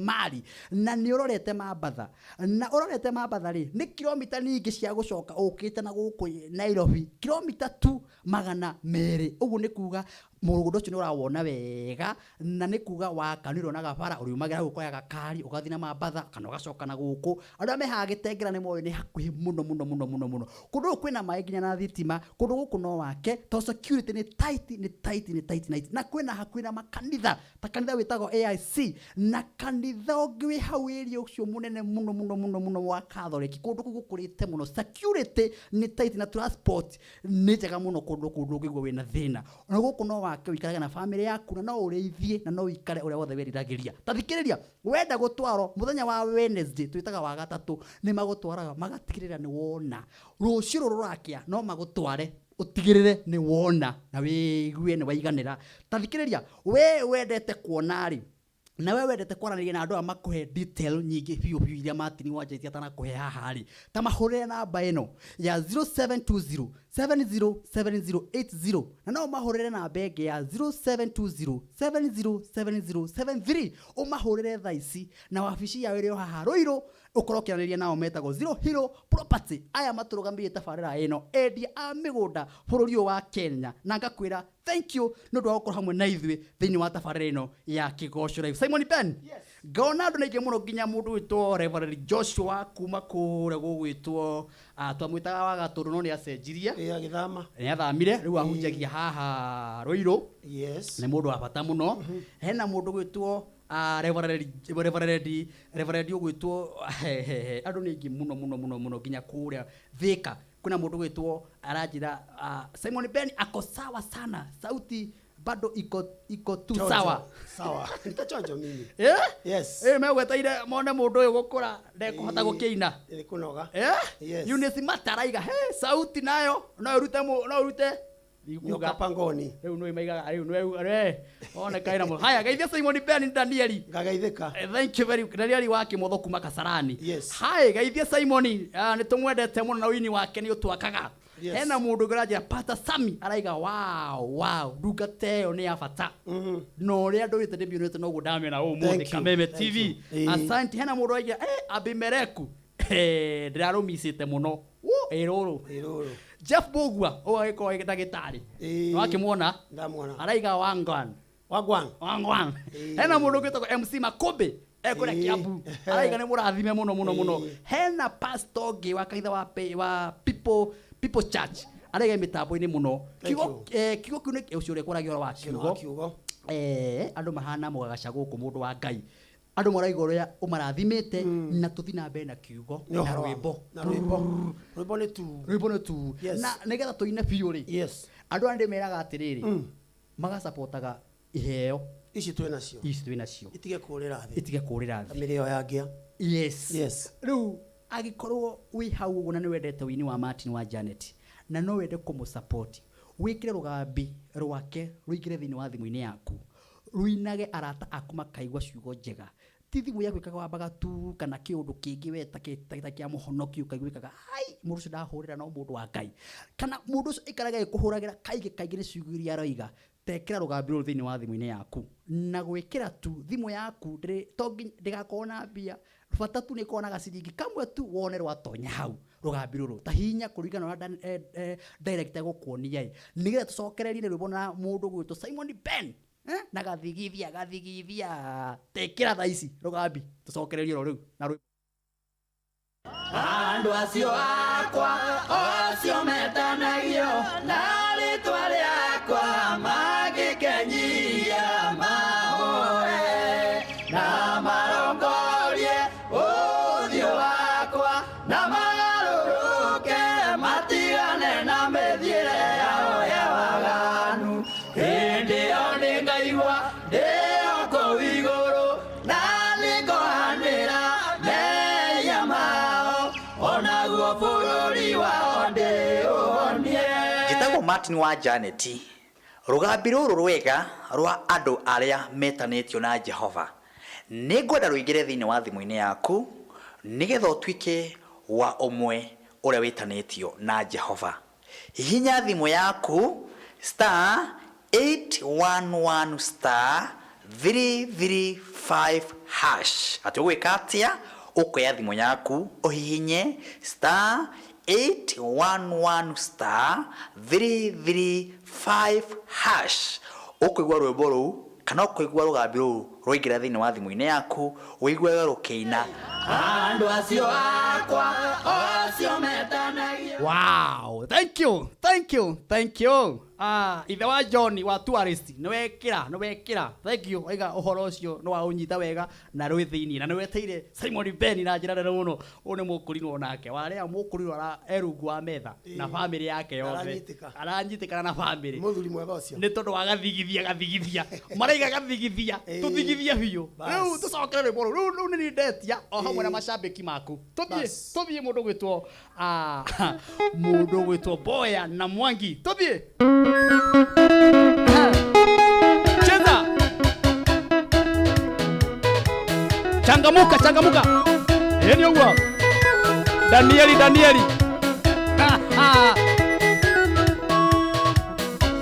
Mali, na nĩ ũrorete Mambatha. Na ũrorete Mambatha rĩ, nĩ kilomita nyingĩ cia gũcoka ũkĩte na gũkũ Nairobi, kilomita tu 200. Ũguo nĩ kuga mũgũnda ũcio nĩ ũrawona wega, na nĩ kuga waka nĩ ũrĩonaga bara, ũriumagĩra hau ũkoya gakari ũgathiĩ na Mambatha kana ũgacoka na gũkũ. Arĩa me haha Gĩtengera nĩ moĩ nĩ hakuhĩ mũno mũno mũno mũno mũno. Kũndũ gũkũ kwĩna maĩ nginya na thitima, kũndũ gũkũ no wake, tondũ security nĩ tight, nĩ tight, nĩ tight, nĩ tight. Na kwĩna hakuhĩ na makanitha, ta kanitha wĩtagwo AIC, na kanitha ũngĩ wĩ hau area ũcio mũnene mũno mũno mũno mũno wa Catholic. Kũndũ kũu gũkũrĩte mũno, security nĩ tight na transport nĩ njega mũno kũndũ kũu ndũngĩigua wĩna thĩna. Na gũkũ no wake ũikarage na family yaku na no ũrĩithie na no ũikare ũrĩa wothe wĩriragĩria. Ta thikĩrĩria, wenda gũtwarwo mũthenya wa Wednesday twĩtaga wa gatatũ, nĩ magũtwaraga magatigĩrĩra nĩ wona. Rũciũ rũrũ rũrakĩa no magũtware ũtigĩrĩre nĩ wona na wĩigue nĩ waiganĩra. Ta thikĩrĩria, we wendete kuona rĩ, Na we wendete kwaranĩria na andũ aya makũhe detail nyingĩ biũ biũ iria Martin Wanjeti atanakũhe haha rĩ, ta mahũrĩre namba ĩno ya 0720 707080, na no ũmahũrĩre namba ĩngĩ ya 0720 707073. Ũmahũrĩre thaa ici na wabici yao ĩrĩ o haha Ruiru, ũkorwo ũkĩaranĩria nao. Metagwo Zero Hero Property, aya matũrũgamĩrĩire tabarĩra ĩno, endia a mĩgũnda bũrũri ũyũ wa Kenya. Na ngakwĩra thank you nĩ ũndũ wa gũkorwo hamwe na ithuĩ thĩinĩ wa tabarĩra ĩno ya Kĩgoco Live. Simon Ben, ngona andũ nĩ aingĩ mũno, nginya mũndũ wĩtwo Reverend Joshua kuma kũrĩa gũgwĩtwo, twamwĩtaga wa Gatũndũ, no nĩ acenjirie. Ĩ, agĩthama. Nĩ athamire, rĩu ahunjagia haha Ruiru. Nĩ mũndũ wa bata mũno. Hena mũndũ gwĩtwo Reverend ũgwĩtwo, andũ nĩ aingĩ mũno mũno mũno mũno, nginya kũrĩa Thika kwĩna mũndũ gwĩtwo aranjĩra, Simon Ben ako sawa sana, sauti bado iko tu Chonjo. Sawa. Sawa, niko chonjo mimi. Eh? Yes. Eh, megweteire mone mũndũ ũyũ gũkũra ndekũhota gũkĩina. Ĩ, kũnoga. Eh? Yes. Eunice Mata araiga he sauti nayo no ĩrute no ĩrute. Nyoka pangoni. Rĩu nĩ maigaga rĩu nĩ we one kaina mũno. Haya, geithia Simon Ben Danieli. Ngagaithĩka. Thank you very Danieli wa Kĩmotho kuma Kasarani. Yes. Hai, geithia Simon, nĩ tũmwendete mũno na ũini wake nĩ ũtwakaga. Yes. Hena mũndũ ũngĩ ũranjĩra Pastor Sami araiga wow wow, ndungata ĩyo nĩ ya bata na ũrĩa ndũrĩte ndĩmĩonete noguo ndamĩona ũmũthĩ. Thank you. Kameme Thank TV. you. Ĩĩ. Asante. Hena mũndũ araiga Abimereku, ndĩrarũmicĩte mũno. Wũ, ĩrũrũ. Ĩrũrũ. Jeff Bogua ũgagĩkorwo agĩ ndagĩtarĩ. Ĩĩ. Wakĩmuona? Ndamwona. Araiga wangwan. Wagwan. Wangwan. Ĩĩ. Hena mũndũ ũngĩtagwo MC Makombe ekũrĩa Ĩĩ. Kiambu, araiga nĩ mũrathime mũno mũno mũno. Ĩĩ. Hena pastor ũngĩ wa kanitha wa People Church, araiga mĩtambo-inĩ mũno. Thank Kiugo you. kiugo kĩu nĩ ũcio ũrĩa kwaragia ũhoro wa Kiugo. kiugo. Kiugo. Andũ mahana mũgagaca gũkũ, mũndũ wa Ngai, andũ maraiga ũrĩa ũmarathimĩte, na tũthi na mbere na kiugo Nĩ na ũhoro wa- rwĩmbo. Na rwĩmbo. Rwĩmbo nĩ tu. Rwĩmbo nĩ tu. Yes. Na nĩgetha tũine biũ rĩ, andũ aya ndĩmeraga atĩrĩrĩ, magacapotaga iheo ici twĩ nacio. Ici twĩ nacio. Itige kũrĩra thĩ. Itige kũrĩra thĩ. Mĩrĩo ya ngĩa. Yes. Yes. Rĩu angĩkorwo wĩ hau ũguo na nĩ wendete ũini wa Martin wa Janet na no wende kũmũsupport, wĩkĩre rũgambi rwake rũingĩre thĩinĩ wa thimũ-inĩ yaku, ruinage arata aku makaigua ciugo njega. Ti thimũ yaku ĩkaga wambaga tu kana kĩũndũ kĩngĩ we ta kĩa mũhonoki ũkaiguĩkaga ai mũndũ ũcio ndahũrĩra no mũndũ wa Ngai kana mũndũ ũcio aikaraga agĩkũhũragĩra kaingĩ kaingĩ nĩ ciugo iria aroiga. Tekĩra rũgambi rũrũ thĩinĩ wa thimũ-inĩ yaku na gwĩkĩra tu thimũ yaku to nginya ndĩgakorwo na mbia, bata tu nĩ ĩkorwo na gaciringi kamwe tu wone rwatonya hau rũgambi rũrũ, ta hinya kũringana na ũrĩa director egũkuonia ĩ, nĩgetha tũcokererie rwĩmbo na mũndũ ũgwĩtwo Simon Ben, na gathigithia gathigithia. Tekĩra thaa ici rũgambi tũcokererie ro rĩu na rwĩmbo. Andũ acio akwa, acio metanagio na rĩtwa rĩakwa, mangĩkenyia mahoe na marongorie ũthiũ wakwa na magarũrũke matigane na mĩthiĩre yao ya waganu, hĩndĩ ĩyo nĩngaigua ndĩ o kũu igũrũ na nĩngohanĩra mehia mao onaguo bũrũri wao ndĩũhonie. Njĩtagwo Martin wa Janet. Rũgambi rũrũ rwega rwa andũ arĩa metanĩtio na Jehova nĩ ngwenda rũingĩre thĩinĩ wa thimũ-inĩ yaku nĩgetha ũtuĩke wa ũmwe ũrĩa wĩtanĩtio na Jehova. Hihinya thimũ yaku *811*335#. Atĩ ũgwĩka atĩa? Ũkoya thimũ yaku ũhihinye *811*335#. Ũkũigua rwĩmbo rũu kana ũkũigua rũgambi rũu rwaingĩra thĩinĩ wa thimũ-inĩ yaku, ũiguage rũkĩina. Andũ acio akwa, acio metanagio. Wow, thank you, thank you, thank you. Ithe wa John wa tourist, nĩ wekĩra, nĩ wekĩra. Thank you. Waiga ũhoro ũcio nĩ waũnyita wega na rwĩ thĩinĩ na nĩ weteire Simon Ben na njĩra nene mũno. Ũyũ nĩ mũkũrinwo nake. Warĩa mũkũrinwo ara e rungu wa metha na family yake yothe. Aranyitĩka. Aranyitĩkana na family. Mũthuri mwega ũcio. Nĩ tondũ wa gathigithia gathigithia. Maraiga gathigithia. Tũthigithie biũ. Bas. Rĩu tũcokere rwĩmbo rũu. Rĩu nĩ nĩ ndetia o hamwe na macambĩki maku. Tũthiĩ tũthiĩ mũndũ gwĩtwo mũndũ gwĩtwo Boya na Mwangi. Tũthiĩ. Cheza. Changamuka, changamuka. Ĩni ũguo. Danieli, Danieli.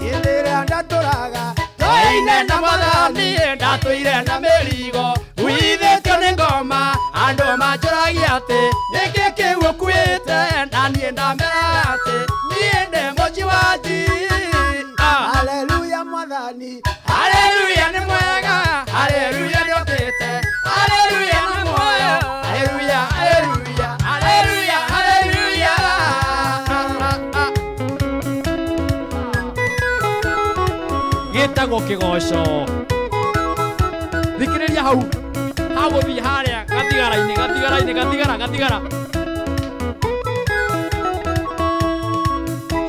Hĩndĩ ĩrĩa ndatũraga Tũine na mwathani ndatũire na mĩrigo Nguithĩtio nĩ ngoma andũ manjũragia atĩ nĩkĩ kĩu ũkuĩte na niĩ ndameraga atĩ niĩ ndĩ mũci wa nji. Haleluya mwathani. Haleluya nĩ mwega, haleluya nĩokĩte, haleluya nĩ muoyo, haleluya, haleluya, haleluya, haleluya. Gĩtagwo kĩgoco. Thikĩrĩria hau hagũthiĩ harĩa gatigara-inĩ, gatigara-inĩ, gatigara, gatigara.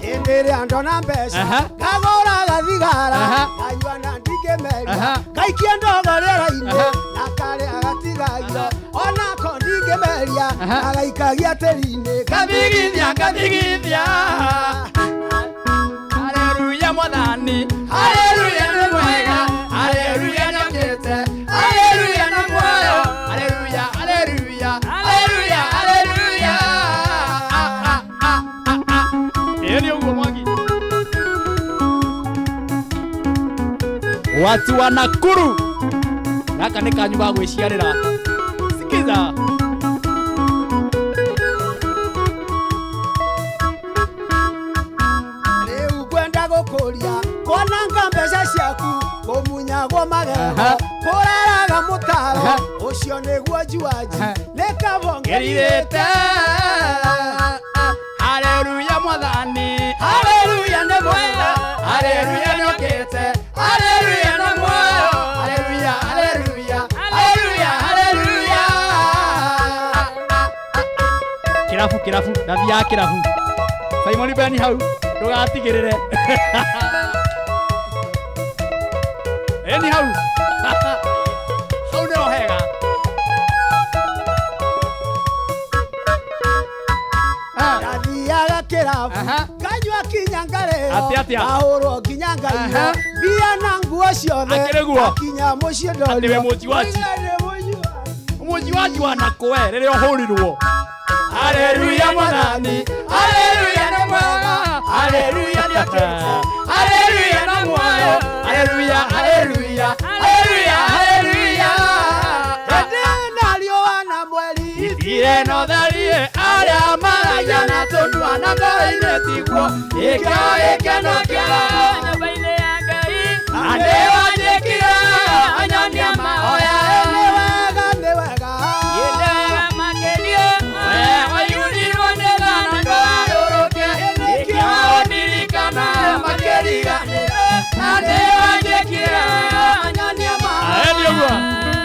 Hĩndĩ ĩrĩa ndona mbeca Aha. ngagũra gathigara Aha. nganyua na ndingĩmeria Aha. ngaikia ndogo rĩera-inĩ Aha. na karĩa gatigagio onako ndingĩmeria Aha. gagaikagia tĩri-inĩ. Ngathigithia, ngathigithia. Haleluya mwathani, haleluya nĩ mwega, haleluya nĩokĩte, haleluya nĩ muoyo, haleluya, haleluya, haleluya, haleluya. Ĩni ũguo Mwangi. Watu wa Nakuru, gaka nĩ kanyu ga gwĩciarĩra. Sikiza. Rĩu ngwenda gũkũria kwananga mbeca ciaku kũmunyagwo magego Aha. kũraraga mũtaro Aha. ũcio nĩguo njuanji Aha. nĩ Ngerirĩte. kabongerirĩte. Haleluya mwathani, haleluya nĩ mwega, haleluya nĩokĩte, haleluya nĩ muoyo, haleluya, haleluya, haleluya, haleluya. Kĩrabu, kĩrabu, ndathiaga kĩrabu. Simon Ben hau, ndũgatigĩrĩre. Ĩni hau. Hau nĩho hega. Ndathiaga kĩrabu Aha. nganyua kinya ngarĩo Atĩ atĩa? ngahũrwo nginya ngaiywo Aha. mbia na nguo ciothe Akĩrĩ guo? ngakinya mũciĩ Atĩ ndorio we mũci wa nji. Oiga ndĩ mũci wa nji. Mũci wa nji wanakwe rĩrĩa ũhũrirwo. Haleluya mwathani, haleluya nĩ mwega, haleluya nĩokĩte, haleluya nĩ muoyo, haleluya, haleluya, haleluya, haleluya. Hĩndĩ na riũa na mweri Itire no tharie arĩa maragia na tũnua na ngoro-inĩ tiguo ĩkĩo gĩkeno kĩao Nyũmba-inĩ ya Ngai. Na nĩwanjĩkire anyonia mahoya. Nĩ wega, nĩ wega. Yendaga makĩria. We waiyũrirwo nĩ thana ndwarũrũke nĩkĩo ndirikana makĩriganĩra na nĩwanjĩkire anyonia mahoya. Ĩni ũguo.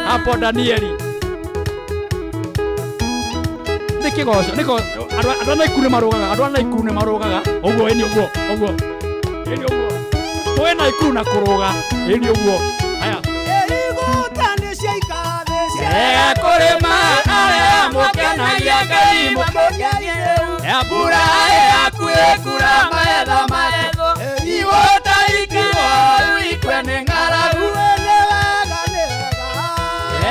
Hapo Danieli. Nĩ kĩgoco, nĩ kĩgoco. Andũ andũ a Naikuru nĩ marũgaga, andũ a Naikuru nĩ marũgaga. Ũguo ĩni ũguo, ũguo. Ĩni ũguo. Twĩ Naikuru na kũrũga. Ĩni ũguo. Haya. Igũta nĩ ciaikara thĩ Ega kũrĩma arĩa mũkenagia Ngai mũkenia rĩu. Ya mbura yaku ĩkura magetha magetho iwota ikiwa ikwe nĩ ng'aragu. Nĩ wega, nĩ wega.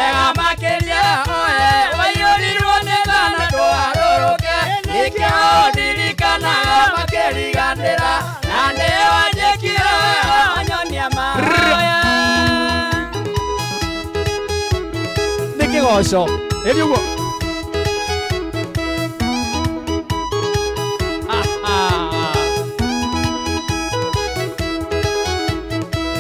Ega makĩria oe waiyũrirwo nĩ thana ndwarũrũke nĩkĩo ndirikanaga makĩriganĩra na nĩwanjĩkire Anyonia mahoya. Nĩ kĩgoco. Ĩni ũguo.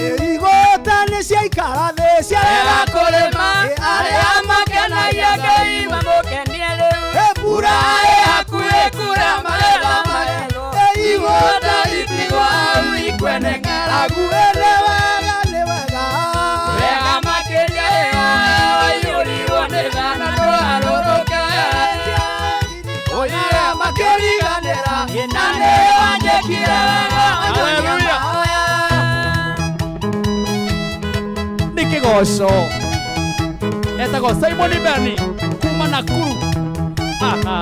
Igũta nĩ ciaikara thĩ ciarega Ega kũrĩma arĩa makenagia Ngai Mamũkenie rĩu. mbura yaku ĩkura magetha magetho iwota itigwa ikwe nĩ ng'aragu. Nĩ wega, nĩ wega. Wega makĩria waiyũrirwo nĩ thana ndwarũrũke oire makĩriganĩra na nĩwanjĩkire wega anyonia Hallelujah. mahoya. Nĩ kĩgoco. Etagwo Simon Beni kuma Nakuru. Aha.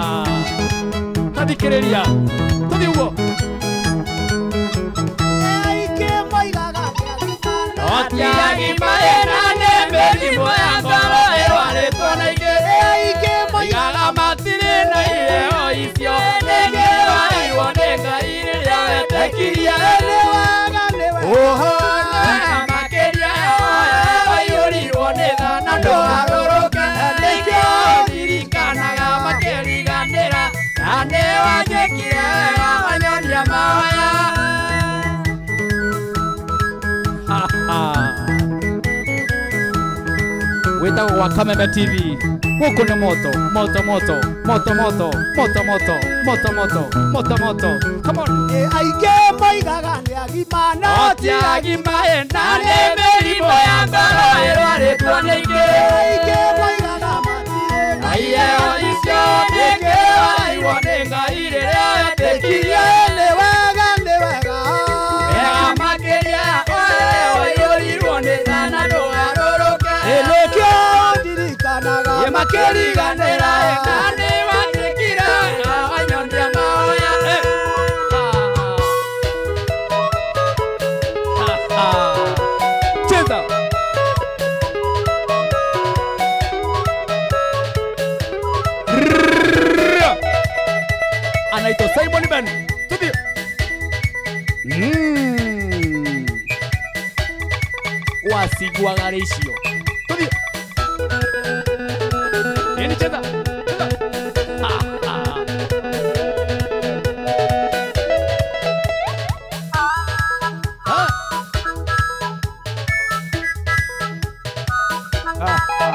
Tathikĩrĩria. Tũthiĩ ũguo. Aingĩ moigaga kĩagima Otiagima ĩna nĩ mĩrimũ ya ngoro ĩrwarĩtwo na wanjĩkirie Nĩ wega nĩ wega Wega makĩria waiyũrirwo nĩ tha na ndũgarũrũke nĩkĩo ndirikanaga makĩriganĩra na nĩ wanjĩkire wega wanyonia mahoya. Wĩtagwo gwa Kameme TV. Gũkũ nĩ moto moto moto moto moto moto moto moto moto moto moto. Come on. Aingĩ moigaga nĩ agima no ti agima na nĩ mĩrimũ ya ngoro ĩrwarĩtwo nĩ ingĩ. Aingĩ moigaga matirĩ Aiyeo icio nĩkĩo waigwo nĩ Ngai rĩrĩa wetĩkirie. Nĩ wega nĩ wega Wega makĩria waiyũrirwo nĩ tha na ndũgarũrũke. Nĩkĩo ndirikanaga Makĩriganĩra na nĩ wanjĩkire wega wanyonia mahoya. Cheza. Anaitwa Simon Ben. Tudio. Waciguaga rĩ icio. Tudio. Nini cheza. Cheza. Ha, ha. Ha. Ha, ha.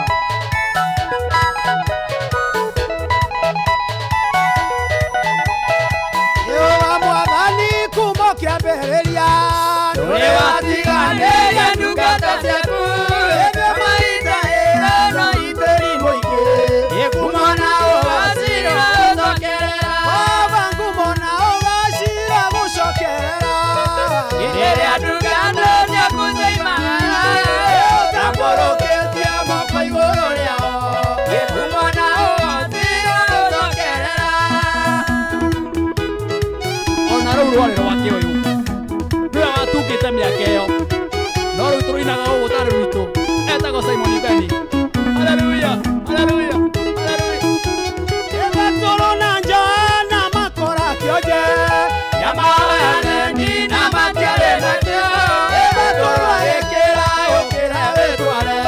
Wa mwathani kuma kĩambĩrĩria Nĩ watiganĩrie ndungata ciaku mahinda ĩno itĩri mũingĩ ngumo na ũgacĩra gũcokerera. Baba ngumo na ũgacĩra gũcokerera. Rĩrĩa ndungata ciaku ciaimagara ũtambũrũkĩtie moko igũrũ rĩao ngumo na ũgacĩra gũcokerera. Ona rũu rwarĩ rwake ũyũ nĩwe watungĩte mĩaka ĩyo no rĩu tũrũinaga ũguo tarĩ rwitũ etagwo Simon Beni. Haleluya, haleluya, haleluya. Ĩgatũrwo na Johana makora kĩonje Nyamayaneni na matiarĩ nakĩo ĩgatũrwo ĩkĩra ũkĩra wĩtware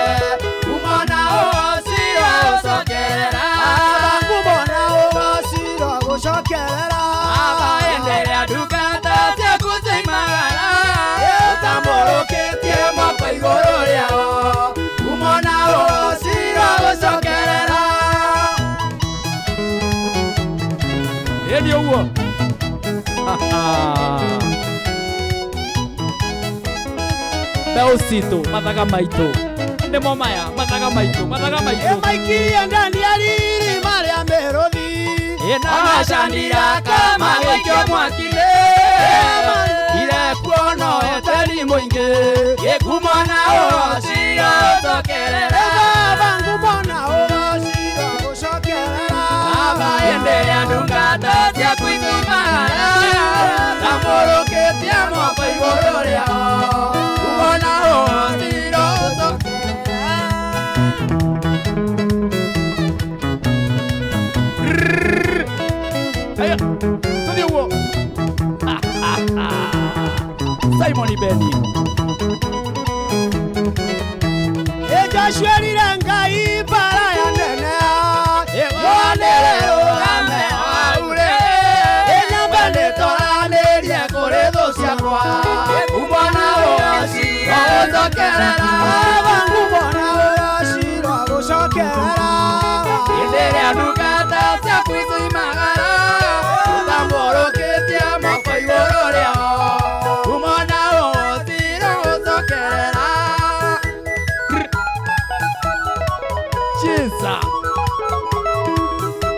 ngumo na ũgacĩra ũcokerera. Baba ngumo na ũgacĩra gũcokerera. Baba enderea ndungata ciaku ciaimagara ũtambũrũkĩtie moko igũrũ rĩao ngumo na ũgacĩra gũcokerera. Ĩni ũguo. Mbeũ citũ mathaga maitũ nĩmo maya mathaga maitũ mathaga maitũ. Ĩmaikirie Danieli irima rĩa mĩrũthi Ĩna macandiraka magĩikio mwaki-inĩ irekuo no eteri mũingĩ ngumo na ũgacĩra ũcokerera. Baba ngumo na ũgacĩra gũcokerera. Baba enderea ndungata ciaku itiimagara tambũrũkĩtie moko igũrũ rĩao ngumo na ũgacĩra ũcokerera. Aya, tũthiĩ ũguo. Simon Beni. Joshua erire Ngai mbara ya nene Ĩgwanĩre rũgame waure ĩnyambe nĩtũranĩrie kũrĩ thũ ciakwa ngumo na ũgacĩra ũcokerera. Baba ngumo na ũgacĩra gũcokerera. Hĩndĩ ĩrĩa ndungata ciaku ciimagara ũtambũrũkĩtie moko igũrũ rĩao ngumo na ũgacĩra ũcokerera. Cheza.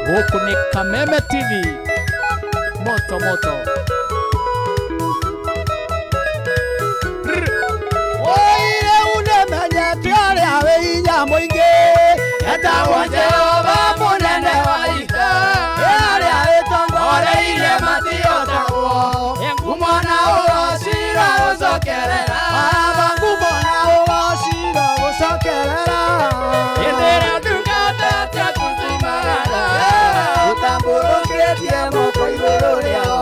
Gũkũ nĩ Kameme TV. Moto moto. Oi rĩu nĩmenyete ũrĩa wĩ hinya mũingĩ etagwo Jehova mũnene wa ita arĩa ĩtongoreirie matihotagwo ngumo na ũgacĩra ũcokerera. Baba ngumo na ũgacĩra gũcokerera. Hĩndĩ ĩrĩa ndungata ciaku ciimagara ũtambũrũkĩtie moko igũrũ rĩao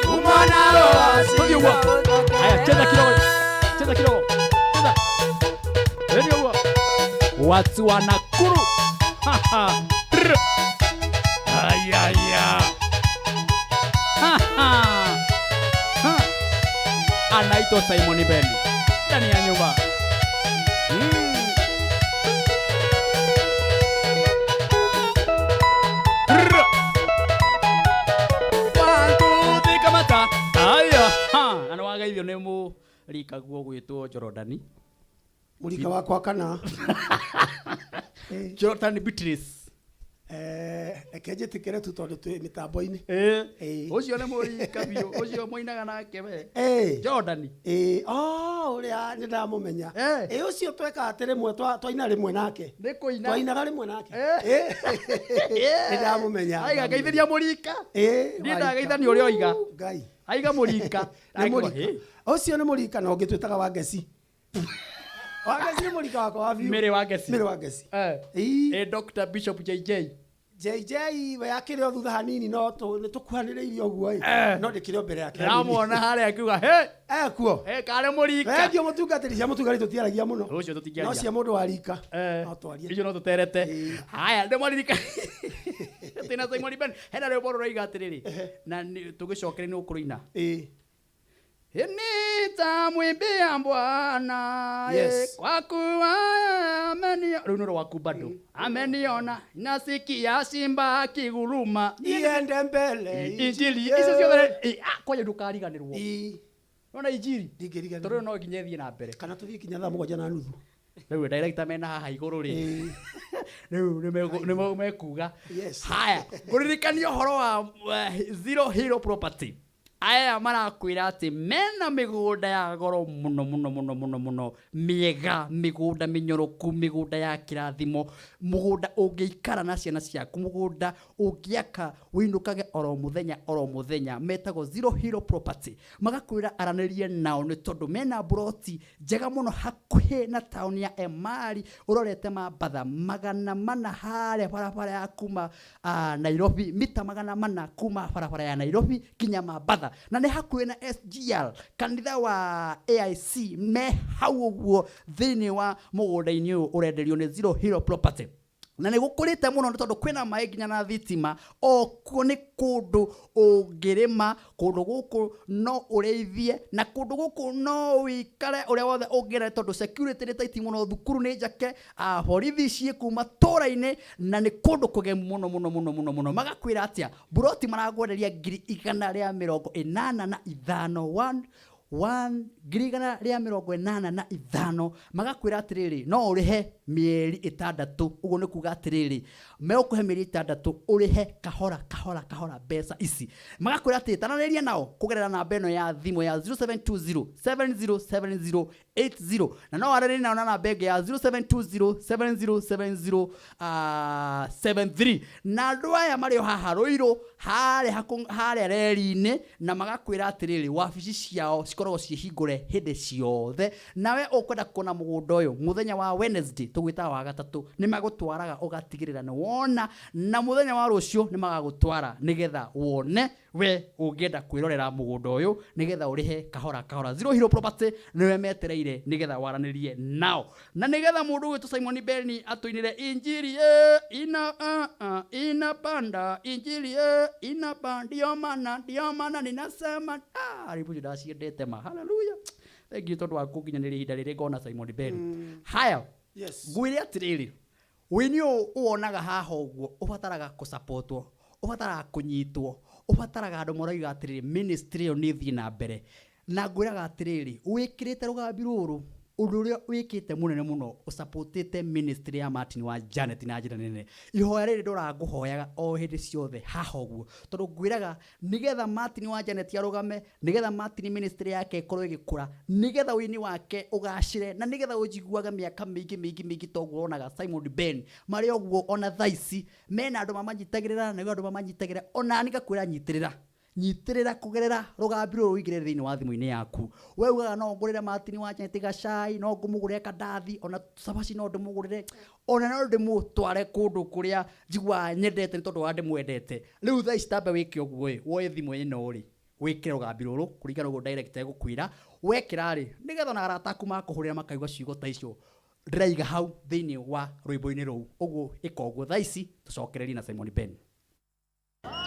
ngumo na ũgacĩra ũguo. Haya, cheza kidogo. Cheza kidogo. Cheza. Ĩni ũguo. Watu wa Nakuru. Ha, ha. Rr. Aya, Ha, ha. Ha. Anaitwa Simon Ben ndani ya nyumba. Rr. One, two, three, kamata. Aya. Ha. Na nĩwageithio nĩ mũrikaguo gwĩtwo Jorodani. Mũrika wakwa kana Jordan Beatrice. Reke njĩtĩkĩre tu tondũ twĩ mĩtambo-inĩ. Ũcio nĩ mũrika biũ, ũcio mũinaga nake we. Jordan. Oh, ũrĩa nĩ ndamũmenya. Ũcio twekaga atĩ rĩmwe twaina rĩmwe nake. Nĩ kũina. Twainaga rĩmwe nake. Nĩ ndamũmenya. Aiga ngeithĩria mũrika. Niĩ ndageithania ũrĩa oiga. Ngai. Aiga mũrika. Nĩ mũrika. Ũcio nĩ mũrika na ũngĩ twĩtaga Wangeci. Wangeci nĩ mũrika wakwa wa biũ. Mary Wangeci. Mary Wangeci. Dr. Bishop JJ. JJ we akĩrĩ o thutha hanini no nĩ tũkuhanĩrĩirie ũguo ĩ. No ndĩkĩrĩ o mbere yake. Ndĩramuona harĩa akiuga he. Ekuo. Karĩ mũrika. Thengiũ mũtungatĩri cia mũtungatĩri tũtiaragia mũno. Ũcio tũtingĩaria. No cia mũndũ wa rika. No twarie. Icio no tũterete. Haya, ndĩmwaririka. Twĩna Simon Ben. Hena rwĩmbo rũroiga atĩrĩrĩ. Na tũgĩcokere nĩ ũkũrũina. Nitamwimbia Bwana kwa kuwa ameniona. Rĩu nĩ rwaku bado. Ameniona nasikia simba akiguruma. Iende mbele Injili icio ciothe kwanja ndũkariganĩrwo. Nona injili ndingĩriganĩrwo. Tondũ no nginya ĩthiĩ na mbere. Kana tũthiĩ nginya thaa mũgwanja na nuthu. Rĩu director mena haha igũrũ rĩ. Rĩu nĩ mekuga. Haya, ngũririkania ũhoro wa Zero Hero Property. Aya marakwĩra atĩ mena mĩgũnda ya goro mũno mũno mũno mũno mũno mĩega, mĩgũnda mĩnyoroku, mĩgũnda ya kĩrathimo, mũgũnda ũngĩikara na ciana ciaku, mũgũnda ũngĩaka ũinũkage oro mũthenya oro mũthenya. Metagwo Zero Hero Property. Magakwĩra aranĩrie nao nĩ tondũ mena mburoti njega mũno hakuhĩ na taũni ya Emali, ũrorete Mambatha 400 harĩa barabara ya kuma Nairobi, mita 400 kuma barabara ya Nairobi kinya Mambatha. Na nĩ hakuhĩ na SGL, kanitha wa AIC, me hau ũguo thĩinĩ wa mũgũnda-inĩ ũyũ ũrenderio nĩ Zero Hero Property. Na nĩ gũkũrĩte mũno nĩ tondũ kwĩna maĩ nginya na thitima, o kuo nĩ kũndũ ũngĩrĩma, kũndũ gũkũ no ũrĩithie, na kũndũ gũkũ no ũikare ũrĩa wothe ũngĩenda tondũ security nĩ tight mũno, thukuru nĩ njake, borithi ciĩ kuma tũra-inĩ, na nĩ kũndũ kũgemu mũno mũno mũno mũno mũno. Magakwĩra atĩa? Mburoti maragwenderia 185,000, 185,000. Magakwĩra atĩrĩrĩ, no ũrĩhe mĩeri 6. Ũguo nĩ kuga atĩrĩrĩ, megũkũhe mĩeri 6 ũrĩhe kahora kahora kahora mbeca ici. Magakwĩra atĩrĩ, taranĩria nao kũgerera namba ĩno ya thimũ ya 0720 7070 80, na no waranĩrie nao na namba ĩngĩ ya 0720 7070 73. Na andũ aya marĩ o haha Rũirũ, harĩa reri-inĩ, na magakwĩra atĩrĩrĩ, wabici ciao cikoragwo ciĩhingũre hĩndĩ ciothe. Nawe ũkwenda kuona mũgũnda ũyũ mũthenya wa Wednesday, tũgwĩtaga wa gatatũ, nĩ magũtwaraga ũgatigĩrĩra nĩ wona, na mũthenya wa rũciũ nĩ magagũtwara nĩgetha wone we ũngĩenda kwĩrorera mũgũnda ũyũ nĩgetha ũrĩhe kahora kahora. Zero Hero Property nĩwe metereire nĩgetha waranĩrie nao, na nĩgetha mũndũ ũgwĩtwo Simon Beni atũinĩre injili ina inapanda injili inapanda, ndio maana ninasema rĩu ndaciendete ma. Hallelujah. Thank you tondũ wa kũnginyanĩria ihinda rĩrĩ ngona Simon Beni. Haya, ngwĩre atĩrĩrĩ, wĩini ũyũ ũwonaga haha ũguo ũbataraga kũsapotwo, ũbataraga kũnyitwo, ũbataraga andũ maroiga atĩrĩrĩ, ministry ĩyo nĩ ĩthiĩ na mbere. Na ngwĩraga atĩrĩrĩ, wĩkĩrĩte rũgambi rũrũ, ũndũ ũrĩa wĩkĩte mũnene mũno, ũsapotĩte ministry ya Martin wa Janet na njĩra nene. Ihoya rĩrĩ ndũrangũhoyaga o hĩndĩ ciothe haha ũguo, tondũ ngwĩraga nĩgetha Martin wa Janet arũgame, nĩgetha Martin ministry yake ĩkorwo ĩgĩkũra, nĩgetha ũini wake ũgacĩre, na nĩgetha ũnjiguage mĩaka mĩingĩ mĩingĩ mĩingĩ toguo ũronaga Simon Ben marĩ ũguo ona thaa ici mena andũ mamanyitagĩrĩra, na andũ mamanyitagĩrĩra, ona niĩ ngakwĩra nyitĩrĩra. Nyitĩrĩra kũgerera rũgambi rũrũ ũingĩre thĩinĩ wa thimũ-inĩ yaku. We ugaga no ngũrĩre Martin wa Janet gacai, no ngũmũgũrĩre kandathi, ona cabaci no ndĩmũgũrĩre, ona no ndĩmũtware kũndũ kũrĩa njiguaga nyendete nĩ tondũ wa ndĩmwendete. Rĩu thaa ici tambe wĩke ũguo ĩ, woe thimũ ĩno rĩ, Wĩkĩre rũgambi rũrũ kũringana ũguo director egũkwĩra. Wekĩra rĩ, nĩgetha ona arata aku makũhũrĩra makaigua ciugo ta icio ndĩraiga hau thĩinĩ wa rwĩmbo-inĩ rũu. Ũguo ĩka ũguo thaa ici tũcokererie na Simon Ben.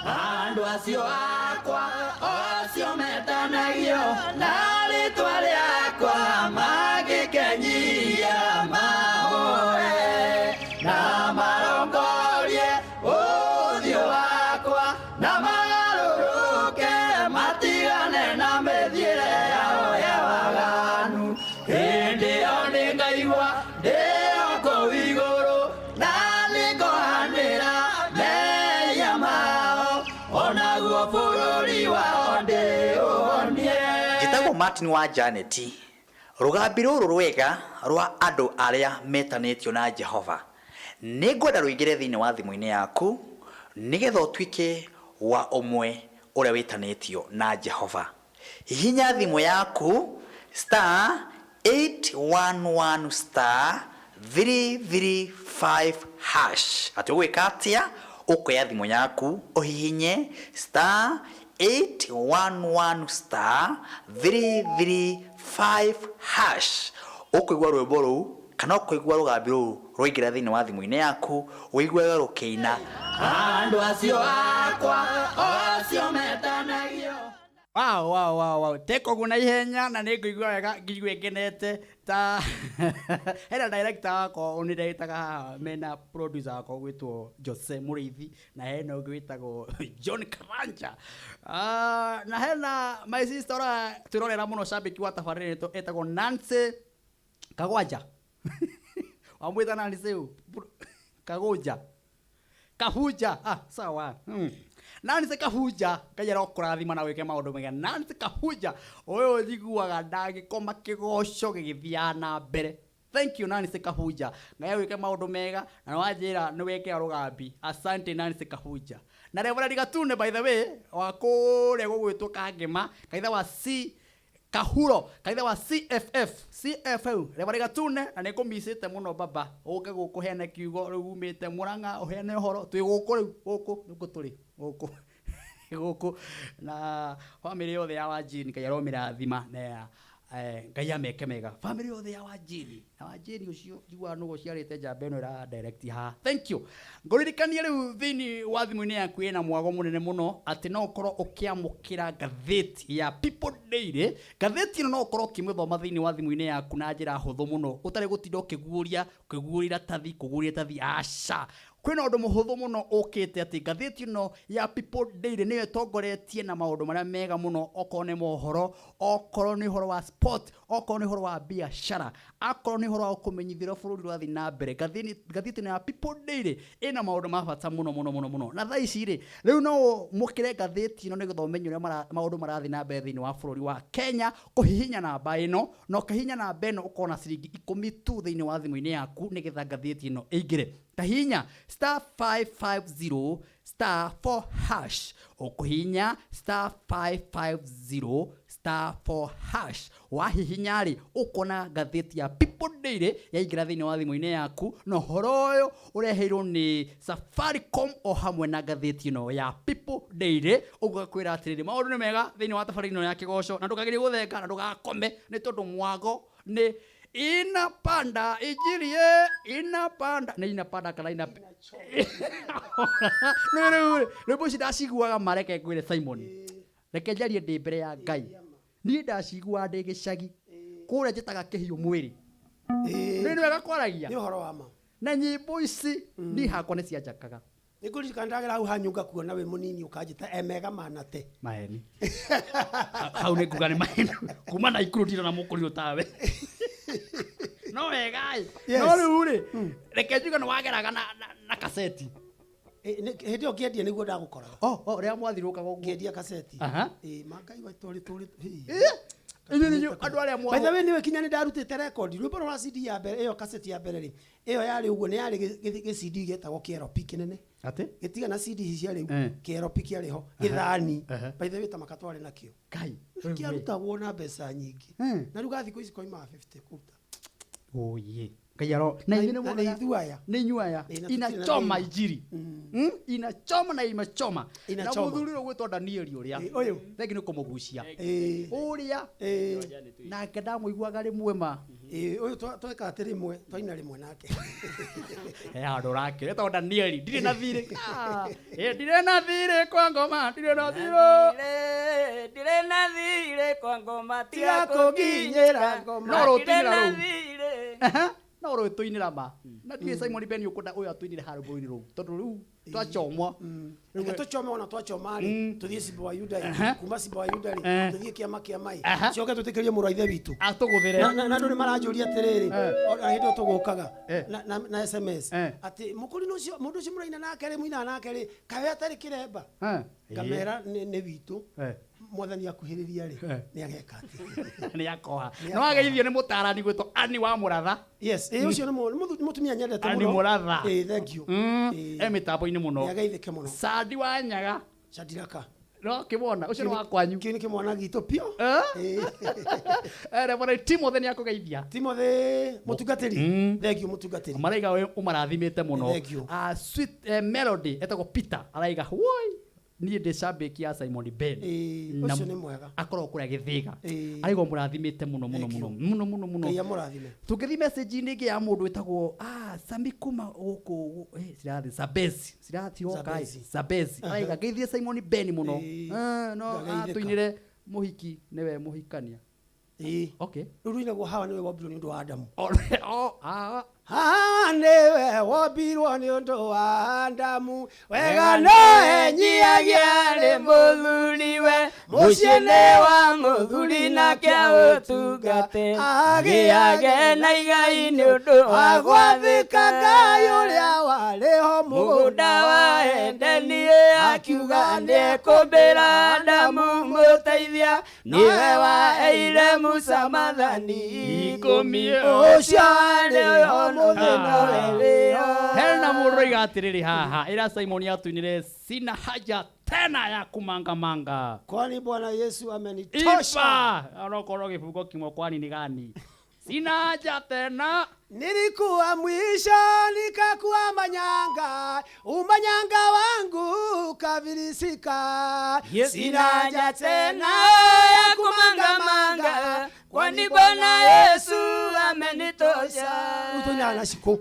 Andũ acio akwa acio metanagio na rĩtwa rĩakwa mangĩkenyia mahoe na marongorie ũthiũ wakwa na magarũrũke matigane na mĩthiĩre yao ya waganu, hĩndĩ ĩyo nĩngaigua ndĩ o kũu igũrũ na nĩngohanĩra mehia mao onaguo bũrũri wao ndĩũhonie. Njĩtagwo Martin wa Janet. Rũgambi rũrũ rwega rwa andũ arĩa metanĩtio na Jehova nĩngwenda rũingĩre thĩinĩ wa thimũ-inĩ yaku nĩgetha ũtuĩke wa ũmwe ũrĩa wĩtanĩtio na Jehova. Hihinya thimũ yaku star 811 star 335 hash. Atĩ ũgwĩka atĩa? Ũkoya thimũ yaku ũhihinye star 811 star 335 hash. Ũkũigua rwĩmbo rũu kana ũkũigua rũgambi rũu rwaingĩra thĩinĩ wa thimũ-inĩ yaku, ũiguage rũkĩina. Andũ acio akwa acio metanagio. Wow, wow, wow, wow. Teka ũguo na ihenya na nĩ ngũigua wega ngigue ngenete ta hena director wakwa ũnĩndetaga haha mena producer wakwa ũgwĩtwo Jose Mũrĩithi na hena ũngĩ wĩtagwo John Karanja. Na hena my sister ũrĩa twĩrorera mũno shabiki wa tabarĩra ĩno etagwo Nancy Kagwanja. Wamwĩta Nancy ũ? Kagũnja. Kahuja. Ah, sawa. Nancy Kahuja, Ngai arokũrathima na wĩke maũndũ mega. Nancy Kahuja, ũyũ njiguaga ndangĩkoma kĩgoco gĩgĩthiaga na mbere. Thank you Nancy Kahuja. Ngai agwĩke maũndũ mega na nĩwanjĩra nĩwekĩra rũgambi. Asante Nancy Kahuja. Na Reverend Gatune by the way, wa kũrĩa gũgwĩtwo Kangema, kanitha wa C Kahuro, kanitha wa CFF, CFU, Reverend Gatune, na nĩngũmicĩte mũno baba. Ũke gũkũ heane kiugo rĩu umĩte Murang'a ũheane ũhoro, twĩ gũkũ rĩu, gũkũ nĩkuo tũrĩ, gũkũ. Gũkũ na family yothe ya Wanjini Ngai aromĩrathima na Ngai ameke mega. Family yothe ya Wanjini na Wanjini ũcio njiguaga nũgũ ũciarĩte njamba ĩno ĩra direct haha. Thank you. Ngũririkanie rĩu thĩinĩ wa thimũ-inĩ yaku ĩna mwago mũnene mũno atĩ no ũkorwo ũkĩamũkĩra ngathĩti ya People Daily. Ngathĩti ĩno no ũkorwo ũkĩmĩthoma thĩinĩ wa thimũ-inĩ yaku na njĩra hũthũ mũno ũtarĩ gũtinda ũkĩguũria, ũkĩguũria iratathi, kũguũria iratathi, aca. Kwĩna ũndũ mũhũthũ mũno ũkĩte atĩ ngathĩti ĩno ya People Daily nĩyo ĩtongoretie na maũndũ marĩa mega mũno, okorwo nĩ mohoro, okorwo nĩ ũhoro wa sport, okorwo nĩ ũhoro wa biacara, akorwo nĩ ũhoro wa gũkũmenyithia ũrĩa bũrũri ũrathiĩ na mbere. Ngathĩti ĩno ya People Daily ĩna maũndũ ma bata mũno mũno mũno mũno. Na thaa ici rĩ, rĩu no ũmũkĩre ngathĩti ĩno nĩgetha ũmenye ũrĩa maũndũ marathiĩ na mbere thĩinĩ wa bũrũri wa Kenya, kũhihinya namba ĩno, na ũkĩhihinya namba ĩno ũkona ciringi 10 tu thĩinĩ wa thimũ-inĩ yaku nĩgetha ngathĩti ĩno ĩingĩre. Tahinya star 550 star 4 hash. Ũkũhihinya star 550 star 4 hash. Wahihinya rĩ, ũkona ngathĩti ya People Daily yaingĩra thĩinĩ wa thimũ-inĩ yaku, na ũhoro ũyũ ũreheirwo nĩ Safaricom o hamwe na ngathĩti ĩno ya People Daily. Ũguo ngakwĩra atĩrĩrĩ, maũndũ nĩ mega thĩinĩ wa tabarĩra ĩno ya kĩgoco, na ndũkagerie gũthenga na ndũgakome nĩ tondũ mwago nĩ inapanda injirie inapanda nĩ inapanda kana ina rĩu rĩu rwĩmbo ici ndaciguaga ma, reke ngwĩre Simon, reke njarie ndĩ mbere ya Ngai, niĩ ndaciguaga ndĩ gĩcagi kũrĩa njĩtaga kĩhiũ mwĩrĩ. Nĩ wega kwaragia nĩ ũhoro wa ma. Na nyĩmbo ici niĩ hakwa nĩ cianjakaga. Nĩngũririkana ndagera hau hanyu ngakuona wĩ mũnini ũkanjĩta emega manate. Maheni. Hau nĩ nguga nĩ maheni. Kuma na ikuru ndirona mũkũrinũ tawe. No wega ĩ. Yes. No rĩu rĩ, reke njuge nĩ wageraga na kaseti. Hĩndĩ ĩyo ngĩendia nĩguo ndagũkoraga. Oh, oh, rĩrĩa mwathiũrũrũkaga ũguo. Ngĩendia kaseti. Aha. Mangai tũrĩ tũrĩ. Inyuĩ nĩ inyuĩ andũ arĩa mwa- By the way, nĩwe kinya nĩ ndarutĩte rekondi. Rwĩmbo rwa CD ya mbere, ĩyo kaseti ya mbere rĩ, ĩyo yarĩ ũguo, nĩ yarĩ gĩ CD gĩetagwo KLP kĩnene. Atĩ? Gĩtiga na CD ici cia rĩu, Eh. KLP kĩarĩ ho, Aha. gĩthani. Aha. By the way, ta maka twarĩ nakĩo. Kai. Kĩarutagwo na mbeca nyingĩ. Eh. Na rĩu gathikũ ici koimaga 50 kũruta. Oye. Ngai aro na inyuĩ nĩ Na nĩ muonaga ithuĩ aya. nĩ inyuĩ aya. Ĩ, na tũtirĩ na Inachoma thĩna. injiri. Inachoma na imechoma. Na Inachoma. mũthuri ũyũ gwĩtwo Danieli ũrĩa. Ĩ, ũyũ. Thengi nĩ kũmũgucia. Ĩ. Ũrĩa. Ĩ. Nake ndamũiguaga rĩmwe ma. Ĩ, ũyũ tweka atĩ rĩmwe twaina rĩmwe nake. He handũ ũrakĩra etagwo Danieli ndirĩ na thirĩ. Ah, ĩ, ndirĩ na thirĩ kwa ngoma ndirĩ na thirĩ. Ndirĩ na thirĩ kwa ngoma Tiga kũnginyĩra ngoma. No rũtũinĩra Ndirĩ na rũu. thirĩ. Aha, no rũtũinĩra ma na ndiũĩ Simon Ben ũkwenda ũyũ atũinĩre harũmbũ-inĩ rũu tondũ rĩu twachomwa. Reke tũchome ona twachoma rĩ tũthiĩ Simba wa Yuda rĩ kuma Simba wa Yuda rĩ tũthiĩ kĩama kĩa mai coke tũtĩkĩrie mũrũ wa ithe witũ atũgũthĩre. Na andũ nĩ maranjũria atĩrĩrĩ ona hĩndĩ ĩyo tũgũkaga Eh. na SMS Eh. atĩ mũkũrinũ ũcio mũndũ ũcio mũraina nake rĩ mũinaga nake rĩ kaĩ atarĩ kĩremba Eh. ngamera nĩ witũ Eh. mwathani akuhĩrĩria rĩ Eh. nĩ ageka atĩ nĩ akoha Nĩ no ageithio nĩ mũtarani gwĩtwo Ani wa Mũratha. Yes, ĩ ũcio nĩ nĩ mũtumia nyendete Ani mũno. Mũratha. Ĩ, thank you. E mĩtambo-inĩ mũno. Nĩ ageithĩke mũno. Sandi wa Nyaga. Shadiraka. No kĩmona ũcio nĩ wa kwanyu. Kĩu nĩ kĩmwana gitũ piũ. Reverend Timothy nĩ akũgeithia. Timothy mũtungatĩri. Thank you mũtungatĩri. Maraiga we ũmarathimĩte mũno. Thank you. Ah, sweet Melody etagwo Peter araiga woi niĩ ndĩ cambĩki ya Simon Ben. Na ũcio nĩ mwega. Akoragwo kũrĩa Gĩthĩga. Ĩĩ. Araiga ũmũrathimĩte mũno mũno Thank you. mũno mũno mũno mũno. Ngai amũrathime. Tũngĩthiĩ message-inĩ ĩngĩ ya mũndũ wĩtagwo Sami kuma gũkũ cirathi Zabezi cirathiĩ Zabezi. Zabezi araiga ngeithie Simon Ben mũno. Ĩĩ. No Ngageithĩka. atũinĩre mũhiki nĩwe mũhikania. Ĩĩ. Okay. Rĩu rũinagwo Hawa nĩwe wombirwo nĩ ũndũ wa Adamu. Hawa Hawa nĩwe wombirwo nĩ ũndũ wa Adamu. Wega no enyihagia nĩ mũthuriwe mũciĩ nĩ wa mũthuri nake aũtungate agĩage na igai nĩ ũndũ wa Agwathĩka Ngai ũrĩa warĩ ho mũgũnda wa Edeni akiuga nĩekũmbĩra Adamu mũteithia nĩwe waheire Musa maathani ikũmi ũcio arĩ ho mũthenya werĩo. Hena mũndũ oiga atĩrĩrĩ haha ĩra Simon atũinĩre sina haja tena ya kumangamanga. Kwani Bwana Yesu amenitosha. Ipa onokorwo gĩbungo kĩmwe kwani ni gani? Sina haja tena. Nilikuwa mwisho nikakuwa manyanga, umanyanga wangu ukavilisika. Sina haja tena ya kumangamanga, kwani Bwana Yesu amenitosha. Rĩu tũinaga na cikũ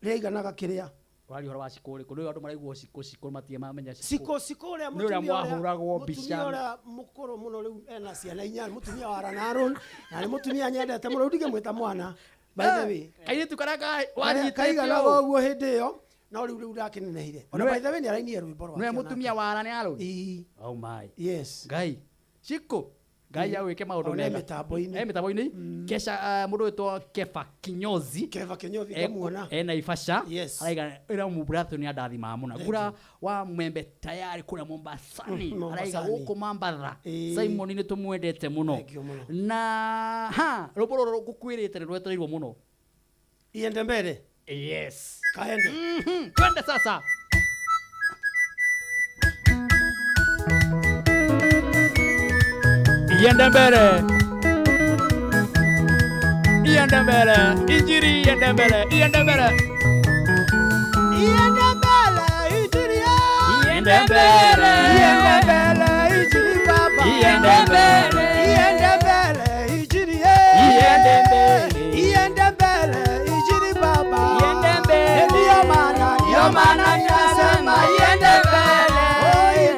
rĩaiganaga kĩrĩa Wari ũhoro wa cikũ rĩkũ rĩu andũ maraigua cikũ cikũ matige mamenya cikũ cikũ ũrĩa Nĩ ũrĩa mũtumia ũrĩa- mwahũragwo mbica. mũtumia ũrĩa mũkũrũ mũno rĩu ena ciana inya mũtumia wa Aaron na nĩ mũtumia nyendete mũno rĩu ndingĩmwĩta mwana by the way. Kairĩtu karĩa Karĩa kaiganaga ũguo hĩndĩ ĩyo no rĩu rĩu ndakinenehire ona Nĩwe- by the way nĩ arainire rwĩmbo rwake nĩwe onake. mũtumia wa Aaron Aaron. Ĩĩ. Oh my. Yes. Ngai. Cikũ. Ngai awĩke maũndũ Ona e mega. mĩtambo-inĩ. E mĩtambo-inĩ. Kesha mũndũ wĩtwo Kefa Kinyozi. Kefa Kinyozi ngamuona. Ena Ibasha. Yes. Araiga ĩra mũbratho nĩ andathimaga mũno. Thank Ngura wa mwembe tayari kũrĩa Mombasani. Mm, Araiga Mombasani. gũkũ Mambatha. Ĩĩ. Simon nĩ tũmwendete mũno. Thank you mũno. Na ha rwĩmbo rũrũ ngũkwĩrĩte nĩ rwetereirwo mũno. Iende mbere. Yes. Kaende. Twende sasa. Iende mbele. Iende mbele. Injiri iende mbele. Iende mbele. Iende mbele injiri Iende mbele. Iende mbele injiri baba. Iende mbele. Iende mbele injiri Iende mbele. Iende mbele injiri baba. Iende mbele. Ndiyo maana Ndiyo maana ninasema iende mbele.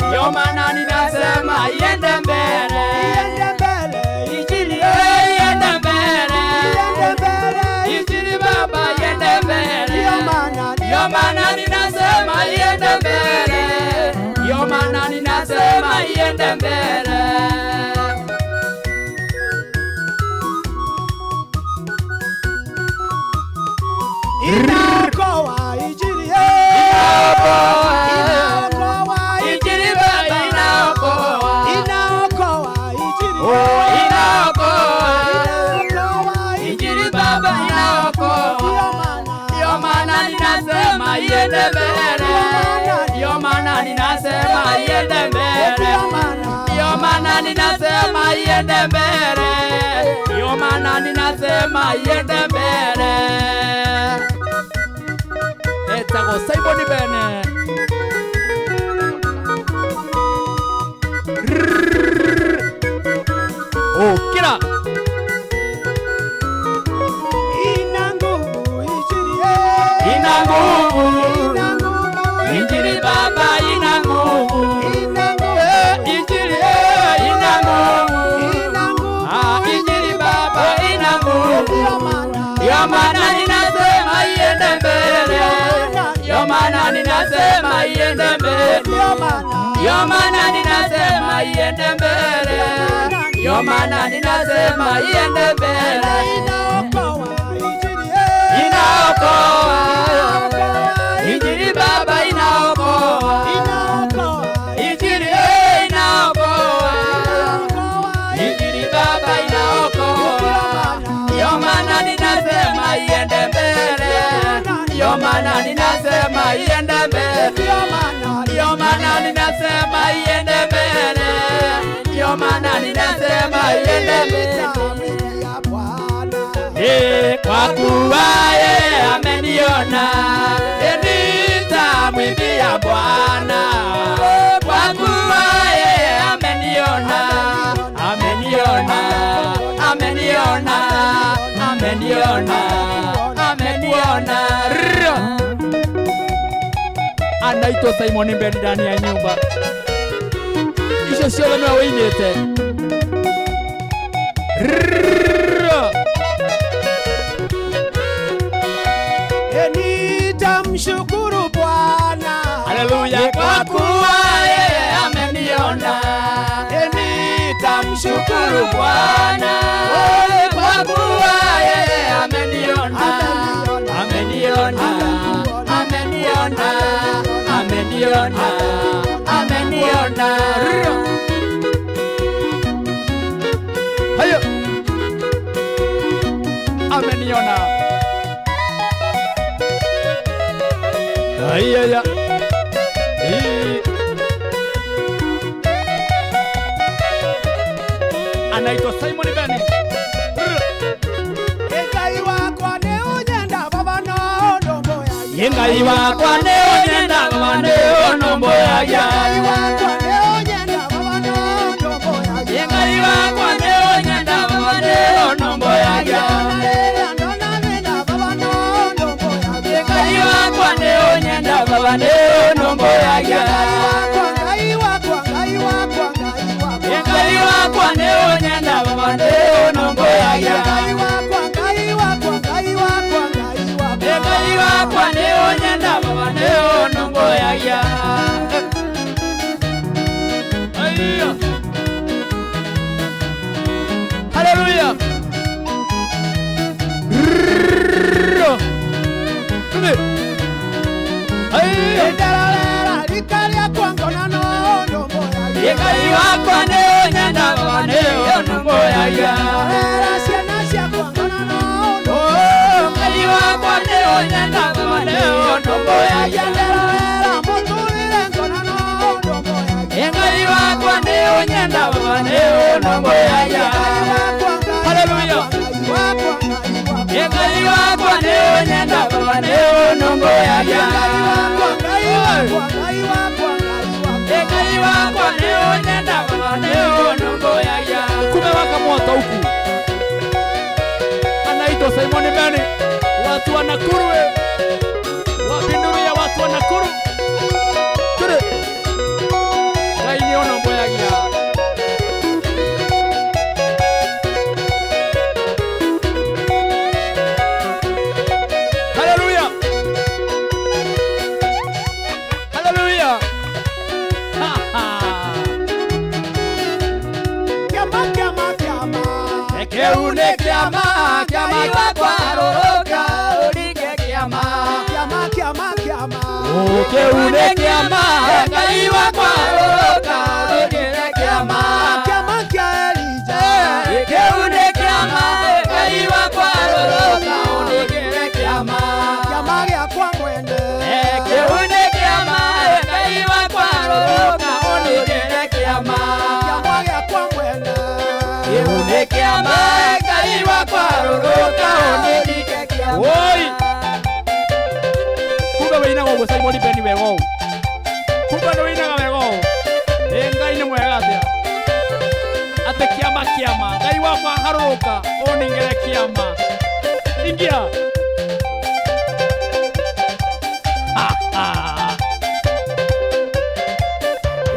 Ndiyo maana ninasema iende mbele. Iende mbele. Injili iende mbele. Iende mbele. Injili baba iende mbele. Ndiyo maana Ndiyo maana ninasema iende mbele. Ndiyo maana ninasema iende mbele. Inaokoa injili Inaokoa. Inaokoa Injili baba inaokoa. Inaokoa injili Oh, inaokoa. Inaokoa Injili baba inaokoa. Ndiyo maana ninasema iende mbele. Ndiyo maana ninasema iende mbele. Ndiyo maana maana ninasema iende mbele, ndio maana ninasema iende mbele. Etagwo Simon Bene. Ũkĩra. Ina nguvu injili, Ina nguvu injili baba, ina nguvu injili, ina nguvu ah, injili baba, ina nguvu. Ndio maana ninasema iende mbele, ndio maana ninasema iende mbele, ndio maana ninasema iende mbele, ndio maana ninasema iende mbele. Inaokoa injili baba, inaokoa injili, inaokoa injili baba, inaokoa. Ndio maana ninasema iende mbele, ndio maana ninasema iende mbele, ndio maana ninasema iende mbele, ndio maana ninasema iende mbele. Kwa kuwa yeye ameniona, nitamwimbia Bwana. Kwa kuwa yeye ameniona, ameniona, ameniona, ameniona, ameniona. Anaitwa Simon Mbeni ndani ya nyumba. Icio ciothe nĩwe wĩinĩte. Nitamshukuru Bwana. Haleluya, kwa kuwa yeye ameniona, nitamshukuru Bwana. Kwa kuwa yeye ameniona, ameniona, ameniona, ameniona, ameniona. Hayo. Ameniona. Ayaya. Anaitwa Simon Beni. Ngai wakwa nĩ ũnyenda baba no ũnũmbũyagia. Ngai wakwa nĩ ũnyenda baba nĩ ũnũmbũyagia. Ngai wakwa nĩ ũnyenda baba no ũnũmbũyagia. Ngai wakwa nĩ ũnyenda baba nĩ ũnũmbũyagia. Rĩrĩa ndona thĩna baba no ũnũmbũyagia. Ngai wakwa nĩ ũnyenda baba nĩ ũnũmbũyagia. Ngai wakwa, Ngai wakwa, Ngai wakwa, Ngai wakwa nĩ ũnyenda baba nĩ ũnũmbũyagia. Ngai wakwa, Ngai wakwa, Ngai wakwa, Ngai wakwa. Ngai wakwa nĩ ũnyenda baba nĩ ũnũmbũyagia. Aiya. Haleluya. Tuthi. Aiya. Ndarorera rika rĩakwa ngona no ũnũmbũyagia. Ngai wakwa nĩ ũnyenda baba nĩ ũnũmbũyagia. Ndarorera ciana ciakwa ngona no ũnũmbũyagia. Ngai wakwa nĩ ũnyenda baba nĩ ũnũmbũyagia. Ndarorera mũtũrĩre ngona no ũnũmbũyagia. Ngai wakwa nĩ ũnyenda baba nĩ ũnũmbũyagia. Haleluya. Ngai wakwa nĩ ũnyenda baba nĩ ũnũmbũyagia. Ngai wakwa, Ngai wakwa nĩ ũnyenda baba nĩ ũnũmbũyagia. Kumewaka moto huku. Anaitwa Simon Beni. Watu wa Nakuru we. Wapinduru ya watu wa Nakuru. Turi. Ngai nĩ ũnũmbũyagia. Haleluya. Haleluya. Ha ha. Kĩama, kĩama, kĩama. Kĩu nĩ kĩama, kĩama gĩakwa rũrũka ũringe kĩama. Kĩama, kĩama, kĩama. Kĩu nĩ kĩama, Ngai wakwa rũrũka ũringe kĩama. Kĩama kĩa Elija. Kĩu nĩ kĩama, Ngai wakwa rũrũka ũringe kĩama. Kĩama gĩakwa mwene. Kĩu nĩ kĩama, Ngai wakwa rũrũka ũringe kĩama. Kĩa gĩakwa mwene Kĩu nĩ kĩama Ngai wakwa rũrũka ũnĩringe kĩama Woi! Kumbe wĩinaga ũguo Simon Ben wega ũũ. Kumbe nĩ wĩinaga wega ũũ. Ĩ Ngai nĩ mwega atĩa? Atĩ kĩama kĩama. Ngai wakwa harũrũka ũningĩre kĩama. Ingia. Ha, ha.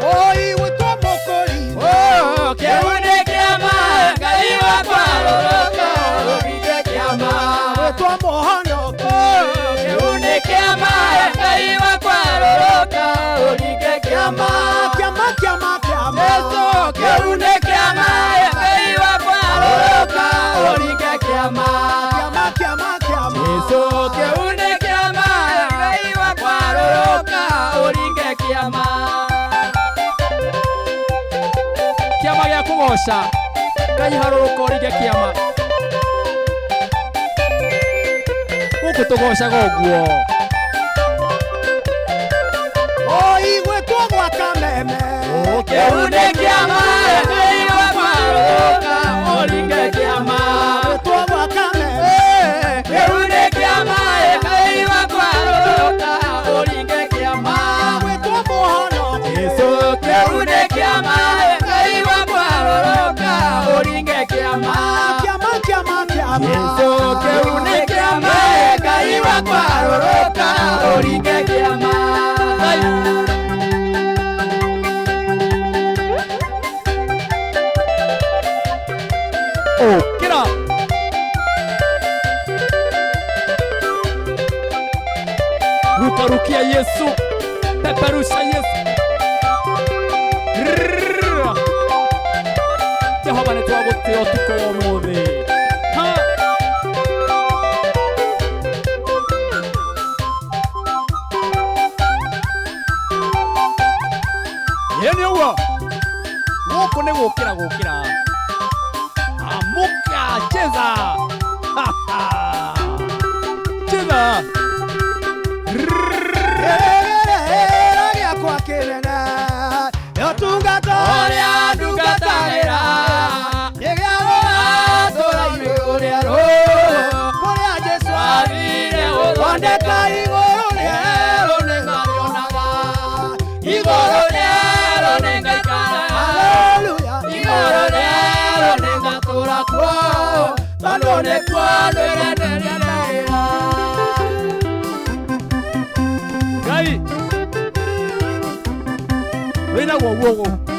Oi gwĩtwo mũkũri Oh, kĩu nĩ kĩama Ngai wakwa rũrũka ũringe kĩama gwĩtwo mũhonoki Kĩu nĩ kĩama Ngai wakwa rũrũka ũringe kĩama kĩama kĩama kĩama Jesu kĩu nĩ kĩama Ngai wakwa rũrũka ũringe kĩama kĩama kĩama kĩama Jesu kĩu nĩ kĩama Ngai wakwa rũrũka ũringe kĩama Kĩama gĩa kũgoca. Ngai harũrũka ũringe kĩama. Gũkũ tũgocaga ũguo. Oi gwĩtwo gwa kameme Kĩu nĩ kĩama Ngai wakwa rũrũka ũringe kĩama gwĩtwo gwa kameme Kĩu nĩ kĩama Ngai wakwa rũrũka ũringe kĩama gwĩtwo mũhonoki Jesu kĩu nĩ kĩama Ngai wakwa rũrũka ũringe kĩama kĩama kĩama kĩama Jesu kĩu nĩ kĩama Ngai wakwa rũrũka ũringe kĩama Ũkĩra. Rukarukia Yesu. Peperusha Yesu. Rrrr. Jehova nĩ twagũtĩa ũtukũ wa ũmũthĩ. Ha. Ĩ nĩ ũguo. Gũkũ nĩ gũkĩra gũkĩra. Amuka, cheza. Ha, ha. Cheza. Kĩrĩgĩrĩra gĩakwa kĩnene nĩ ũtungata Ũrĩa ndungatagĩra nĩ gĩa Atũra igũrũ rĩerũ kũrĩa Jesũ Athire gũthondeka igũrũ rĩerũ nĩngarĩonaga Igũrũ rĩerũ nĩngaikara Haleluya Igũrũ rĩerũ nĩngatũra kuo Tondũ nĩkuo ndwĩre ndĩrĩrĩra Ngai. Wĩinagwo ũguo gũkũ.